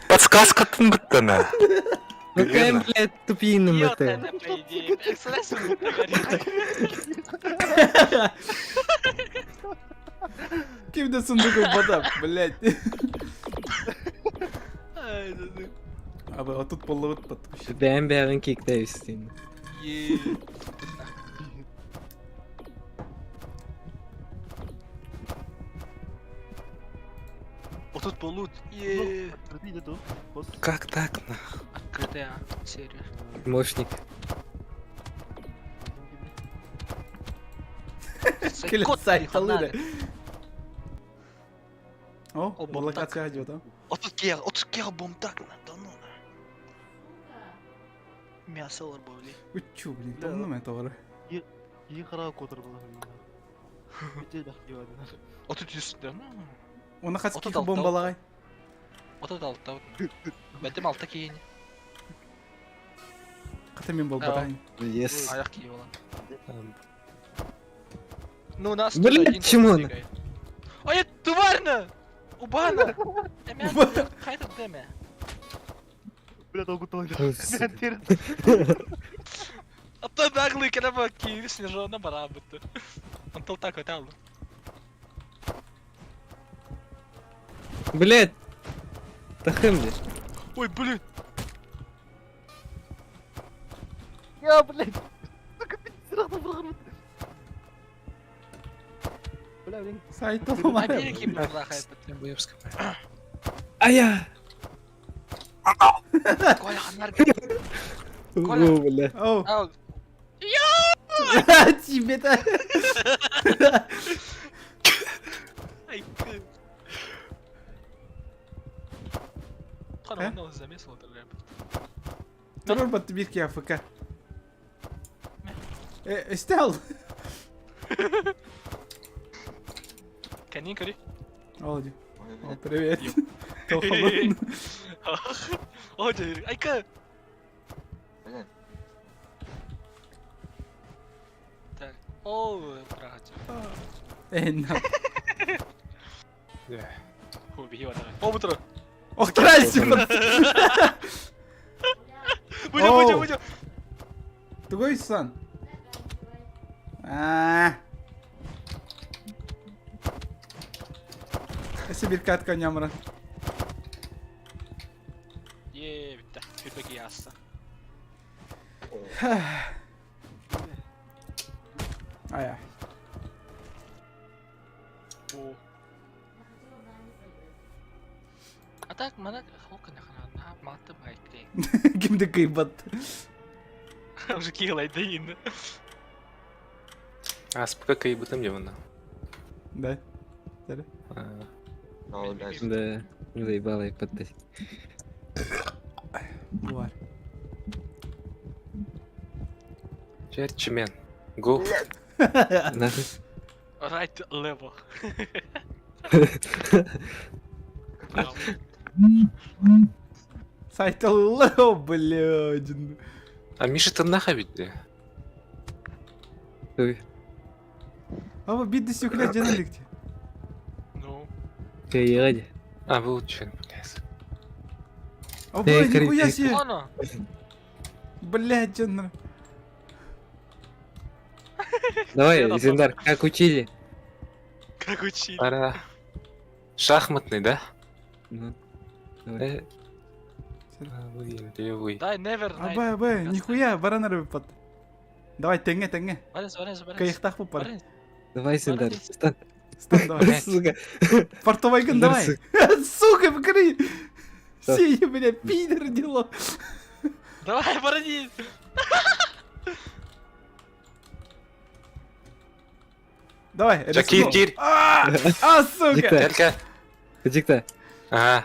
Подсказка тыңбыттана. Ну кайм, блядь, тупиным это. Кимде сундук бадап, блядь. А тут половыт подпущен. Бэм бэм киктейстин. Вот тут полут. Как так, нах? Открытая серия. Мощник. О, локация идет, а? Отут бомтак на, да ну на. Мясо ларбовли. Учу, блин, там ну это вары. И хара котор был. Отут юс, да ну. Он хацки бомбалай. Отут алта. Бәтем алта кейин. Ката мен бол батай. Yes. Аяк кийip алам. Ну, у нас Блин, чему он? Ой, тварь Убана! Хайда деме. Бля, долго тойда. А то наглый кәләмә кире снежона бара битте. Он так өтә алды. Блядь. Тахым ли? Ой, блин. Я, блядь. Сука, пиздец, бля, блин. Сайт ломаю. Ая! Коля, ханар. Коля. Бля. Оу. Тебе-то. Э? Он замесил это рэп. Турар бир ки АФК. Э, Стел! Канин кори. Олди. О, привет. Тохолон. О, айка! Так, о, брат. Э, на. Убей его давай. О, бутро. Ох, трасси! Будем, будем, будем. Тугой сан. А. Өссө катка нямра. Е, битте. Хүлбеги ясса. Ая. О. А так, мана хокка нахана маты байкли. Кимди кыйбат. Уже кийлайдын. А, спка кайбытым дивана. Да. Да, заебала и подтасить. Бар. Черчмен. Го. Нахуй. Right level. Сайт ло, блядь. А Миша там нахуй ведь? Ой, Аба бидди сюкле жаналикти. Ну. кайгадь. А, был че, блядь. О, Эй, блядь, нихуя крик. себе. Оно. Блядь, жан. Давай, Зиндар, как учили? Как учили. Пора. Шахматный, да? Ну, давай. Правый, левый. Дай never night. Аба, аба, нихуя, баран рыбпат. Давай, теңге, теңге. Баренс, баренс, баренс. Кайыктах бу пар. Баренс. Давай, Зиндар, встань. Стан, давай. Сука. Портовайган, давай. Сука, покри. Да. Сеня, бля, пидор дело. Давай, барани. Давай, Жакир, рискну. кир. А, а, сука. Дикта. Только. Дикта. Ага.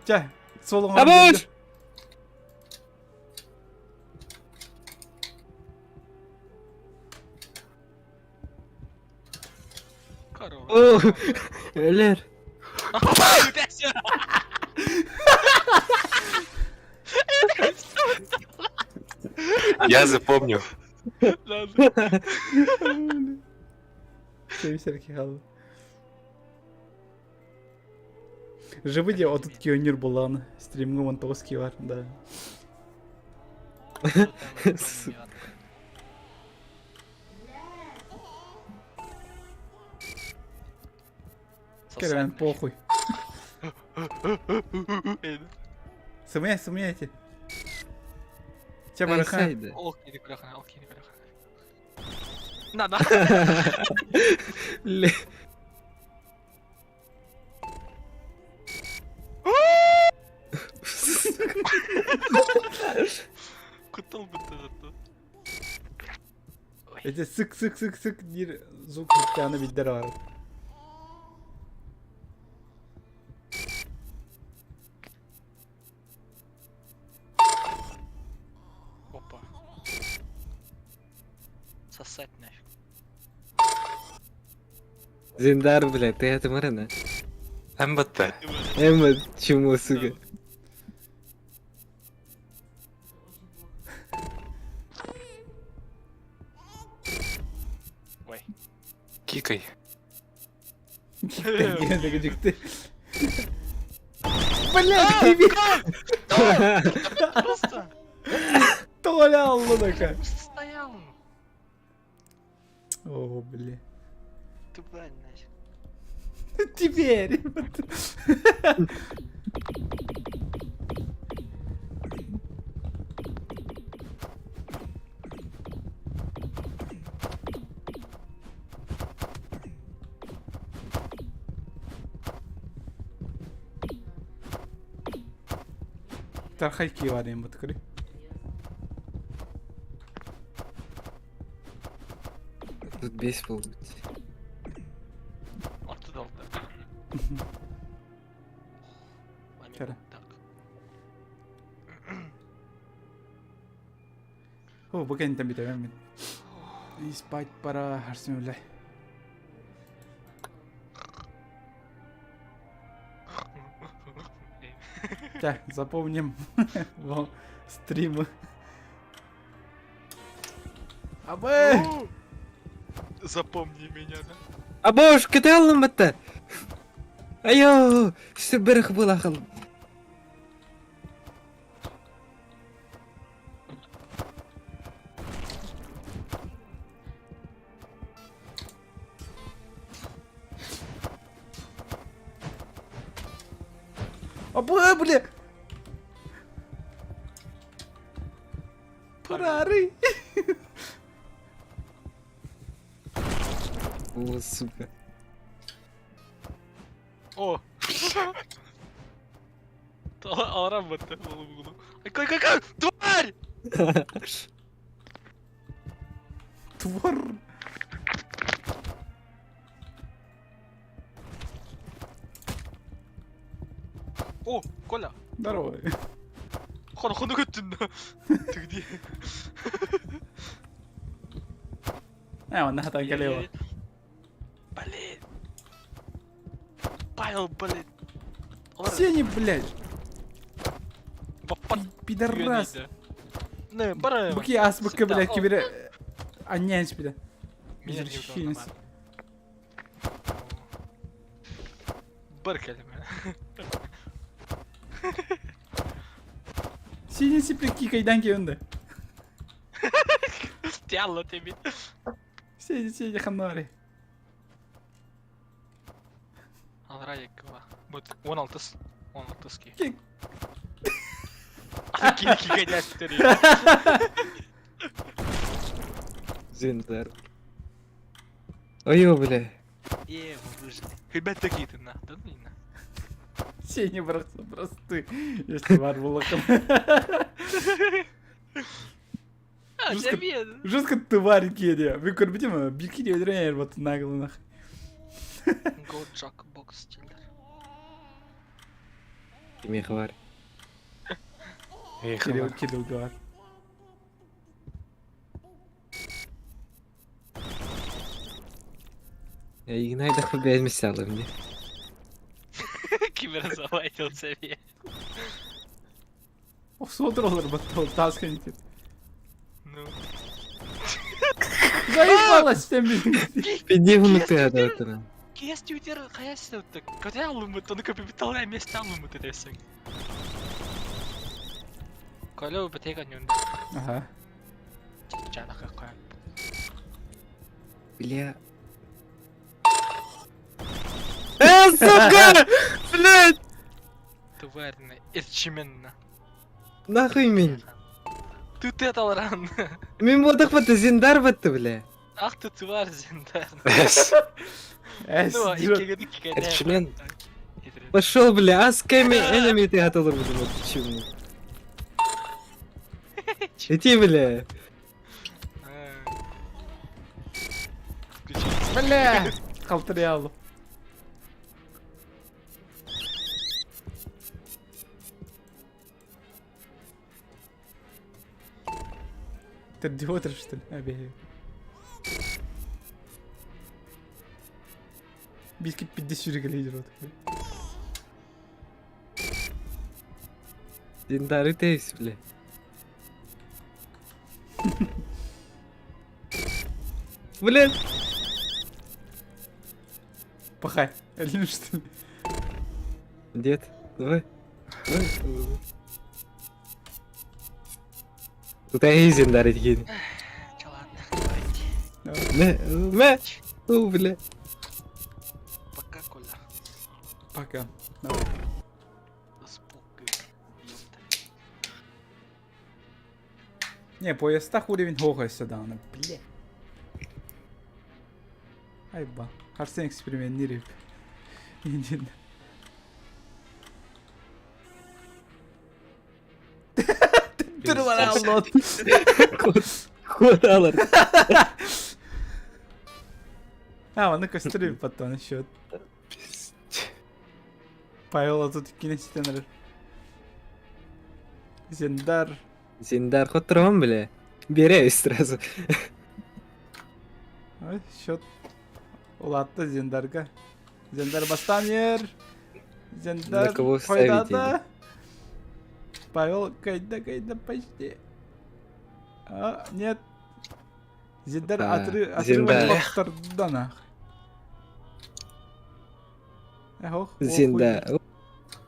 Ча, солоң. Абуш! Корова. О, Элер. Я запомню. Все хал. Живы де отут кионер болан. Стримге вон тоски бар, да. Керен, похуй. Сымая, сымаяйте. Че бараха? Айсайда. На, на. Ле. Кутал бы ты зато. Эти сык сык сык сык дир звук хиттяны биддер бар. Опа. Сосать нафиг. Зиндар, бля, ты это марина. МБТ. Эмма, чему, сука? Ой. Кикай. Блядь, тебе Просто Толя Аллака. стоял. О, бля. Тупая нафиг. Теперь. Тархайки варим вот. Тут бес будет. Оттуда. Кара. Так. О, бу кэнниттэн бүтэбин мин. И спать пора, Арсен үлэ. Так, запомним во стримы. Абы! Запомни меня, да? Абош, кыталым бытта. Айо, сүбэрэх былахыл. Абы, бля! Парары! О, сука. О! Аларам бытты. Кай, кай, кай! Тварь! Твар! О, Коля! Здорово. Хон, хону көттүн. Ты где? А, он нахатан калево. Блин. Павел, блин. Сеня, блядь! Пидорас! Не, бара. Буки ас бука, блядь, кибере... Анян бля. Извращенец. Бар кәлеме. Сеня сипли кикайдан кеунді. Тяло тебе. Сеня, Сеня, ханари. Алра еківа. Вот, 16. 16 ки. Кик. Ки кикайдан Зиндар. Ой, бля. Е, мы выжили. Ребят, такие ты на, да ну не на. Сеня просто просты, если бар булакын. А, Жестко- тебе. Жестко тварь кеде. Вы көрбүтүм, бирки деп өтүрөн бат наглы нах. Go Jack Box Stealer. Кимиэхэ бар. Кирилл, Кирилл бар. Эйигин хайдах бэйэмисэ алым дии. Кибер залайтил себе. Охсуотур олар бат ол тас кенит. Ну. Заебалась тем Пиди внутри адатына. Кес тютер каясы өттө. Көтө алымыт, оны көпү месте алымыт эдесең. Коля бітек анюнда. Ага. Жанака кая. Бля. Э, сука! Блядь! Тварь, эрчименно. Нахуй мин. Ты ты алран. Мин бодох бата зиндар батты, бля. Ах ты тварь, Зиндар. Эс. Эс. Ну, иккеге кикайда. Эрчимен. Пошел, бля, ас кэми энеми ты аталар буду, почему? Иди, бля. Бля! Калтыря Ты идиот, что ли? Обею. Биски 50 лидер. Зиндары тейс, бля. Блин. Пахай. Или что ли? Дед, давай. Давай. Тут я зиндар этикин. Че, ладно, давайте. Мэ, мэ. О, бля. Пока, Коля. Пока. Давай. Спокой. Ёпта. Не, поездах уровень хохай сюда, бля. Айба. Харсен эксперимент не реп. Иди. Кот алар. А, он костры потом еще. Павел тут кинестенер. Зендар. Зиндар хотурам, бля. Беряюсь сразу. Ой, счет улаатта Зендарга. Зендар бастаан иһэр. На Зендар кого ставите? хойдоото. Павел кайда кайда почти. А, нет. Зендар Опа, отры отрывать Зендар. хоттордо нах. Эх, ох, ох, Зинда.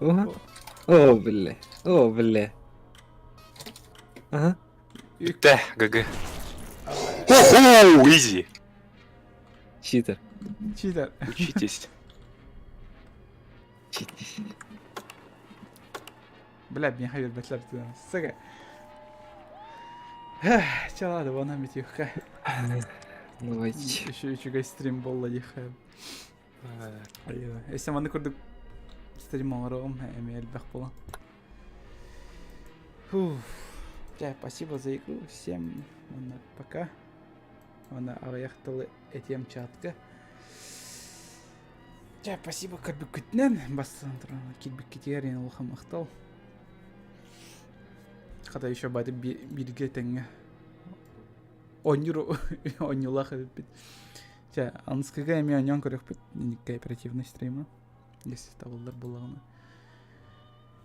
О, О, бля. О, бля. Ага. Тэ, ГГ. Хо-хо, изи. Читер. Читер. Учитесь. Бля, миэхэ биэрбэтлэр Сука. Чалады, вон амитюхка. Давайте. Еще үчүгэй стрим буолла диэхэ. Если маны курдук стрим оҥоруом эмиэ элбэх буолан. Фух. Дьэ, спасибо за игру. Всем уонна пока. Уонна аҕыйах тылы этиэм чатка. Дьэ, спасибо көрбүккүтүнэн бастатан туран киирбиккитигэр эн улахан махтал. Хата еще бары бииргэ тэҥҥэ оонньуур оонньуулаах эбиппит. Чэ, аныскыга эмиэ оонньоон көрүөхпүт кооперативный стрима, если табыллар буоллаҕына.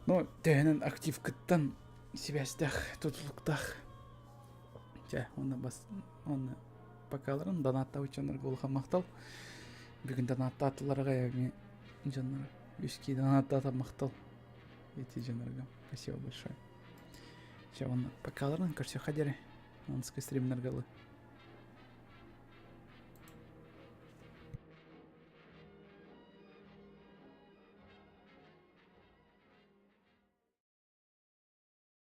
Ну, төһөнөн активкыттан сибээстээх, тутулуктаах. Чэ, уонна бас уонна покаларын донаттаабыт дьоннорго улахан махтал. Бүгүн донаттаатыларга эмиэ дьоннор үс донаттаата махтал. Эти дьоннорго спасибо большое. Чэ, уонна покаларын көрсүөххэ диэри. Аныскы стримнарга ылы.